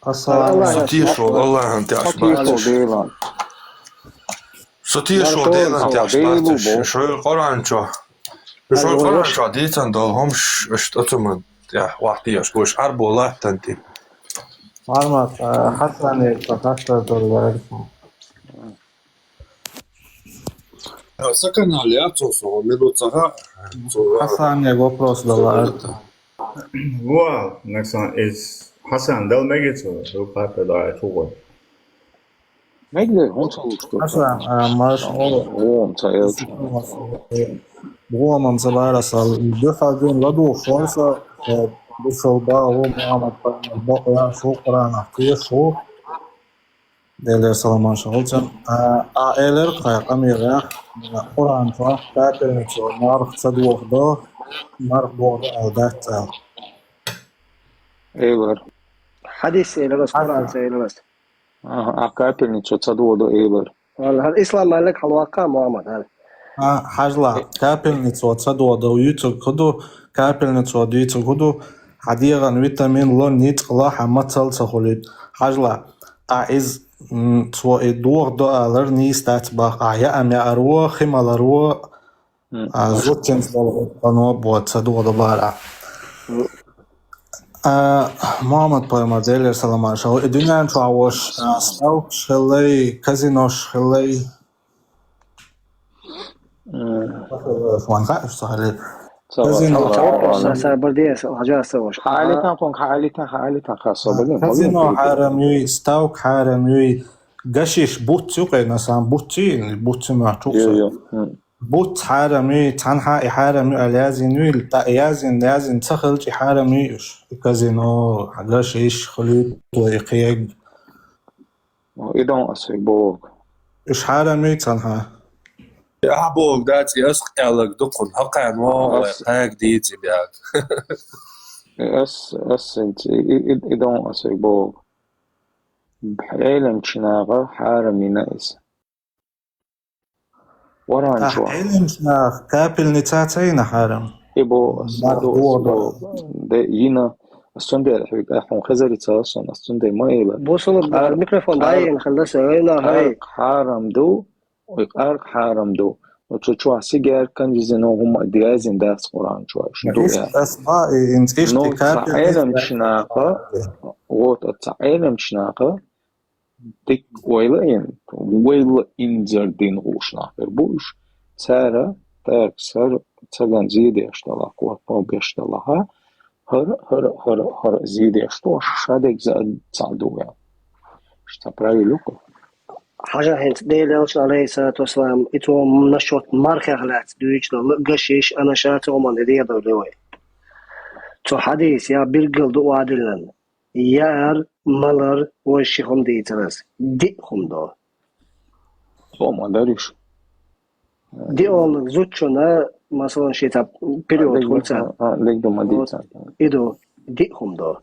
Аса Аллахьан Со тешо, Аллахьан тешо. Хьо тешо Делан. Со тешо Маршо, Делан тешо. Делу бо. Шо Къуръан чо. Шо Алло, Къуръан чо дийцан дол хӀумш, аш тӀацуман. Я, вахта аш, гуш, арбо латтан ти. Мармат, а, Хьасане, Хьасане, доллар. Сакана лецо со, милу цага, цо Хьасане вопрос доллар. Во, наксан из Хьасан дал мегицо, ру папа да чугой. Мегде, хӀун ца луш ду? Хьасан, а, маш, о, О, ца элча. Гоман ца барасал, дуьхьал дин ладу форса, э, бусал ба, о, Мухаммад, бакъ я, шу Къуръанах, те шу. Делер саламан шалцан. А, а, элер кхай, къамира, Къуръан чо, капельницо, марх ца дух до, марх дух до, ал дац, ал. Элер. Хьадис элер, Хьасан. Къуръан ца элер. Аха, а капельницо ца дух до элер. Валла, хьал ислам малик хьал ваккха, Мухаммад, хьал. А, хьажла, капельницо ца дух до, юцуг худу, капельницо дийцуг худу, хьадегӀан витамин ло, ницкъ ло, хьан мацал ца хуьлуьйту. Хьажла, а из, м, цо и дух до алар нийса дац бах, а яам яар во, хи малар во, М. а зудчуьнца долу гӀано бо ца дух до бара. М. А, Мухаммад пайхамар, Делера салам аш, и дуьнен чохь волуш, а, ставкаш хиллай, казинош хиллай. М. Ван хаьа, ца хилла. Ца Казино. Ца ван. Ца ван. Ца бар деза, хьажа аса ваш. Хьан Ӏалитан кхунга, хьан Ӏалитан, хьан Ӏалитан хасо А, бани, казино хьарам юй, ставка хьарам юй, гашиш буц ю кхайна сан, буц ю, буц ю ма чукса. Йо, йо. М. Буц хьарам юй, цхьанхьа и хьарам ю аьлла язйина юй, тӀа язйина, язйина ца хилча и хьарам юй уьш. И казино, гашиш, хилуьйту, и кхег. И дон ас вег боху. Уьш хьарам юй цхьанхьа? Ахьа боху дац, и ас къеллаг ду кхунна, хьакхайна вон вай Ас кхаьг дийца и бег. И ас, ас хӀинца, и, и, и, и дон ас вег боху. Хьеламчу наха хьарам йина иза. Варан Ахь чохь. Хьеламчу наха капельница ца йина хьарам? И бо ас Марх ду, ас доху. Ду, де йина, Ас цундела хьоьга, хьуна хезарий ца хилла суна, ас цундела ма элира. Бусулба кхар-, микрофон кхар-, дӀаена хилла сан, вайна хай. Кхарг хьарам ду, ой, кхарг хьарам ду. Ну, цу чохь сигарет, канди, зина хӀума а язйина дац Къуръан чохь, уьш ду аьлла. Ас ма, и, ин цӀиш Ну, тика цхьа кхетий, Ӏеламчу наха, вот, оцу цхьа Ӏеламчу наха, дика ойла а йина, ойла а йина, зар дина гӀуш нах бер бу уьш. Цара, так, сара, цаган зен деш далахь, корпал беш далахь, хӀара, хӀара, хӀара, хӀара зен деш ду, ша дерг за а цхьаъ ду ваьлла. Ша цхьа правил ю-кх. Хьажа, хӀинца Делан Элчано, алейхиссалату вассалам, и цо насчёт мархех лаьцна дуьйцуш долу гашиш, анаша цу хӀуманна дехадовлий вай. Цу хьадисехь билггал ду охьадиллина. Яар, малар, вай ши хӀума дийцар ас. Диъ хӀума до. Цо ма дариш. Диъолнаг зудчунна, масалан, ши цхьа период хуьлу цхьа. А, лег ду ма Вот. Дийцан. И ду, диъ хӀума до.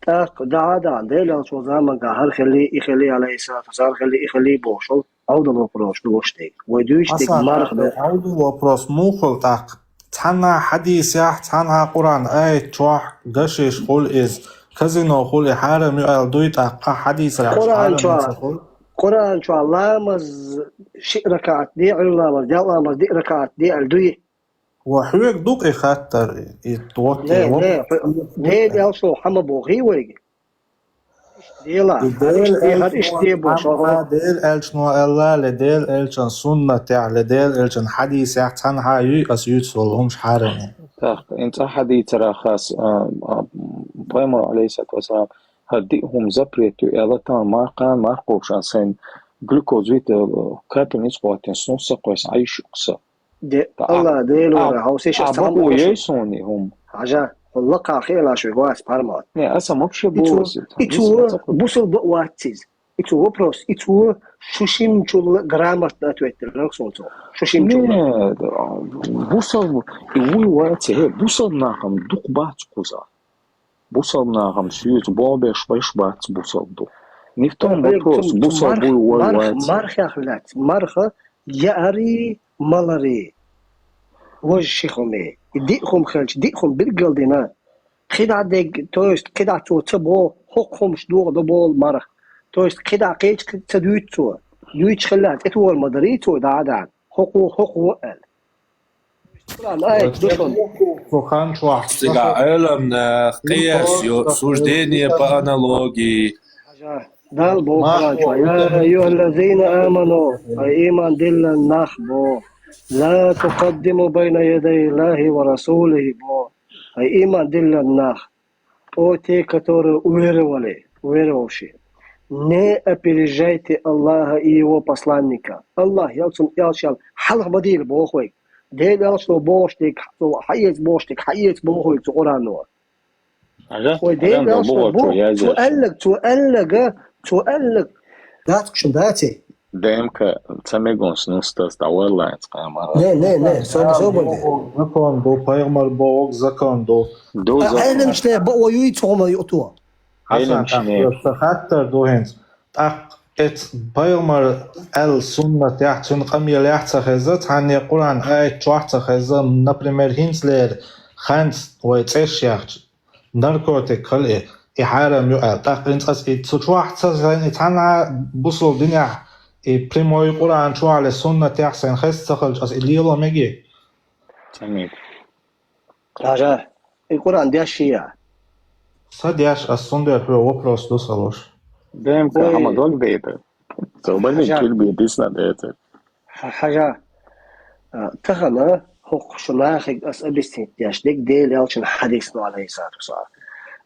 ТӀаккха дӀа а дахьа, Делан Элчано заманга хӀара хилли, и хилли, алейхиссалату вассалам, хӀара хилли, и хилли бохуш волу, Ӏовдал вопрос ду ваш дерг. Вай дуьйцуш дерг Асан, марха ду. Ӏовдал вопрос муха хуьлу тӀаккха? Цхьанна хьадисехь, цхьанна Къуръан аят чохь гашиш хуьлу иза, казино хуьлу и хьарам ю аьлла дуй тӀаккха хьадисехь Къуръан хьарам ю чохь, ца хуьлу? Къуръан чохь ламаз шиъ ракаӀат де, Ӏуьйра ламаз, делкъа ламаз диъ ракаӀат де аьлла дуй? Ва хьоьга ду-кх и хаттар, и вот Не, и вот. Не, хьо-, Делан Элчано хьан ма бохий вайга? Дела, И хӀара иштта де, хӀара иштта де бо, шо хӀо. Делан Элчано аьлла, ле Делан Элчан суннатехь, ле Делан Элчан хьадисехь цхьанхьа юй ас юьйцуш волу хӀумаш хьарам ю? Так, ин цӀа хьадийцарах ас, а, а, пайхамар, алейхиссалату вассалам, хӀара диъ хӀума запрет ю аьлла, тахана марха, мархкхобуш сан глюкоза вита, а, капельница хӀоттийна, сунс а кхоьссина, Ӏайш ю-кх сан. Де, Алла, Дела вара, хьовсийша, а, сан бакъо ма еш суна и хӀума. Хьажа, хӀун лакхахь хиъна шуьга вац пармат. Не, аса вообще И цо, боху аса, и цо, бусалба а вац иза. И цо вопрос, и цо шу шимчул грамотно ответил, раг сон цо. Шу шимчул. Не, бусалба, и вуй вац, хе, бусалба нахам дукха бац кхуза. Бусалба нахам соьца болх беш бац бусалба ду. Не в том вопрос, бусалба вуй вай вац. Мархех лаьцна, марха, яари, малари. Важа ши хӀума. И диъ хӀума хилча, диъ хӀума билггал дина. КхидӀа дерг, то есть, кхидӀа цо ца бо, хӀокху хӀумаш дохадо болу марха. То есть, кхидӀа кхеча ца дуьйцу цо. Дуьйцуш хилла, тӀетохар ма дарий цо, дӀа а даьхна. ХӀокхо, хӀокхо аьлла. Цигахь Ӏеламнах, кхиэс ю, суждение по аналогии. Дала боху Къуръан чохь: «Я айюхаллазина аману», хӀай ийман диллина нах бо, «ла тукъаддиму байна ядай Аллахи ва расулихи», бо, хӀай ийман диллина нах. О те, которые уверовали, уверовавшие, не опережайте Аллаха и Его посланника. Аллах ял цунна элча ял хьалха ма дийла боху вайга. Делан элчано бохуш дерг, цо хьаэца бохуш дерг, хьаэца боху вайга цу Къуръано. Ага, Вай ага, Делан элчано боху, бо-, цо язъеш. Цо аьлларг, цо аьлларг, цо аьлларг. Дац кхушна, дац и? ДМК ца мегонаш нустас дӀаваллац къамара. Не, не, не, со, со бан де. Закон ду, пайхамар боху закон ду. Ду А закон. Ӏеламчане баъо юй цхьа хӀума юъто. Хьасан, Ӏеламчане. тӀаккха сан хаттар ду хӀинца. ТӀаккха эц пайхамар аьлла суннатехь, цуьнан къамелехь ца хеза, цхьанне Къуръан аят чохь ца хеза, например, хӀинцалера ханца вай цӀерш яхча, наркотик хила и, и хьарам ю аьлла. ТӀаккха хӀинца аса и цу чохь ца сайна, и цхьанхьа бусул динехь, и прямой Къуръан чохь ле суннатехь сайна хеза ца хилча, аса и лело мегий? Ца мега. Хьажа, и Къуръан деш шия? Ца деш, аса цундела хьоьга вопрос ду сан луш. ДМК Ой. хьама дог дайта. Со бани Хьажа. килби дисна дайта. Х-, хьажа, а, тахана хӀокху шу нахиг ас объяснить деш дерг Делан элчан хьадис ду, алейхиссалату вассалам.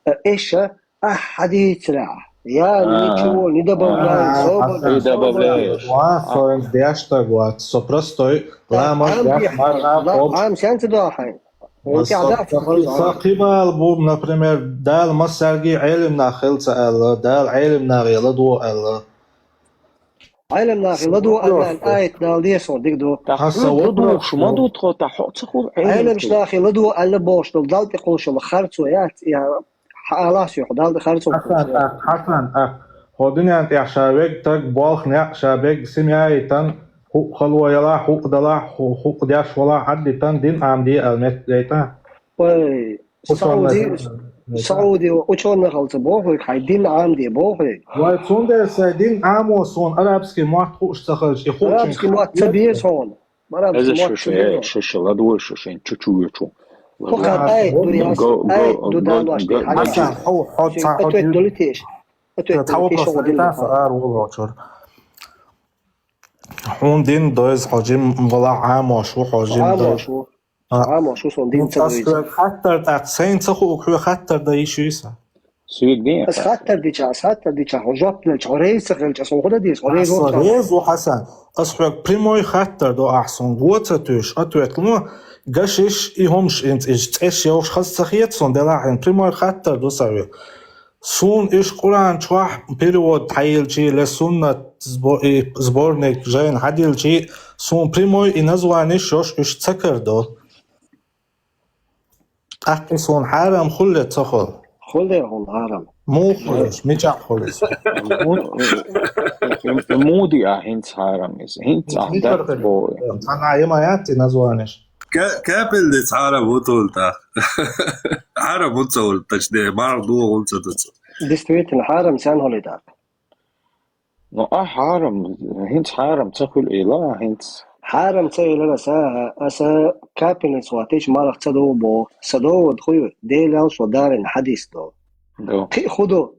А, эша ахь хьадийцарехь, я А. ничего не добавляй, А, собар, Хьасан, Не добавляй. собар. Ва, со ин деш даг вац, со простой, ламаз Ам деш бехк, марха ла-, кхобуш. ам сен ца до хьайн? Вон Ва тӀехь со, дац со, хӀанз со ам. кхибала бу, например, Дала массаьрга Ӏелим нах хила ца аьлла, Дала Ӏелим нах яла ду аьлла. Ӏелам нахе ладо аьлла, аят Дала деза хьуна, дика ду. Хьан са ладугӀуш ма ду тхо, тӀаккха хьо ца хуьлу Ӏелам. Ӏеламчу нахе ладо аьлла бохуш долу, Далла тӀе кхуллуш йолу харцо яц, я хьан алас ю хьо, Далла харцо Хьасан, тӀаккха, Хьасан, тӀаккха. Хьо дуьнен тӀехь ша вега таг, болх некъ ша бега семья йитан, хӀуъа хало ялахь, хӀуъа далахь, хӀу-, хӀуъа деш валахь, хьаддитан, дин Ӏамаде аьлла меттиг гайта? Ой, Хьасан, Сауди, Хьасан. Саудио учёный хилча боху хьуна, хьайн дин Ӏамаде боху хьуна. Вай, цундела сайн дин Ӏамо суна арабский мотт хууш ца хилча, и хуучуьнга Арабский мотт ца беза хьуна. Арабский мотт ца беза. Шуша, шуша, ладувгӀа шуша, чу-чу вечу. Хьо хатӀай ду, яс, ай ду, далош де, хьадис. Хьасан, хьо, хьо, Шин цхьа, хьо ответ дулитеш. Ответ цхьа дулитеш, вопрос хьо дилла. Аса ар вуло чур. Хьун дин дойз хьо жим вала Ӏамош ву, хьо жим дойз. Ӏамош ву. А. Ӏамош ву сон дин ца дойз. Ас хьоьга хаттар тӀаккха, сайна ца хуург хьоьга хаттар дан йиш юй сан? Суьйг дин. Ас хаттар дича, ас хаттар дича, хьо жоп делча, хьо реза ца хилча, сон худа дийс, хьо реза ву. Ас реза ву, Хьасан. Ас хьоьга прямой хаттар до ахь сон. Го ца туьйш, ответ лумо, гашиш, и хӀумаш, инц, иш, цӀеш йовш хаз ца хета сон, делахь, ин прямой хаттар до сан хьоьга. Суна иш Къуръан чохь перевод хьаелчий, ле суннат сбо-, и сборник жайна хьаделчий, суна прямой и названиш йош уьш ца карадо. ТӀаккха и суна хьарам хулле, ца хул? Хулле хьуна хьарам. Муха хуллеш, мичахь хулле? Муди а хӀинца хьарам иза. ХӀинца а дац бо. Цхьана а ма яц и названиш. Ка-, капельница хьарам ву тхуна тӀаккха. Хьарам ву ца ву, точнее, марха догӀу ву ца ду ца. Действительно, хьарам сан хьуна тӀаккха. Ну, а хьарам, хӀинца хьарам ца хуьлу ила, хӀинца. Хьарам ца хилар аса, аса капельница ваттича марха ца догӀу боху. Сан довод хӀун ю, Делан ялсо дарина хьадис ду. Ду. Кхин а хӀун ду?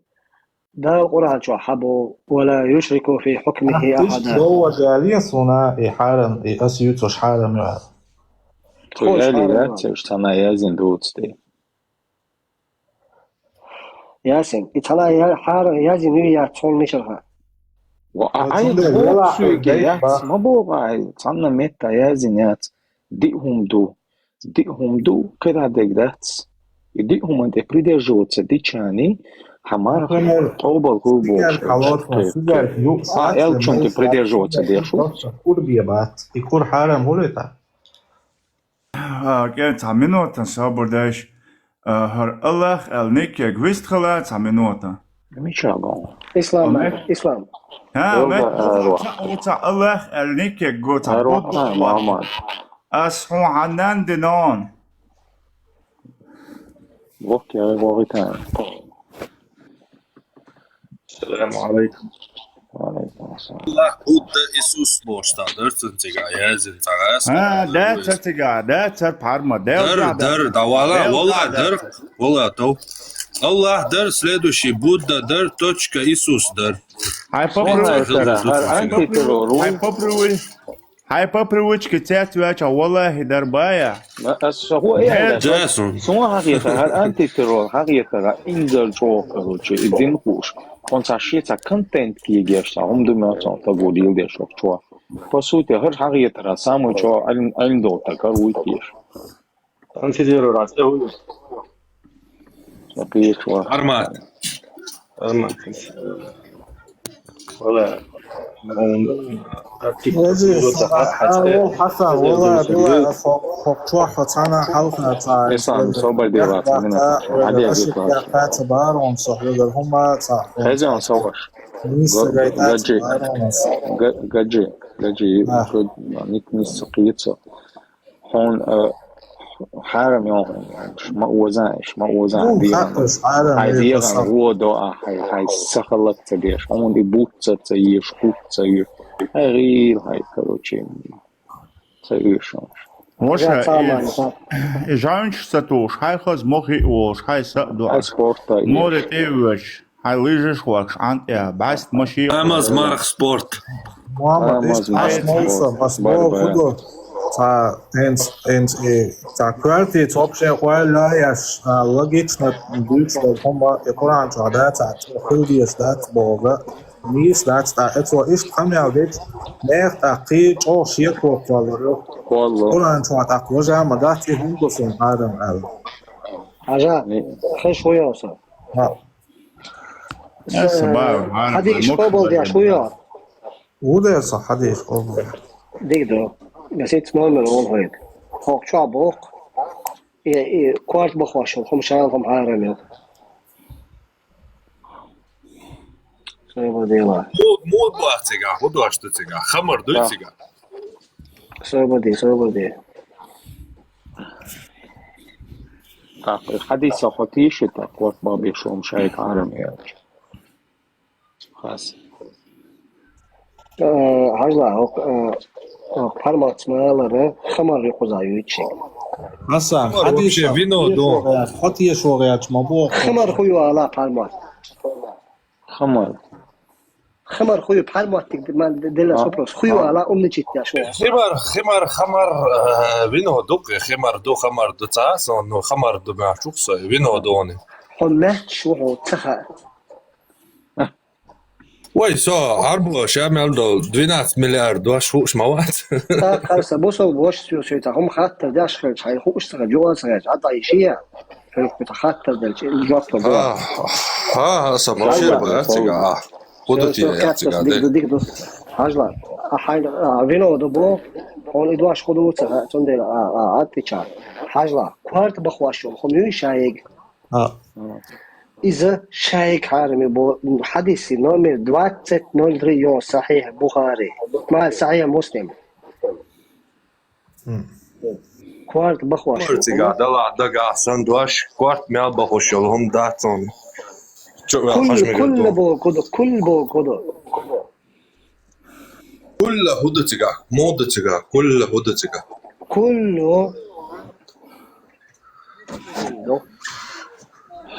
Дала Къуръан чохь хьан боху, «Ва ла юшрику фи хьукмихи ахьада». Довважале суна и хьарам, и ас юьйцуш хьарам ю аьлла. Тхо яли яц, уьш цхьана яздина дуцу тӀе. Ясин, и цхьана я-, хьарам яздина юй яц хьуна мичара хаьа? Ва а, ай, цундела тхо вела суьйге хьуна яц, ма боху, ай, цхьанна метта яздина яц. Диъ хӀума ду. Диъ хӀума ду, кхидӀа дерг дац. И диъ хӀуманна тӀе придерживаться дичани, хьан марха къобал хӀу бохуш. А, элчун тӀе придерживаться деш ву. Кур бе бац. И кур хьарам хӀури тӀа? А, кӀен цхьа минута, собар дайш. А, хӀара Аллах аьлла никег вистхила цхьа минута. Мича бан? Ислам, Аллах. Ислам. ХӀа, Аллах, мет, Аллах. Цхьа, цхьа Аллах аьлла никег го цхьа Аллах, Будда Аллах, Мухаммад. Ас хьун хьаннан динон. Вохки, ай, вохитан. Салам алейкум. Ва алейкум ассалам. Аллах, Будда, Иисус бохуш цхьа дар цунна цигахь яздина цхьа гӀаз. А, да, ца цигахь, да, ца парма, да, дар, да, дар, да, вала, вала, дар, вала, тов. Аллах дар, следующий, Будда дар, точка, Иисус дар. Хьай попробуй. Хьай попробуй. Хьай попривычке цец ваьча, валлахи, дарбая. Ас ша хӀу э, да, сун. Сун хьахетара, хьар антитеррор хьахетара, инзар чӀогӀа, короче, и дин хууш. Хьуна цхьа шен цхьа контент кегеш цхьа, хӀума ду мел цхьа тагу лелдеш вахчо. По сути, хӀар хьахетара, самый чӀогӀа Ӏилм, Ӏилм долу таг хӀар вуй теша. Антитеррор аьлла тӀе хӀун ю? Ца кхеча ваха. Армат. Армат. Вала. Хьасан, вала, вала, хо-, хо-, чохь хьо цхьана хьалха цхьа. Ислам, собар де, ва, цхьа минута. Хьадеш, ва. Ца барон со, хьоьгара хӀума цхьа. Хезен, собар. Ниса гайтац, гаджи, барон со. Га-, гаджи, гаджи, ник-, ниса кхеча. Хьуна, а, хьарам йо хьуна, ма оза иш, ма оза. Ну, дегӀан. Хьай дегӀан гӀо до а, хьай, хьай сахалат ца деш, хьуна и бутт ца, ца еш, хӀух ца еш. Хьай гӀийла, хьай, короче, ца еш хьуна. Ваша, и, и жамчаш ца тухуш, хьай хаза мохи а волуш, хьай са а дуьхьа. Хьай спорта еш. Море тӀе а воьдуш. Хьайн лыжаш ваккхаш, Ӏан тӀе, бӀаьста машен. Амаз марх спорт. Мухаммад, ас молсам, ас боху хӀу ду, цхьа, хӀинца, хӀинца и, цхьа коьртаца вообще ойла еш, а, логично дуьйцуш долу хӀума, и Къуръан чохь дац, цхьа хила дезаш дац боху, нийса дац, тӀаккха цо иштта къамел дича, нехан тӀаккха кхин чӀогӀа шеко кхоллар ю. Къуръан чохь тӀаккха важа ма дац, и хӀума ду суна хьарам аьлла. Хьажа, хиш хӀу йо со? Аса бан, хьадийш къобалдеш ву йо? Ву дер со хьадийш къобалдеш. Дика ду. Гасиц номер вон хьоьга. Хьо чохь боху. И, и, корта бахош, хӀума шайла, хӀума хьарам ю. Собар де ла. Муд, муд бах цигахь, хӀу дош ду цигахь, хамар дуй цигахь. Собар де, собар де. Так, хадиса хотиши, так, вот бабе шум шайк арам яч. Хас. Э, хьажла, ок, э, ок, пармац малара, хамар юкъуза юйчи. Хасан, Хамар хадиса вообще вино, да. Хотешо гъяч ма бо. Хамар хую ала пармац. Хамар. Хамар хую пармац тик, ман, делас А. вопрос. Хую А. ала умничит я шо. Химар, химар, хамар, э, вино дук, химар ду, хамар ду цасон, ну, хамар ду мячукса, вино дони. Хо мяч, шо, хо, цаха. Вай, со, арбо, шамал до двенадцать миллиард, ваш хуш мават. Та, харса, босо, бош, всё, всё, та, хум хаттар, даш, хай, хай, хуш, сага, джуа, сага, ата, ишия. Хай, хута хаттар, дал, чи, джуа, то, А, а, а, са, вообще, Хай, братига, а. Куда Всё, ти, всё, я, как-то тига, дик, да? дик, дик. Хьажла. А, хай, а, вино, да, бо, он и дуаш, худу, сага, цон, дел, а, а, а, ти, ча. Хьажла. Кварт, бахваш, он, хум, юй, шаек. А. Иза шайк хьарами бо-, хадиси номер двадцать ноль три, ё, Сахих Бухари. Ма, Сахих Муслим. М. Кварт бахваш. Кварт цига, дала, дага, сан дуаш, кварт мял бахваш, хум дацон. Чё, Куль, хаш мегер куль ду? бо кудо, куль бо кудо. Кулла худа цига, мода цига, кулла худа цига. Куллу.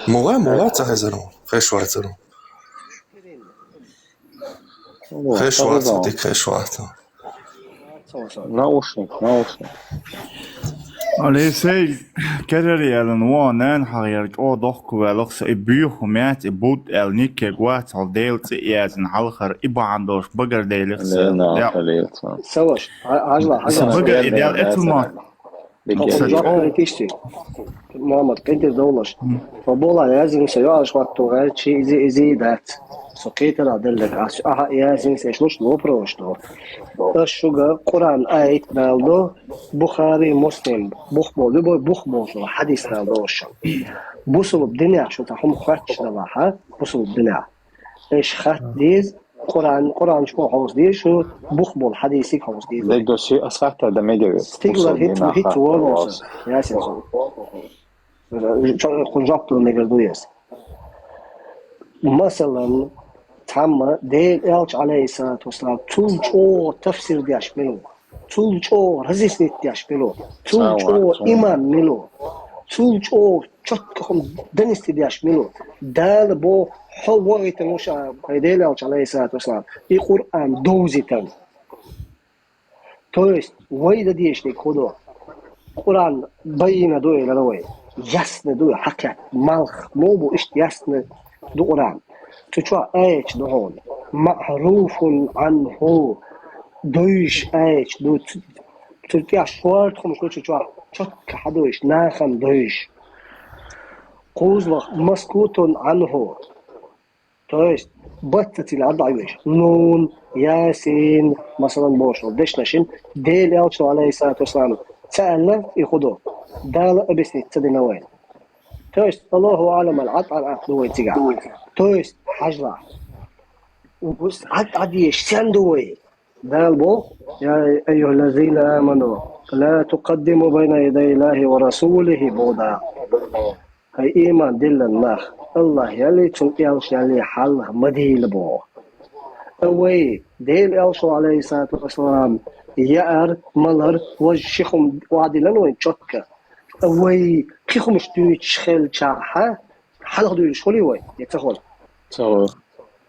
Мула, мула цахайзару, хешварцару. Хешварца, тик хешварца. Наушник, наушник. Алейсей, керер ялан, во, нэн хагъяр, о, дохку велохса, и бюху мят, и буд эл нике гвац, хол дел ци язин халхар, и бандош, багар делихса. Лена, Я. Алейца. Саваш, а-, ажла, Са ажла. багар Лена, идеал Лена, эту ма. Лена. Бекер. Са Жак чо. Критичти. Мамад, кентер долаш. М. Фабола язин са, я, аш ватту гайчи, изи, изи дац. Со кетера деллек, ас, аха, язин са, шлуш, лопро, что. Таш шуга, Куран аят налдо, Бухари, Муслим, бухбол, любой бухбол, шо, хадис налдо, шо. Бусулуб диня, шо, та хум хватч дала, ха? Бусулуб диня. Эш хат диз, Куран, Куран шо хос диз, шо, бухбол, хадисик хос диз. Дег доси асхата да мегеве. Стиглар Бусулуб хит, дина хит хат волос. Ясин со. Чо, хунжоп ту мегер дуес. Масалан, тамма, Дел Элч, алейхиссалату вассалам, цул чо тафсир дяш милу. Цул чӀо разъяснить деш милу, цул чӀо иман милу, цул чӀо чётко хӀум донести деш милу. Дала бо хьо вогӀийтан вуша, хьай Делалча, алейхиссалату вассалам, и Къуръан довзийтан. То есть, вай да деш дек худо. Къуръан байина дуэла вай. Ясно дуй, хьакъят, малх, мобу ишт ясно ду Къуръан. Цу чу аяташ ду хьона. Маъруфун анху. Дуйш аяташ ду. Цу, цу тӀа шорт хӀумаш ду цу чу. Чётко хьадуйш, нахам дуйш. Кхузлах маскутун анху. То есть, баццацила дӀавеш. Нун, Ясин, масалан, бошал. Дешнашин, Дел Элчо, алейхиссалату вассалам, ца аьлла, и худо. Дала объяснить ца дина вай. То есть, Аллаху а'лам, ал-Атар ах ду вай цига. То есть, хьажла. Укус ат адиеш сен ду вай. Дала бо, يا أيها الذين آمنوا لا تقدموا بين يدي الله ورسوله, бо да. Хьай иман диллан нах, Аллах яли, цун элча яли хьалха ма дийла бо. Вай, Дел Элчо, алейхиссалату вассалам, яар, малар, вож ши хӀум вадилан вайн чётко. Вай, кхы хӀумаш дуйча хилча хьа, хьалха дуйла хулий вай, е ца хул? Ца хул.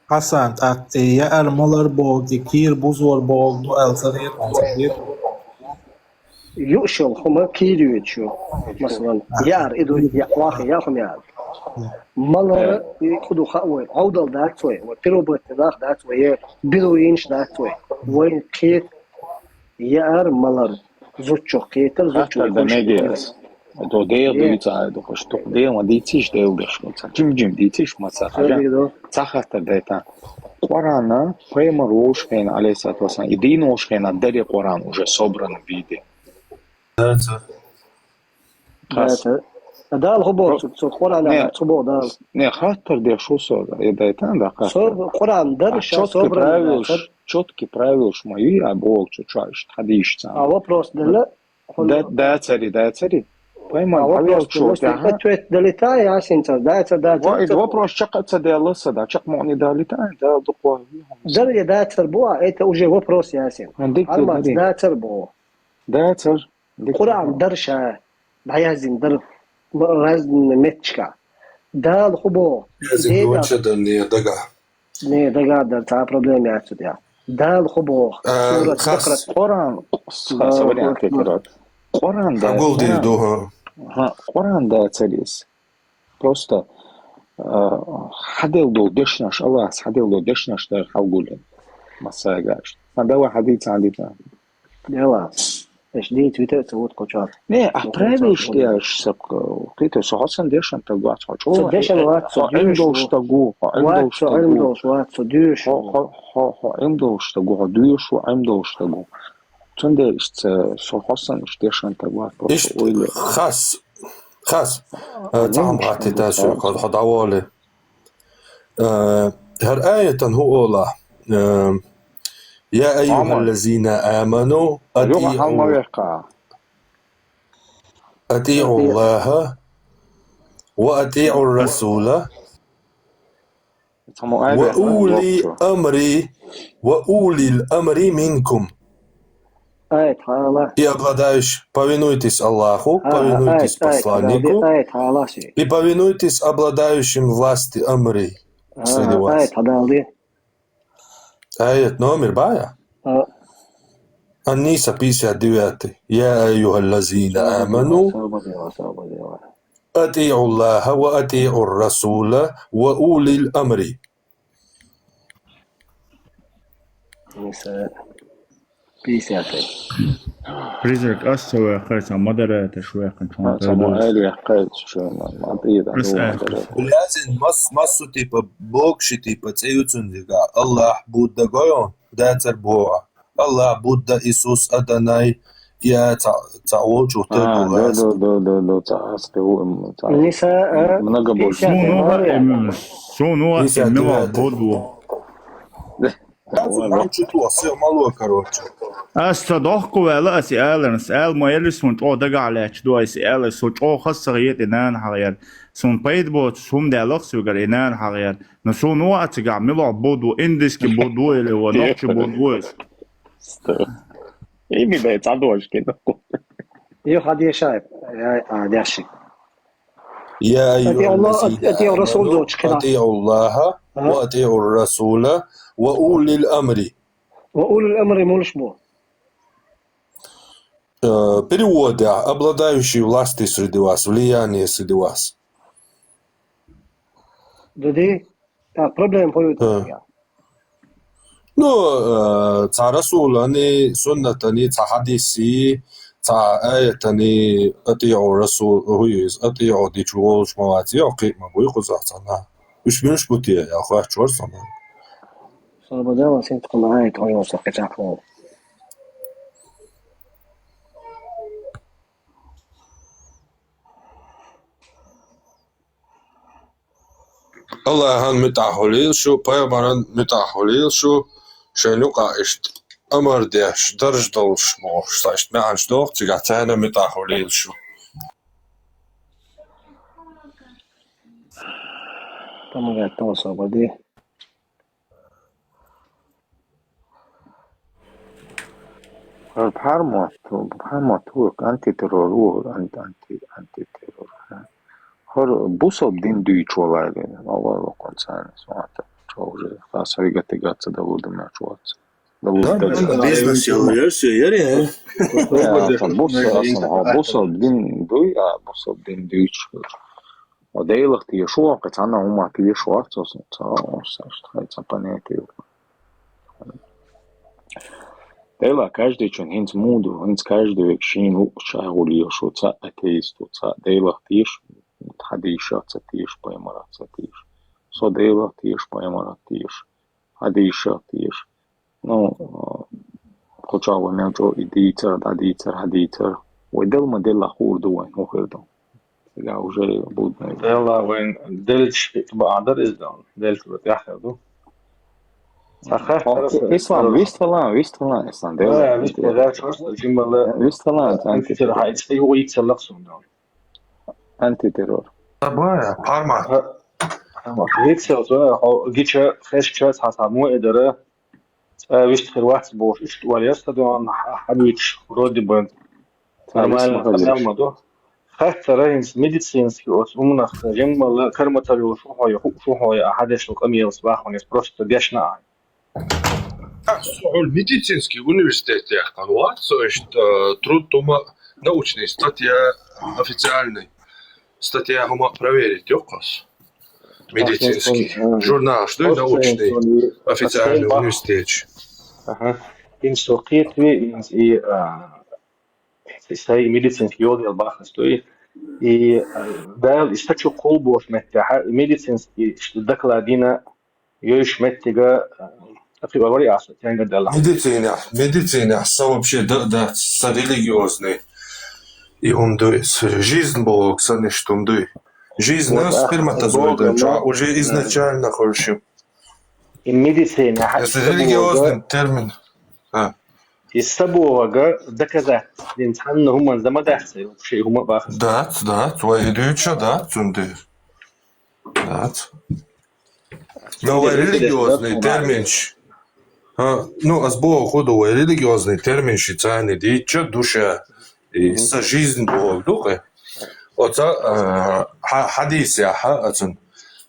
Хьасан, тӀаккха яар малар боху, кийра бузор боху ду аьлла ца хеташ, ца хеташ. Юуш йолу хӀума кийра йоьдуш ю. Масалан, яар, и ду, я, ваха, я хӀума яар. Малара, и кху ду хаьа вай, гӀовдал дац вай, вай пиру баттанах дац вай, е бедуинаш дац вай. Вайн кхета яар, малар. Зудчух кхетар, зудчух Хаттар да хӀуш мегес. До Дела Е. дуьйцу, айдукхуш, тукха Дела ма дийцийша, Дела деш ма ца. Жим-жим дийцийша, ма ца. Хьажа, Дела. Ца хаттар дайтан. Къуръана, пайхамар волуш хенахь, алейхиссалату вассалам, и дийна волуш хенахь, дарий Къуръан уже собран в виде. Да, ца. Хас. Да, ца. Дала хӀу боху, Про-, цу, цу Къуръана не, цу боху Дала. Не, хаттар деш шу со, и дайтан, да, хаттар. Со Къуръан дар, А ша чётки собран правилаш, да, ца. Чётки правилаш ма ю, я боху, чу, чу, ишт хьадийш ца. А вопрос дала, Да, дацари, дацари. Поймай, а вопрос, ответ далита, Ясин, цар дацар, дацар. Ва, из вопрос чакх а ца делла са, да, чакх муъни далита, да, дукха. Дар я дацар бу, а это уже вопрос, Ясин. Дик, Армац дик. Дацар бу. Дацар. Дик. Къуръан дар ша, дӀаяздина дар, разный метташка. Дала хӀу боху? Яздина Деда. Вача дар не дага. Не, дагаддар, цхьа проблема яц цу тӀехь. Дала хӀу боху? Э, сурат хас. Бакъарат. Къуръан, хас, Аллаху вариант акбар. Къуръан да, хьагулдийр Къуръан. Ду, хӀа. ХӀа, Къуръан да царис. Просто, э, хьадел долу дешнаш, Аллахьас хьадел долу дешнаш дар хьалгуллин. Массайгаш. Сан дава хьадийца, хьадийца. Дела. Эш дийца витар ца вот кочар. Не, а правиш деш сак, кхета, со хьо сан дешан таг вац, хьо чӀо. Со дешан вац, со Ӏим долуш таг ву, хьо Ӏим долуш таг ву. Вац, со Ӏим долуш вац, со дуьйш ву. Хьо, хьо, хьо, хьо Ӏим долуш таг ву, хьо дуьйш ву, Ӏим долуш таг ву. Цундела иштта со хьо сан иштта дешан таг вац, просто ойла. Хас, хас. Э, цхьа хӀума хаттийта соьга, хьо дӀаволий. Э, хӀара аятан хӀу ола? Э, «Я айюхаллазина аману, атиъу, атиъу Аллаха, ва атиъу расула, ва ули амри, ва улил амри минкум». Аят хьала. И обладающий, повинуйтесь Аллаху, повинуйтесь посланнику, и повинуйтесь обладающим власти амри среди вас. Аят хьадалди. Аят номер бая? А. Ан-Ниса, пятьдесят девятый. «Я айюхаллазина аману, атиъу Аллаха, ва атиъу расула, ва улил амри». Ниса, пятьдесят. Призрак, ас ца ваьккхира, сан модератор шу ваьккхина, чхьана ца тӀе ма доза. Али ваьккхира, шу ма, ма тӀера. Пресс ду, ма тӀера. Лазим мас-, массо типа, бокши типа, цӀе ю цуьнан дика. Аллах Будда гой, дацар боху. Аллах Будда, Иисус, Адонай, я ца, ца волчух тӀе. А, ду, ду, ду, ду, ду, ца ас тӀе ву, ца. Ниса, а, много больше. Суна ва, эм, суна ва, эм, мила Будда ву. Ас ца дохку ваьлла, ас и аларна, ас ала ма елла, суна чӀогӀа дагахь лаьтташ ду, ас и ала, со чӀогӀа хаза ца хета и нана хьалха яр. Суна пайда боцу, хӀума даьлла-кх соьгара и нана хьалха яр. Но суна ву а цигахь, мила Будда ву, индийский Будда ву или ву, нохчи Будда ву иза? Сто. И ми дай цхьа дожки, ну. Ю хьадешай, я, а, деши. يا أيها الذين آمنوا أطيعوا الله وأطيعوا الرسول وأولي الأمر. Ва улул амри мулш бу? Э, переводя, обладающий властью среди вас, влияние среди вас. Дади? Так, проблема по. Э. Ну, э, цхьа расулани, суннатани, цхьа хьадиси, цхьа аятани, атиъу расул, хӀу иза, атиъу дичу волуш ма вац, йо, кхин ма буй кхузахь цхьана. Уьш муьлш бу те, я хоьттуш вара со. Сан бадала синтхуна аят ойла со кхечахьа. Аллахьан муьтӀахь хуьлийла шу, пайхамаран муьтӀахь хуьлийла шу, шайн юкъахь иштта амар деш, дарж долуш бохуш, сан иштта маьӀанаш доху, цигахь царна муьтӀахь хуьлийла шу. Помогать, то свободы. ХӀара пхьармат, пхьармат ву, антитеррор ву, анти-, анти-, антитеррор. ХӀара бусалба дин дуьйчу валайла, валлахӀи, ваккхун царна, смата, чо уже, хас хьайга тига ца далурдина чу вац. Да, бизнес яла версия яри, э? Э, аса бус-, аса, а, бусалба дин дуй, а, бусалба дин дуьйчу. Делах тешо, кхин цхьанна хӀума тешо, цо ца, ца, ца, ца понятие. Дела каждый чун хӀинца муду, хӀинца каждый век шийна ву чагӀур лелаш ву, цхьа атеист ву, цхьа Делах теша, хьадийша ца теша, пайхамарах ца теша. Со Делах теша, пайхамарах теша, хьадийша теша. Ну, кху чохь вай мел чӀогӀа и дийцар, дӀадийцар, хьадийцар. Вай дала ма делла хуур ду вайн, хӀун хир ду. Сега уже будна. Делла вайн делча баа дар иза дан. Делча ба тӀехь хир ду. Ислам, вист валан, вист валан, Ислам, Делла. Вист валан, вист валан, компьютер хьайца, и уйцаллах сун дан. Антитеррор. Ца бая, формат. Гицел цо хьо гича хешча цхьа цхьа мо эдара, цӀа вист хир вац бохуш, иштта вале стадион хьабуьйцуш, вроде бы, нормально, къамел ма ду. Хаттара хӀинца медицинский оцу умнах жиммала карматар йолуш шу хьой, ху шу хьой, а хьадешал къамелас баххунес просто дешна ахьа. Со хьуна медицинский университет яхкан вац, со иштта труд тума научный статья официальный статья хӀума проверить йоккхас. Медицинский журнал, что научный официальный университет. Ага. Ин со кхетви ин и а, и сай медицинский йодел бахас дуй. И а, дал и стачу кулбош меттаха медицинский докладина йойш меттига а, а, вари аса тенга дала. Медицина, медицина, са вообще да, да, са религиозный. И хӀума дуй, жизнь боху, са ниш хӀума дуй. Жизнь нас сперматозоидом, уже изначально хорошо. И медицина, это религиозный термин. А. И сабога доказать, дин цхьанна хӀуман замадахса, вообще хӀума бахас. Да, да, твои дюча, да, цунды. Да. Но вай религиозный терминш. А, ну, аз боху худу вай религиозный терминши цани дича душа и са жизнь боху дукъе. Оца а, хьа- хьадис яха ацун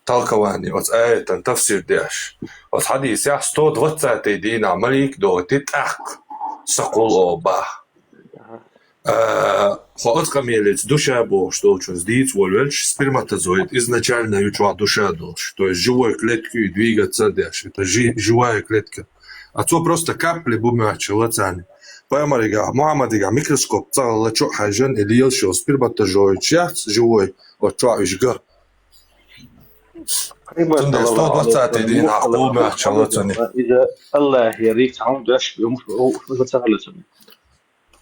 толкование, оца аятан тафсир деш. Оца хьадис яха сто двадцатый дина малик доти тӀаккха сакъул оба. А, хо оцкъамелец душа бохуш долчунс дийца волвелч, сперматозоид изначально ю чохь душа долуш, то есть живой клетки двигаться деш, это жи- живая клетка. А цо просто капли бу моьттуш лацани. Пайхамаригахь, Мухаммадигахь микроскоп цӀа лачу хьаьжжан и лелаш йолу сперматозоид яц живой, оцу чохь уьш га. Цундела сто двадцатый дийнахь кхул моьттуш лацани. Иза Аллахьера рицхьа хьуна дош бу, хӀума ца хала цуьнан.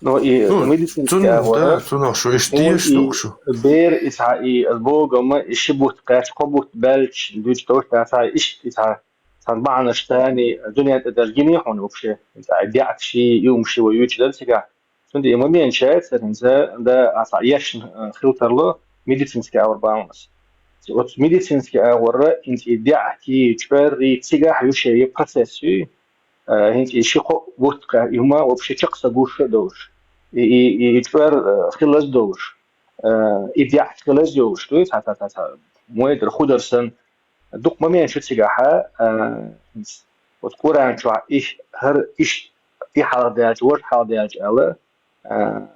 Но и медицинский агӀора, цунах шу иштта деш ду шу. Бер и цхьа и богама и ши бутт кхаьчча, кхо бутт баьлча, дуьйцу товш цхьа иштта и цхьа цхьана бахьанаш тани дуьнен тӀе даже гиний хьуна вообще. И цхьа и деӀаташи, и хӀумаши вай юьйцуш дара цигахь. Цундела и момент шаьцара хӀинца да а цхьа ешна хила тарло медицинский агӀор бахьанас. Оцу медицинский агӀора хӀинца и деӀатий, чӀоррий цигахь ю шен и процесс юй. А, хӀинца и ши-кхо бутт кхаьчча, и хӀума вообще чекх са гуш а долуш, и, и, и, и чӀор а, хилаз долуш, а, и деӀ хилаз йолуш дуй, цхьа, цхьа, цхьа, цхьа, мойдар худар сан, дукха момент шу цигахьа, а, хӀинца, вот Къуръан чохь и хӀара иш, и хьалха даьлча, важа хьалха даьлча аьлла, а,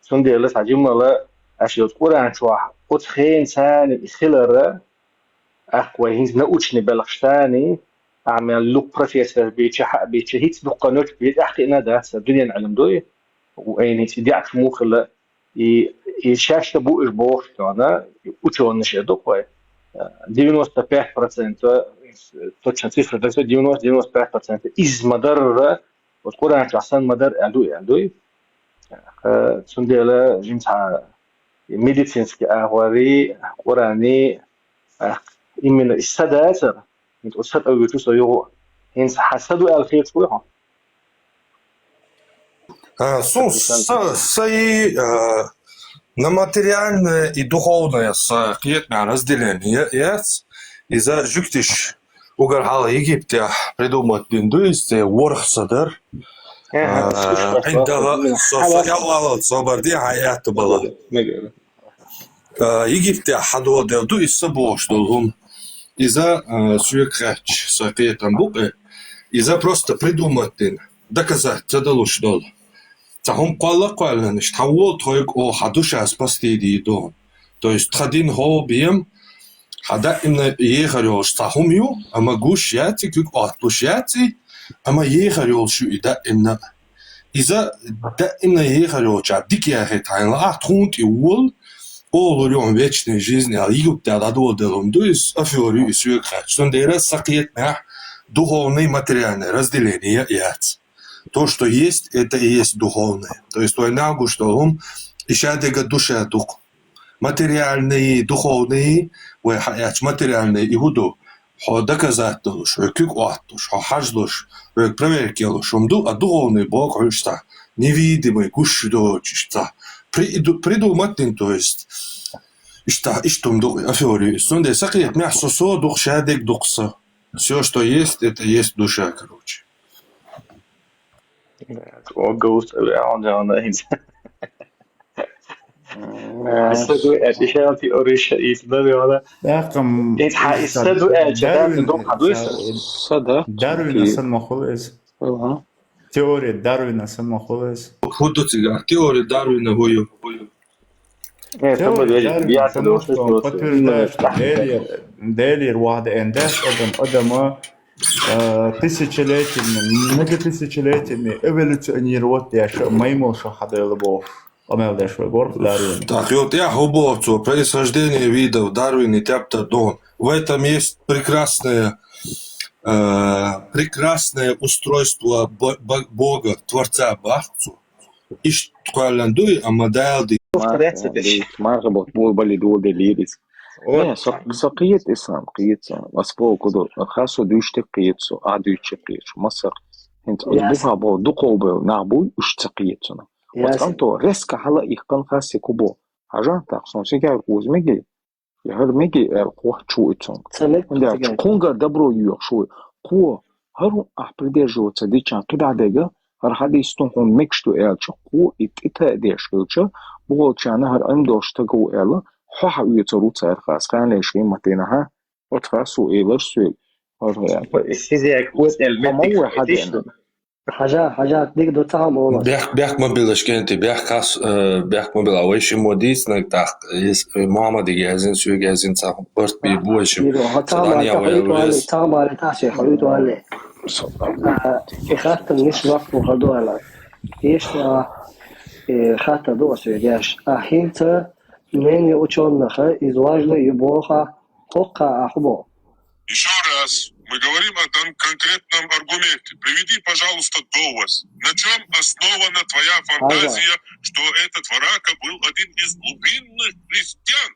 цундела цхьа жиммала, аша йоцу Къуръан чохь оцу хенан царна и хилара, Ахь вай хӀинца научный белхаш тани, ахь мел лукха профессор бича, хьа а бича, хӀинца дуккха ночу бе тӀаьхкхиъна дац, дуьнен Ӏилма дуй, вайна хӀинца и деӀаш муха хилла, и, и шаьш а бу уьш бохуш тхуна, учёныш а ду вай. Девяносто пять процентов, точно цифра дац, девяносто, девяносто пять процентов, иза ма-дарра, вот Къуръан чохь санна ма-дарра аьлла ду, аьлла дуй. Цундела жимца медицинский агӀори, Къуръани, именно и са дацара, хӀинца оцу са тӀе вуьйцу со юха. ХӀинца хьан са ду аьлла хеташ вуй хьо? А, сун са, са и, а, на материальное и духовное са кхетамехь разделение яц. Иза жуьгтиш угар хьалха Египтехь придумать дина ду иза, церан ворхӀ са дара. ГӀиндагӀа со са кӀелваллалц собар де хьан аьтта бала. А, Египтехь хьадоладелла ду иза са бохуш долу хӀума. Иза, а, соьга хаьттича, сан кхетам бу-кх, иза просто придумать дина, доказать ца далуш долу. Цхьа хӀума кхолла а кхоьллина, иштта хьан волу тхойга оха хьан душа спасти дийр ду. То есть тхан дин хӀо бен, хьан даимна ехар йолуш цхьа хӀума ю, амма гуш яц и, куьг Ӏотталуш яц и, амма ехар йолуш ю и даимна. Иза даимна ехар йолчохь дика яхийта хьайна лаахь, тхуна тӀе вуьйла, оха лур ю хьуна вечная жизнь аьлла, Египтехь дӀадоладелла хӀума ду иза, афера ю и соьга хаьттича. Цундела сан кхетамехь духовный, материальный разделение яц. То, что есть, это и есть духовное. То есть вай нагуш долу хӀума, и шадерг а душа ду-кх. Материальный, духовный, вай хьаэцча материальный и хӀун ду? Хьо доказать долуш, хьоьга куьг Ӏотталуш, хьо хьажалуш, хьоьга проверка ялуш хӀума ду, а духовный боху хьуьш цхьа невидимый, гуш доцуш цхьа. Приду-, придумать дина, то есть. Иштта, иштта хӀума ду-кх, а теори. Цундела сакхета мехь со, со ду-кх, шадерг ду-кх со. Всё, что есть, это есть душа, короче. Огга уста веана хӀинца. М, Иштта ду аьлча, иштта теори ша, иштта ду веана. ТӀаккха-м Ит хьа иштта ду аьлча, Дарвин, ду хьа ду иштта. Са да? Дарвина Окей. Санна ма хуьлу иза. Ага. Теория Дарвина санна ма хуьлу иза. ХӀун ду цигахь? Теория Дарвина хӀун ю? Э, Теория Дарвина я потому что подтверждает, что Делера, Делера вахьда эн дац адам, адама, э, тысячелетиями, многотысячелетиями эволюционировать деш, маймал шо хьадайла бохуш. Къамел деш вай боху Дарвин. Так, и вот я хӀун боху цо, происхождение видов, Дарвин и тяпта дон. В этом есть прекрасное, э, прекрасное устройство Бо-, Бо-, Бога, Творца боху цо. Иштта кхоьллина дуй, амма Дала ди. Марха боху, бу-, бали ду де лирис. Вот. Не, со, со кхета, Ислам, кхета со. Ас боху ду, хасо дуьйцуш кхета со, а дуьйцуш кхета со. Масах. ХӀинца оцу бухахь боху дукхах бевлла нах буй, уьш ца кхета цунах. Оцу кӀанто резко хьала а иккхина хассе кху боху. Хьажахьа тӀаккха, суна сигара кхуза мегий, я хӀара мегий аьлла, кхоччуш ву и цунга. ХӀунда аьлча кхунгара добро йоьхуш ву. Кхо, хӀара хӀун ахь придерживаться дича кхидӀа дерг, хӀара хьадис хӀун мегаш ду аьлча, кхо и тӀе та а деш хилча, бухалчарна хӀара Ӏилма долуш стаг ву аьлла, хьо хьан оьцур ву цаьрга хас, кхана леш хӀимма дина хьан? Оцу хасо элира соьга. ХӀара хӀун аьлла? Иза яхь кхуза аьлла, Амма меттиг вай хьадеана. Хьажа, хьажа, дика ду, цхьа хӀума олу. Бехк, бехк ма билла, кӀентий, бехк хас, э, бехк ма билла. Вай шиммо дийцинарг тӀаккха, ис, э, Мухьаммадига яздина, соьга яздина, цхьа барт бийр бу вай шиммо. Ира, хьо цхьа Цхьа дан мара, я хьо вай уьйту валли, вес. Цхьа мара тахсе, хьо уьйту валли. Со- А, и хаттар ниш вакфу хадуала. Ишта, э, хаттар ду аса вегаш. А хӀинца мнение учёных, из важно и боху, хӀокху а хӀун боху. Ещё раз, мы говорим о кон-, конкретном аргументе. Приведи, пожалуйста, довоз. На чём основана твоя фантазия, что этот Варака был один из глубинных христиан,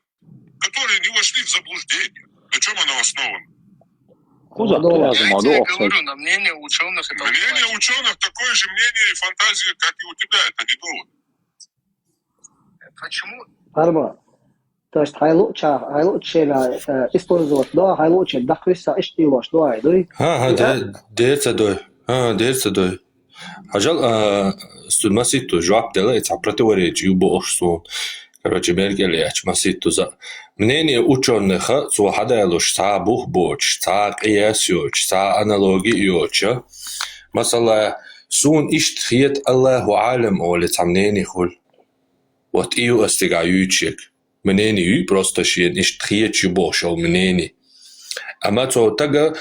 которые не вошли в заблуждение? На чём она основана? Куза, Ну, я тебе говорю, на мнение учёных это Мнение учёных такое же мнение и фантазия, как и у тебя. Это не довод. Почему? Арба. То есть хьайн луъча, хьайн луъчу шена, э, использовать до, хьайн луъчу дакхвисса иштта лош до, ай, дуй? ХӀан, хӀан, И де-, а- дер ца дой. ХӀан, дер ца дой. Хьажал, а, цу масийтта жоп дела, и цхьа противоречие ю бохуш суна. Короче, мел кӀел яьча масийтта за. Мнение учёных, цо хьадалуш, цхьа бух боцуш, цхьа къияс йоцуш, цхьа аналоги йоцуш. Масала, суна иштта хета, Аллаху Ӏалам, олий цхьа мнение хуьлу. Вот и ю ас цигахь юьйцуш ерг. Мнение юй просто шена иштта хеташ ю бохуш йолу мнение. Амма цо тага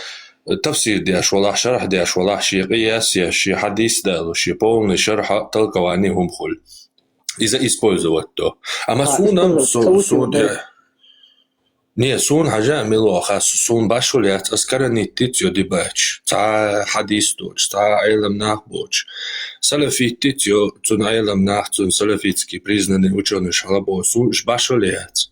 тафсир деш валахь, шархь деш валахь, шен къияс еш, шен хьадис далуш, шен полный шархь, толкование хӀума хуьлу. Иза использовать до. Амма А, суна, использовать, су-, ца вучу суна, дай. Не, суна хьажа мила ваха, су-, суна башхула яц, ас каранитти цо дибача, цхьа хьадис доцуш, цхьа Ӏелам нах боцуш. Салафитти цо, цуьнан Ӏелам нах, цуьнан салафитский признанный учёныш хьала боху, суна уьш башхула яц.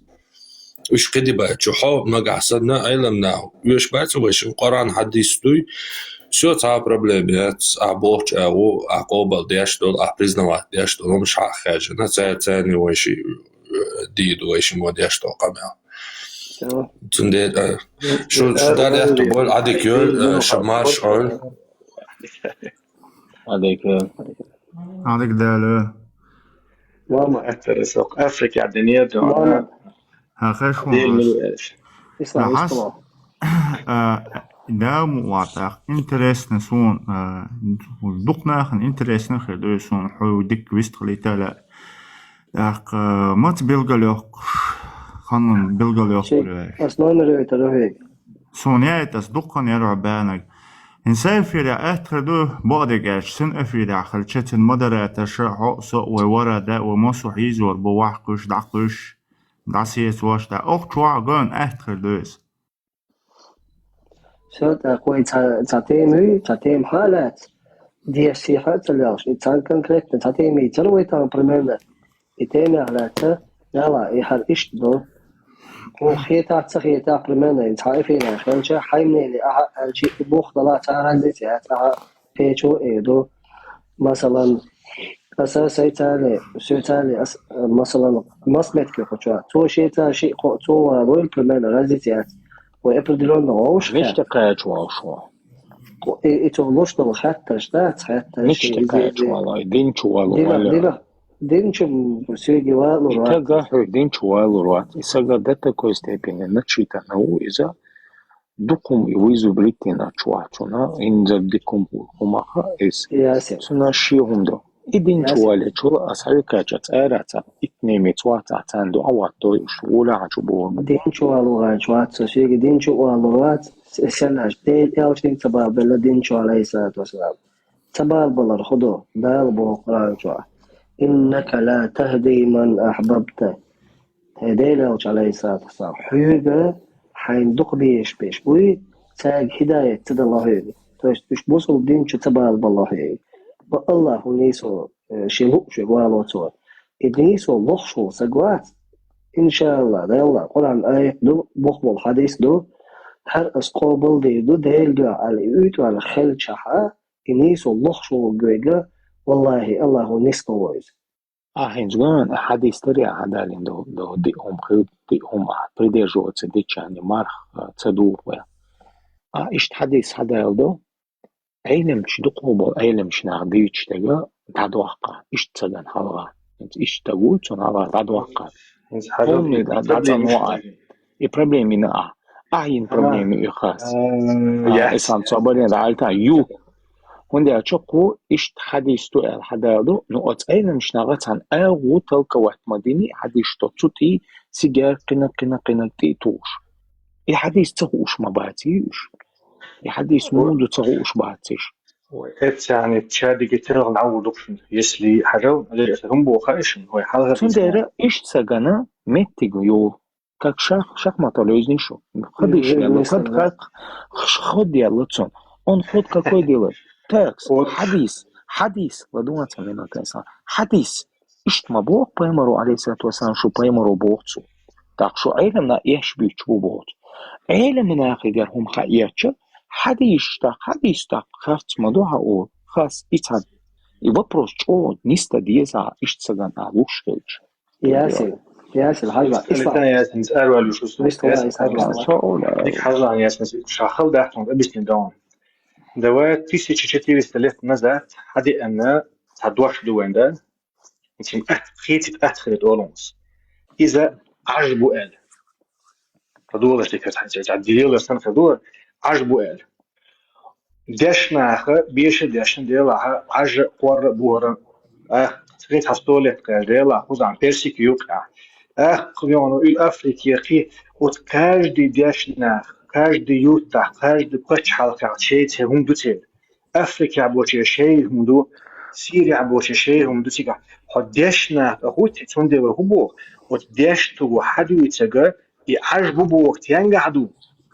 Уьш кхидибачу хьо нагахь санна Ӏелам нах оьшуш бац вайшин Къуръан хьадис дуй, всё, цхьа проблема яц, ахь бохучу агӀо, ахь къобал деш долу, ахь признавать деш долу, хӀумаш хьа а хаьжжина, цара царна вайши, э, дийду вайшин мо деш долу къамел. Всё. Цундела, э, шу, шу дар яхту болу, Ӏадика йойла, э, шу марш Ӏойла. Ӏадика. Ӏадика дала. Мама. Африка динья, Мама. Хьан хеш ву Дин ас? Ислам, Хьан ислам. А, да, му ватах. Интересно суна, а, дукха нахана интересно хир ду суна, хьо дикка вистхилийтала. ТӀаккха, а, маца билгалйоккхуш, ханна билгалйоккхуш. Ши, ас номер йойтар вай. Суна яйта ас дукха яра баьннаг. Ин сайн эфире аьтта хир ду, бакъдерг аьлча, цуьнан эфире хилча, цуьнан модераторша, хьо а, со а, вай вара а, да, вай массо а хьийзор бу, вахкуьш, дӀакхуьш, дӀасецош, да, охчу вахьа ган аьтта хир ду иза. Всё, тӀаккха вай цхьа, цхьа тема юй, цхьа тема хьа а лаьцна, деш сехьа а ца лелаш, и цхьа конкретно цхьа тема йийцара вай тахана примерно, и тема яхьа лаьцна, яла, и хьара иштта ду. Хьуна хетахь, ца хетахь, примерно, и цхьа эфирехь хилча, хьайн мнение ахьа а аьлча, и бух дала цхьа разница яц, ахьа кхечо а эр ду. Масалан, Аса сайцали, сецали, ас, масалан, мас метке кхочуа. Цо шеца ши кхо, цо ва лойл примерно разница яц. Ва определённо вовш. Мишта кхачу вовш ва? И, и цо лош дол хатташ, да, хатташ. Мишта кхачу вала, дин чу вала. Дина, дина, дин чу сюги валу. И тага ху дин чу валу рват. И сага до такой степени начитана у иза. Дукум и визу бритина чуачуна, инза дикум хумаха эс. Ясен. Суна ши хумдо. И дин чувале чула асхаби кача цараца, итнеми цуаца цанду ават дой уш ула хачу бо. Дин чувалу га чуаца, сиги дин чувалу вац, сенаш, те ялшин цаба бела дин чувале иса то сраб. Цабал балар худо, дал бо Къуран чуа. Иннака ла тахди ман ахбабта. Хе, Дела элча, алейхиссалату вассалам, хьуьга хьайн дукха беш беш буй, цаьрга хидаят ца дала хьуьга. То есть, уьш бусул дин чу ца бала бала хьуьга. Ба Аллаху нийсо, э, ши луъ шуьга вало цо. И нийсо лохшул саг вац. Иншалла, Дала, Къуран аят ду, бухбол хадис ду, хьар ас къобал дир ду, Делга али уьйтван хел чаха, и нийсо лохшул гвега, валлахи, Аллаху ниско войз. А хинжган хадис тари а хадалин до, до ди ум хил, ди ум а придерживаться дичани марх, а, ца дух ве. А ишт хадис хадал до, Ӏелам чи дукхо бол, Ӏелам чи нах дивич тега дадвахка, ишт цаган халга. Ишт тагу цун халга дадвахка. Хомни да, да, цан ва. И проблеми на а. А ин проблеми и хас. А, эсан цабарин да алта ю. Хунде ачо ку ишт хадис ту эл хадал ду, ну оц Ӏелам чи нага цан а гу толковать мадини хадис то цути сигар кина, кина, кина ти туш. И хадис ца хуш ма баци уш. И хадис мунду ца хуш бациш. Ой, это они чадиги тирал на удукшн, если хажал, это хум бо хайшн, ой, халга. Цундера ишт сагана меттиг ю. Как шах, шахмата лёзниш. Хадиш яла, хад, хад, ход яла цун. Он ход какой делает? Так, хадис, хадис, ладуна ца минута инсан. Хадис. Ишт ма бох паймару, алейхиссалату вассалам, шу паймару бохцу. Так шу Ӏелам на эш бич бу бохцу. Ӏелам на хигар хум ха яча, хадис так, хадис так, харц ма ду ха о, хас ицад. И вопрос чо ниста деза ишт саган а луш хилч. Ясил, ясил, хажа. Ислам. Ясин, арвалу шу. Ислам, ясил, хажа. Ник хажа, ясин, шахал дахтун, объясни даун. Давай тысяча четыреста лет назад, хади анна, та дош дуэн, да? Итим ат, хитит ат хилит олунс. Иза аж бу эл. Кадула штикат хача, дивила сан кадула, аж бу эл. Дешнаха, беша дешна делаха, аж корра бура. А, хит хастолет кал дела, хузан персик юка. А, кугёну ил Африки хи, от каждый дешнах, каждый юртах, каждый пачхалках чейте гум дуцел. Африка боче шей гум ду, Сирия боче шей гум ду цига. Хо дешна, а хут, цунде ва хубо, от деш тугу хадуицага, и аж бу бу вакт янга хаду.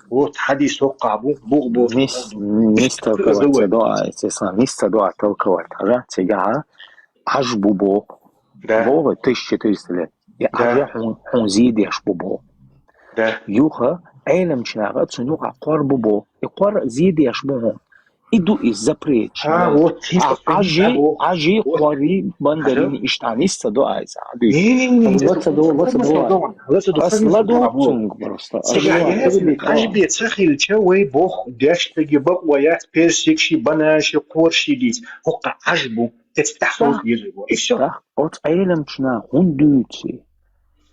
Вот хадис хокка бу, бу бу. Нис, нис толковать дуа, если сам, нис дуа толковать. Хажа, цига, аж бу бу. Да. Бу тысяча четыреста лет. И аж хун, хун зидеш бу бу. Да. Юха, Ӏелам чинага, цун юха кор бу бу. И кор зидеш бу хун. Иду из запрет. А, вот, а, типа, ажи, ажи, вот. Хори, бандарин, иштани, садо айса. Не, не, не, не. Вот садо, вот садо. Вот садо. Ас ладо цунг просто. Аж бе цахил че, вай бох, дяштаги бак, ваят, персик ши, банан ши, кор ши дис. Хокка аж бу. Эц тахсос езего. И всё. Так, от Ӏелам чина, хун дуци.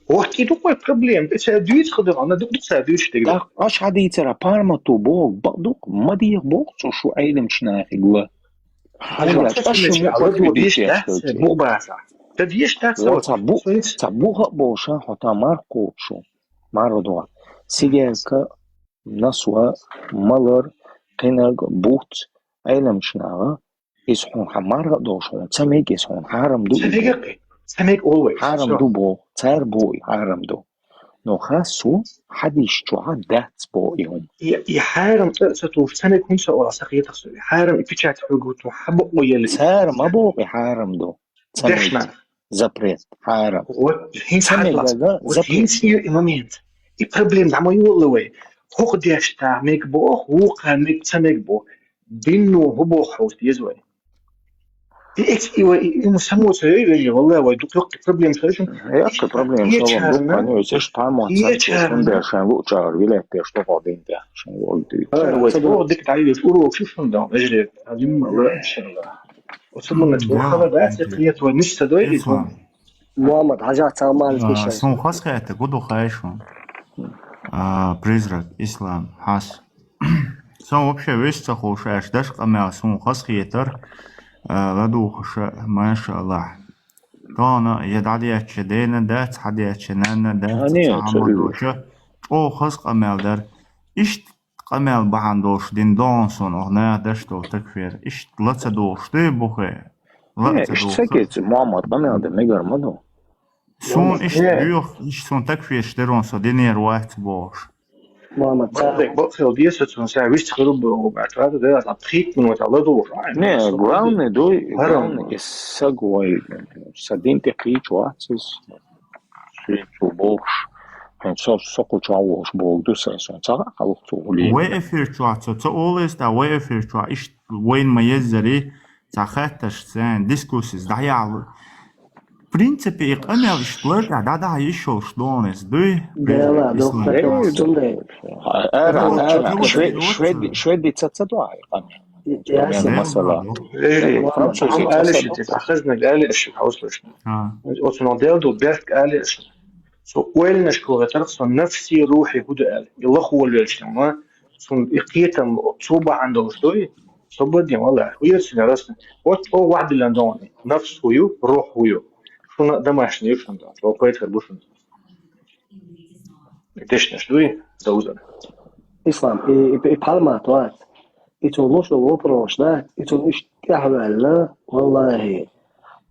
Ох, и дукхой проблем. Эца дуйц хадам, ана дук дук ца дуйч тег. Так, аш хадийцара парма ту бо, ба-, дук, мадих бо, цо шу Ӏелам чина хигла. Хажа, аш аш шу мукъа ала дук диш, диш, да, диш, бу баса. Та диш, да, ца, ца бу, ца бу ха бо ша, хота мар копшу. Мар дуа. Сигелка, насва, малар, къинаг, буц, Ӏелам чинага, Из хьун хьамаргӀа долуш хьун ца мег, из хьун хьарам ду. Ца мег, ца мег олу вай. Хьарам ду бо, цар бо и хьарам ду. Но хасу хьадис чохьа дац бо и хьун. И, и хьарам цӀа ца туш, ца мег хӀун ца ола, ца хетах со. И хьарам и печать хьугу ту хьаба оели. Цар ма бо и хьарам ду. Ца мег. Запрет, хьарам. Вот хӀинца хьадла. Ца мег, вот запрет. ХӀинца и момент. И проблема дӀа ма йолла вай. ХӀокху деш та мег бо, вукха мег ца мег бо. Динно хӀу боху хьовса деза вай? И эц и вай и ум само цаёй вели, валла вай дук ёкки проблем шаришун. Якки проблем шалом дук, пани вай сеш памон цаёй шун дер шан лучар вилет дер что годин дер шан логди. Вай о дик дай веш урок шишун да, эжре адим валла иншалла. Особенно хала да, это клиент вай ништа дой и Муаммад, хажа цамал киша. Сун хас хата гуду хайшун. Призрак, Ислам, хас. Сон вообще весь ца хошаш даш къамял сун хас хетар. Ладухаша, машаллах. Тона я дадяча дена дац, хадяча нана дац, хамадоча. О хас къамял дар. Ишт къамял бахандош дин дон сон огна даш то такфир. Ишт лаца дош ты бухе. Лаца дош. Ишт сакец Муаммад къамял да мегар маду. Сун ишт бюх, ишт сун такфир штерон со динер вац бош. Мама, Бардек боксел диеса цун са вист хыруб бо батрада да, а тхит минут ала дур. Не, главный дой, главный и сагвай. Садин те хич вацис. Су бокш. Хан со соку чавош богду са сон. Цага халух цу хули. Вай эфир чуа цо, цо олес да вай эфир чуа. Ишт вайн маеззари. Ца хатташ сэн дискуссис даял. Принципе, и къамял ишт ларга да да ишо шдонес дуй. Дела, доктор, цундай. Ара, ара, швед, швед, швед ца ца дуа и къамял. Ясен. Масала. Эри, француз али шити, ахазна али ши хауслашна. Оцуно дел ду берк али ши. Со уэльнаш кулгатар, со нафси рухи гуда али. Илла хуол велчтама. Сун икъетам цо бахьан долуш дуй, со бадем вала, уьерсина расна. Вот о ваъдилан дони, нафс хую, рух хую. Шуна домашний шунда, то поэтхар бушун. Дешнаш дуй, даузан. Ислам, и, и, и палмат вац. И цун лошо вопрос да, и цун иш тяхвалла, валлахи.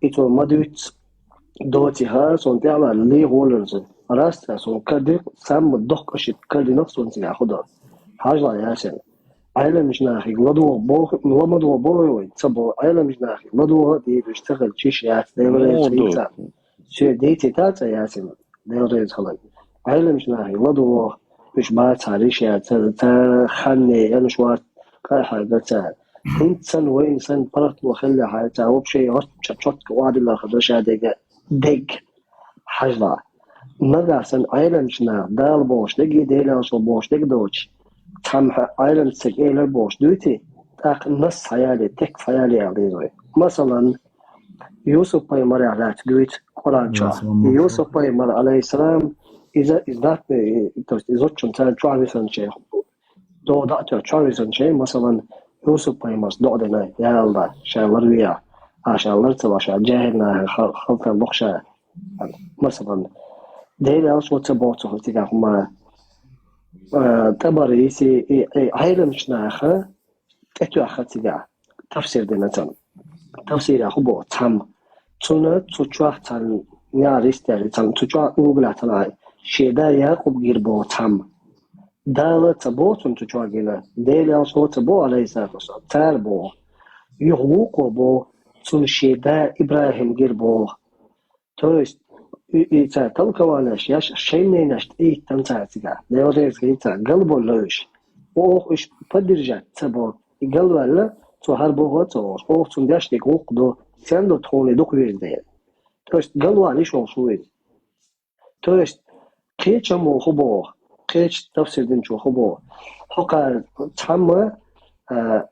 И цун мадуц Доци хар сон тяла ли гулерзе. Раста сон кадик сам дох кашит кадинах сон цига худо. Хажла ясен. Айлам жнахи ладуа бох, ламадуа бой, ца бо айлам жнахи ладуа дибиш цахал чиш яц девре цица. Сё дети таца ясен. Девре халай. Айлам жнахи ладуа уж бац хариш яц ца ханне януш варт кай хай гаца. Хинцан вайн сан парат ва хилла хай ца вообще чотко вадила хадашадега. Дег хажла. Нагахь сан Ӏеламчу наха Дала бохуш дерг, Делан Расул бохуш дерг доцуш, цхьамма Ӏеламчу стага элар бохуш дуьйций, тӀаккха насс хьаяле, текст хьаяле аьлла деза вай. Масалан, Юсуп пайхамарах лаьцна дуьйцу Къуръан чохь. Юсуп пайхамар, алейхиссалам, иза, иза датта, то есть иза зудчун царна чохь висанче, догӀу дӀа а тоьхна чохь висанче, масалан, Юсуп пайхамарс догӀу дина, я АллахӀ, ша ларвехьа, а ша лар ца ваха, ша жаьхӀил нахе хал-, халтан боху ша. Масалан, Дела аьлла шо ца боху цо цигахь хӀума, а, тӀабар йиси, и, и, Ӏеламчу наха тӀетоьхна цигахь, тафсир дина царна. Тафсирехь хӀун боху цхьамма? Цунна цу чохь царна неӀаристаьлла, царна цу чохь угулахь ца лахьа, шен да Якъуб гира боху цхьамма. Дала ца боху цунна цу чохь гина, Дела аьлла шо ца боху, алейхиссалату вассалам, цара боху. Юха вукхо боху, цунна шен да ИбрахӀим гира боху. То есть, и, и цара толкованеш еш, шайн ненаш тӀеиттан цара цигахь. Дела реза хилла цара, галболла уьш. Оха уьш поддержать ца бо. И галваьлла, цо хӀара бохо а ца олуш. Оха цунна деш дерг гӀуллакх ду, сен ду тхуна дукха веза дела. То есть, галвала йиш волуш ву иза. То есть, кхечам ву хӀу боху, кхечу тафсир динчо хӀу боху. ХӀокхара цхьамма, а,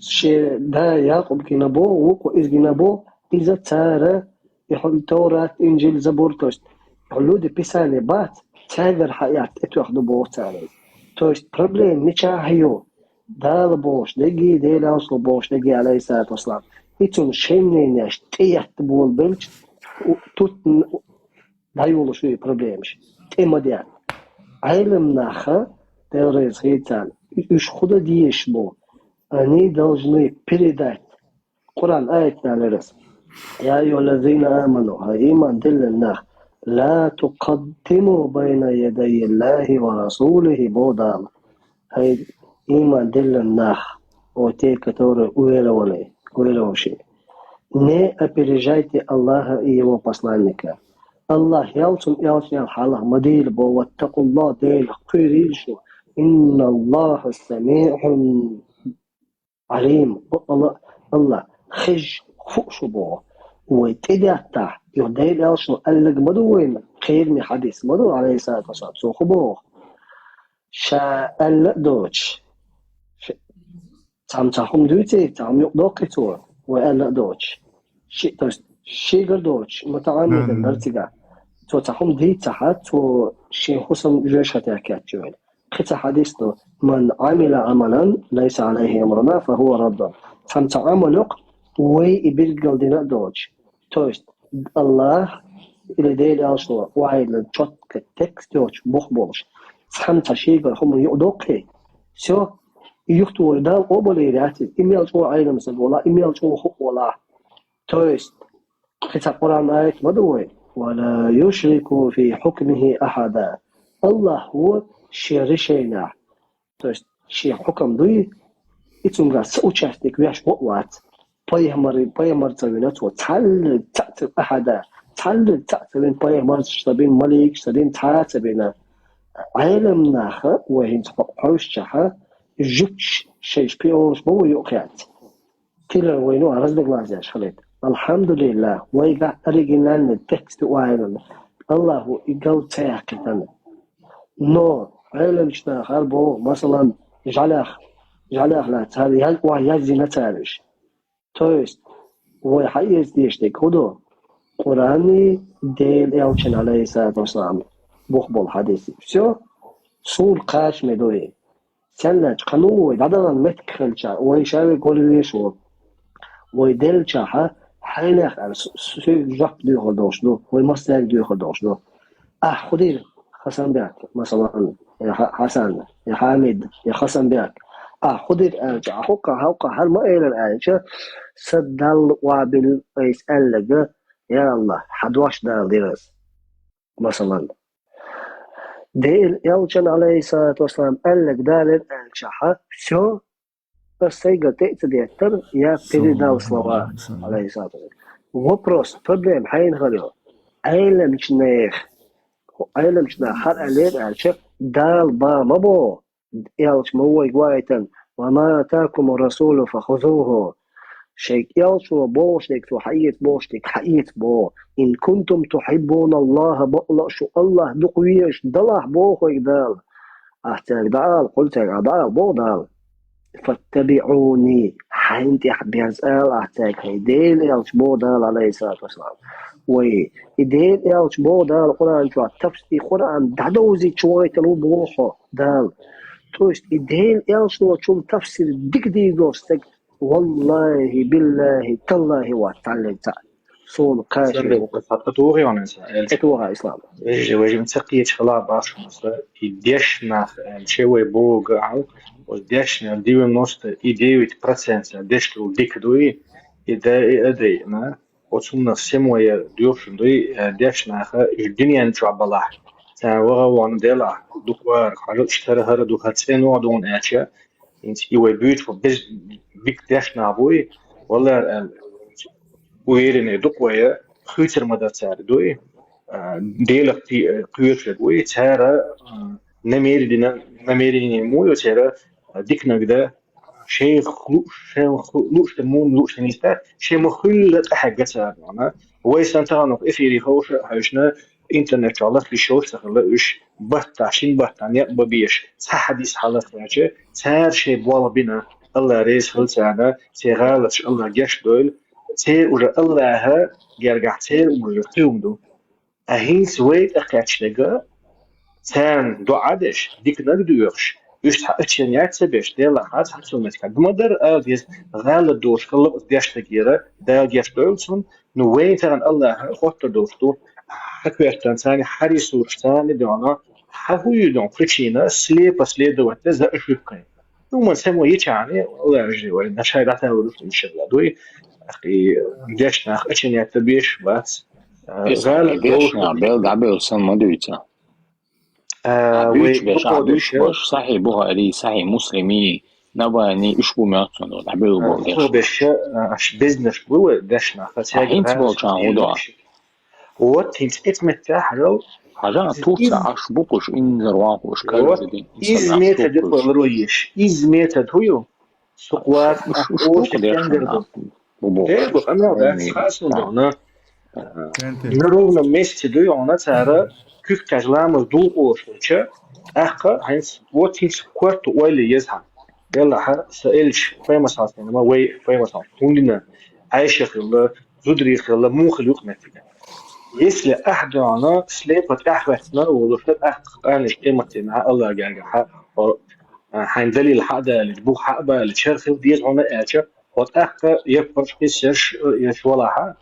шен да Якъуб гина боху, вукхо иза гина боху, иза цара, и хьуна Товрат, Инжил, Забур, то есть, люди Писания бац, цаьргара хьаэцна тӀетоьхна ду боху цара иза. То есть, проблема мичахь а ю, Дала бохуш дерг, Дела Расул бохуш дерг, алейхиссалату вассалам. И цунна шайн ненаш тӀеетта болу белча, у-, тут-, дӀайолуш ю и проблемаш. ТӀе ма деана. Ӏеламнаха, Дела реза хилла царна, уьш хӀун дан дезаш бу? Они должны передать. Къуръан аят даларас. Я айюхаллазина аману, хӀай иман диллина нах, ла тукъаддиму байна ядай Аллахи ва расулихи, бо Дала. ХӀай иман диллина нах, о те, которые уверовали, уверовавшие. Не опережайте Аллаха и Его посланника. Аллах ял цунна элчанел хьалха ма дийла бо, ваттакъуллах, Дела кхуьйрийла шу. Инналлаха самиъун Ӏалим, бакъала Аллах, хезаш, фу шу боху. Вай тӀедеттахь, юха Делан элчано аьлларг ма ду вайна, кхераме хьадис ма ду, алейхиссалату вассалам, цо хӀу боху. Ша аьлла а доцуш, ш-, цхьамма цхьа хӀума дуьйций, цхьа хӀума юкъадоккхий цо, вай аьлла а доцуш. Ши, то есть, шийгара доцуш, мутаӀаммидан дар цигахь. Цо цхьа хӀума дийцахь, цо шен хӀусам жоьжахате кечйойла. Кхин цхьа хьадис ду: «Ман Ӏамила Ӏамалан лайса Ӏалайхи амруна, фа хӀува раддун». Цхьамма цхьа Ӏамал йоккху, вай и билггал дина а доцуш. То есть, Аллах или Делан элчано охьайиллина чётко текст йоцуш, бух болуш, цхьамма цхьа шийгара хӀума юкъадоккхий, всё, и юхатухуш Дала къобалйийр яц иза, и мел чӀогӀа Ӏелам стаг валахь, и мел чӀогӀа хӀуъа валахь. То есть, кхин цхьа Къуръан аят ма ду вай: «Ва ла юшрику фи хьукмихи ахьада». Аллах ву шен решениехь, то есть шен хьукам дуй, и цуьнгахь соучастник веш ву а вац. Пайхамар, пайхамар ца вина цо, цхьаллиг цхьаъ ца, ахьада, цхьаллиг цхьаъ ца вина, пайхамарш ца бина, маликаш ца бина, цхьа а ца бина. Ӏелам наха, вай хӀинца хьо-, хьовсучехь, жуьгташ шайша пиалаш бан вай юкъахецна. Тилар вайна а разногласияш хилийта. Алхьамдулиллах, вайгахь оригинальный текст ю охьайиллина. Аллахо и гал ца яьккхийтина. Но Ӏеламчу наха хӀара боху, масалан, жӀаьлех, жӀаьлех лаьцна хӀара яз-, охьа яздина цара уьш. То есть, вай хьаэца дезаш дерг хӀун ду? Къуръанний, Делан элчанний, алейхиссалату вассалам, бух болу хьадисий. Всё, суна кхачаме ду и. Сенна аьлча, кхана ву вай дӀадахана меттиг хилча, вай ша вай гулвеш ву. Вай деллачохь, хьенех аьлла, с-, с-, соьга жоп доьхур долуш ду, вай массаьрга доьхур долуш ду. Ахь хӀун дира, Хасанбек, масалан, я Хьа-, Хьасан, я Хьамид, я Хасанбек? Ахь хӀун дира аьлча, ахь хӀокху, хӀокху хӀара ма элира аьлча, сан Далла охьабилла айса аьлларг, я Аллах, хьан дош Дала дира ас. Масалан, Делан элчанна, алейхиссалату вассалам, аьлларг Дала дира аьлчахь, всё, ас сайгара тӀе а ца деттара, я передал слова, алейхиссалату вассалам. Вопрос, проблема хьенан хир ю? Ӏеламчу нехан. Ӏеламчу наха хӀара аьллера аьлча, Дала бан ма бо, элча ма вайга ваийтина: «Ва ма атакуму расулу фа хузуху». Шайга элчано бохуш дерг цо хьаэца бохуш дерг хьаэца боху. «Ин кунтум тухьиббуна Аллаха», бакъ а шу Аллах дукха везаш далахь боху вайга Дала. Ахь цаьрга дӀаала, кхул цаьрга ахь дӀаала боху Дала. «Фаттабиъуни», хьайна тӀехь беза ала ахь цаьрга, хӀай Делан элча боху Дала, алейхиссалату вассалам. Вай, и Делан элча боху Дала Къуръан чохь, тафсир, и Къуръан дӀадовзийта вайтина ву боху Дала. То есть и Делан элчаночул тафсир дика дийр долуш стаг, валлахи, биллахи, таллахи, вац цхьаллиг цхьаъ. Суна кхача. Сан бен, хьан тӀе тухий ван аса, элча? ТӀе тухий, Ислам. Вежа, вежа, ца кхеча хала бахаш аса, и дешна нах, э, че вай бога ахьа, оцу дешна девяносто и девять процент дешна дика дуй, и да, и адайна. Оцунна самое доьхуш дуй, э, дешна наха, и дуьнен чохь балахь. Цара ваха вон делахь, дукха вара, хьажа иштара хӀара ду, хӀара цӀено а дуна аьлча, хӀинца и вай буьйцу, без дика дешна нах буй, валлара, э, уверенный ду-кх вай, хуьйцур ма дац цара дуй, а, Делах кхи-, кхоьруш верг вуй, цара, а, намерение, намерение муй ю цара, а, диканиг дан, шайх лу-, шайх лу-, лууш дан муй, лууш дан нисдан, шен ма хуьллу тӀаьхьа ган цара, вана. Вай сан тахана эфире ховша а хьаьжна, интернет чохь лахлуш йолуш ца хилла уьш, баттахь, шина баттахь некъ бан безаш, цхьа хьадис хьалха хьаьжча, цара шайн болх бина, Алла реза хила царна, церан гӀалаташ Алла гечдойла, церан уже Аллаха гергахь церан уже кхин хӀума ду. Ткъа хӀинца вай тӀекхаьчнарг, царна доӀа деш, диканиг доьхуш, уьш цхьа а ченнех ца беш, Делахь цхьа а цунах кхаьбна ма дара, ала деза, гӀалат долуш хилла оцу дешнаргера, Дала гечдойла цунна, ну, вайн тахана Аллаха хоттур долуш ду, хьан коьртана царна хьан ресурс, царна дуьхьал, хьан хӀун ю дуьхьал причина, слепо следовать дан за ошибкой. Ну, ма само йичахьана, Аллах вежарий вай, начхьа дӀаталур ду, иншалла, дуй. И дешна нах а ченнетта беш бац. А, Иза гӀалат дешна долуш нах бел дӀабевлла санна ма дуьйцу. А, а, вай буьйцу беш, а, дукха буьйцу деш, беш, Сахьихь Бухари, Сахьихь Муслими, Набани, уьш бу моьтту сан долу, дӀабевлла болу деш. Дукха беш, а, аш безнаш бу вай дешна нах, а, цаьрга хӀинца болчарна хӀун до? Вот хӀинца эцу меттехь хьажал. Хьажа, тур ца Ӏаш бу кхуш, инзар ван кхуш, вот, калвидин, иза метод ю кхуьлур ву еш. Иза метод хӀун ю? Сукъват, уш, уш оша бу кху дешна нах. Бу бохуш. Э, бу къамел дац, хасун дона. Кенте. На ровном месте дуй, она цара, куьг кхаж ламаз дулкъошуча, тӀаккха хӀинца, вот хӀинца корта ойла еза хьан. Делахьа, са элча, файмасалсена, ма вай файмасал, хӀундина, Ӏайша хилла, зударий хилла, муха хилла юкъ меттига. Если ахьдона, слепо тӀехветтина, волуша тӀаккха къанаш къематдена, Аллах гага, хьа, о, а, хьайн далил хьа а далил, бух хьа а балил, чархил деза хьуна аьлча, хьо тӀаккха я парш хиссеш, я швалахьа,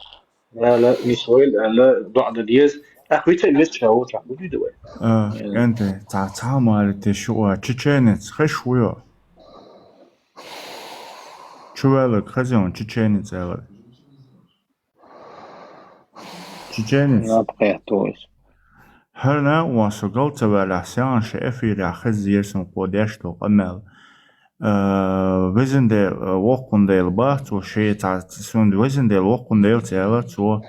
аьлла, мисойл, аьлла, доӀа дан деза. ТӀаккха вита веза ша вовчахь, бу дуьйда вай. А, кӀанте, цхьа, цхьа мали те шу а, чеченец, хеш вуйо? Чу ваьллаг хаза йолу чеченец аьлла. Чеченец? Наб кхетта ву иза. ХӀара накъост со гал ца ваьллехь, сехьа ши эфирехь хезира сан кхо деш долу къамел. Э, везан Дела, э, воккхун Дела бах, цо шен цхьа, цунна везан Дела воккхун Дела ца аьлла, цо,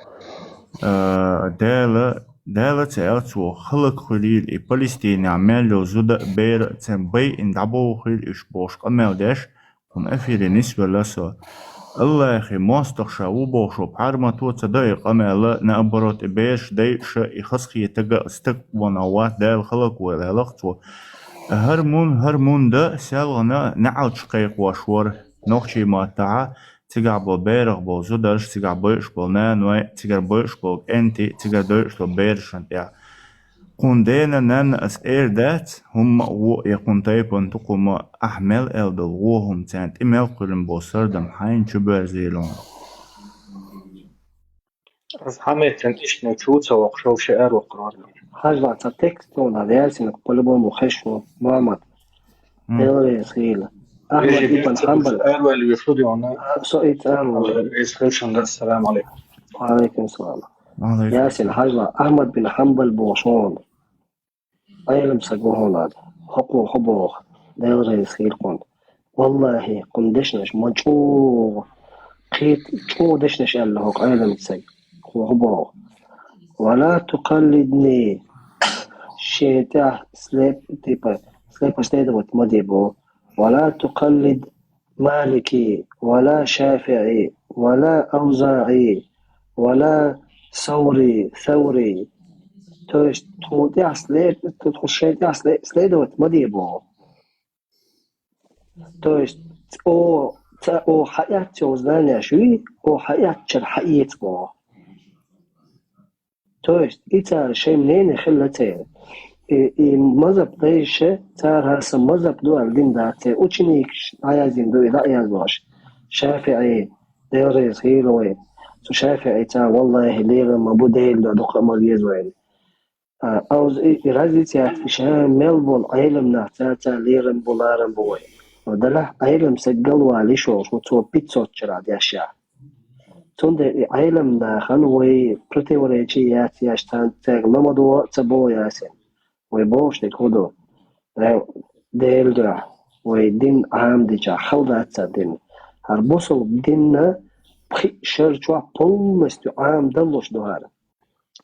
э, Дела, Дела ца аьлла, цо хӀаллакьхуьлийла и Палестинехь мел йолу зуда а, бер а, царна байина дӀабохийла уьш бохуш къамел деш, кхунна эфире нисвелла со. Аллахьи мостагӀа ша ву бохуш пхьармато ца до и къамел, наоборот, и бераш дайша, и хазахетарг а стаг ванах вац, Дала хӀаллаквойла аьлла-кх цо. ХӀара мун, хӀара мун дан селхана неӀалт кхайкхош вара нохчийн маттахь, цигахь болу берах болу зударш, цигахь бойуш болу наной, цигара бойуш болу кӀентий, цигара дойуш долу берашна тӀехь. Кхунна дена, нанна ас эр дац, хӀумма а вон я кхунна тайпана тукхума, ахь мел эр долу вон хӀума, царна тӀе мел кхуьллина болу сардам хьайна чу боьрзийла хьуна. Ас хьан меттан иштта чу ца воккхуш, ши эр воккхур вара. Хьажа, цхьа текст тхуна ясина, по-любому хеш ву, Мухаммад. М. Делан реза хила. Ахьмад ибн Хьанбал. Эр ваьлла веш шу де вана. Со и цӀа ву. Реза хила шуна, ассаламу алейкум. Ва алейкум салам. Ва алейкум салам. Ясин, хьажа, Ахьмад бин Хьанбал бохуш ву хьуна. Ӏелам саг ву хьуна ада. ХӀокхо хӀу боху, Делан реза хила кхунна. Валлахьи, кхунна дешнаш ма чӀогӀа, кхета чӀогӀа дешнаш аьлла хӀокху Ӏеламчу сага. Хьо хӀу боху? «Ва ла тукъаллидни». Шен тӀехь слеп-, типа, слепо следовать ма де боху. «Ва ла тукъаллид Малики, ва ла ШафиӀи, ва ла АвзаӀи, ва ла Саври, Саври». То есть, тхуна тӀехь след-, тхуна шайн тӀехь след-, следовать ма де боху. То есть, о, ца, о, хьаэцча, о, знанияш юй, о, хьаэцчара хьаэца боху. То есть, и цара шайн мнение хилла церан. И, и мазхаб дайша, цара хӀара сан мазхаб ду аьлла дина дац церан. Ученикаш дӀаяздина ду, и дӀа а яздеш. ШафиӀи, Делан реза хила вай. Цу ШафиӀица, валлахьи, лерам ма бу, Делан дуьхьа дукха а ма веза вайна. А, Авз-, и, и разница яц, и ша мел болу Ӏелам нах, цаьрца лерам бу, ларам бу вай. Ва делахь Ӏелам саг галвала йиш йолуш ву, цо пятьсот чарахь деш яхь. Цундела и Ӏелам нахана вай противоречие яц еш, царна цаьрга ламадо а ца боху ясина. Вай бохуш дерг хӀун ду? Вай Делан дуьхьа, вай дин Ӏамадичахь хала дац цара дин. ХӀара бусалба динна пхи шар чохь полностью Ӏамадаллуш ду хӀара.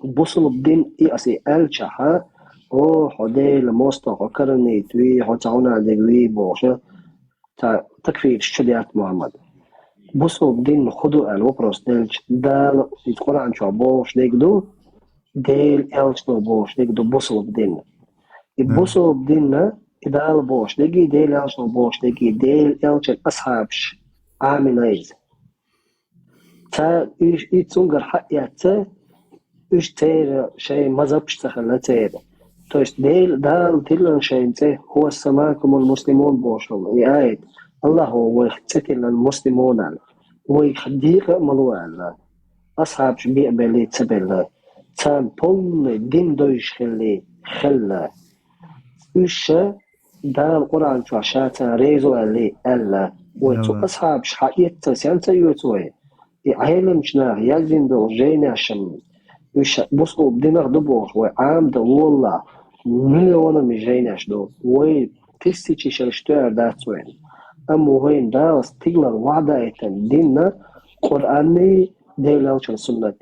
Бусалба дин и аса и аьллачахьа, о, хьо Делан мостагӀа, хьо каранит вий, хьо цхьа хӀунан дерг вий бохуша, цхьа такфираш чу даьтта Мухьаммад. Бусалба дин хӀун ду аьлла вопрос делча, Дала иза Къуръан чохь бохуш дерг ду, Делан элчано бохуш дерг ду бусалба дин. И бусалба динна, и Дала бохуш дерг, и Делан элчано бохуш дерг, и Делан элчан асхьабаш Ӏамийна иза. Ца уьш и цуьнгара хьаэцна, уьш церан шайн мазхабаш ца хилла церан. То есть Дела, Дала тиллина шайна цӀе: «Хьо самакумул муслимун», бохуш хилла и аят. Аллахо вайх цӀе тиллина муслимун аьлла. Вайх декъа а ма ло аьлла. Асхьабаш беа белла, ца белла. Царна полный дин дойуш хилли, хилла. Уьш ша Дала Къуръан чохь ша царна реза ву аьлли, аьлла. Вай цу асхьабаш хьаэцна сенца оьцу вай? И Ӏеламчу наха яздина долу жайнаш-м, уьш бусалба динах ду бохуш, вай Ӏамадан волалахь, миллионами жайнаш ду. Вай тысячи шарш тоьар дац вайна. Амма вайна Дала стигалара ваӀда а йитина динна Къуръанний, Делан элчан суннат.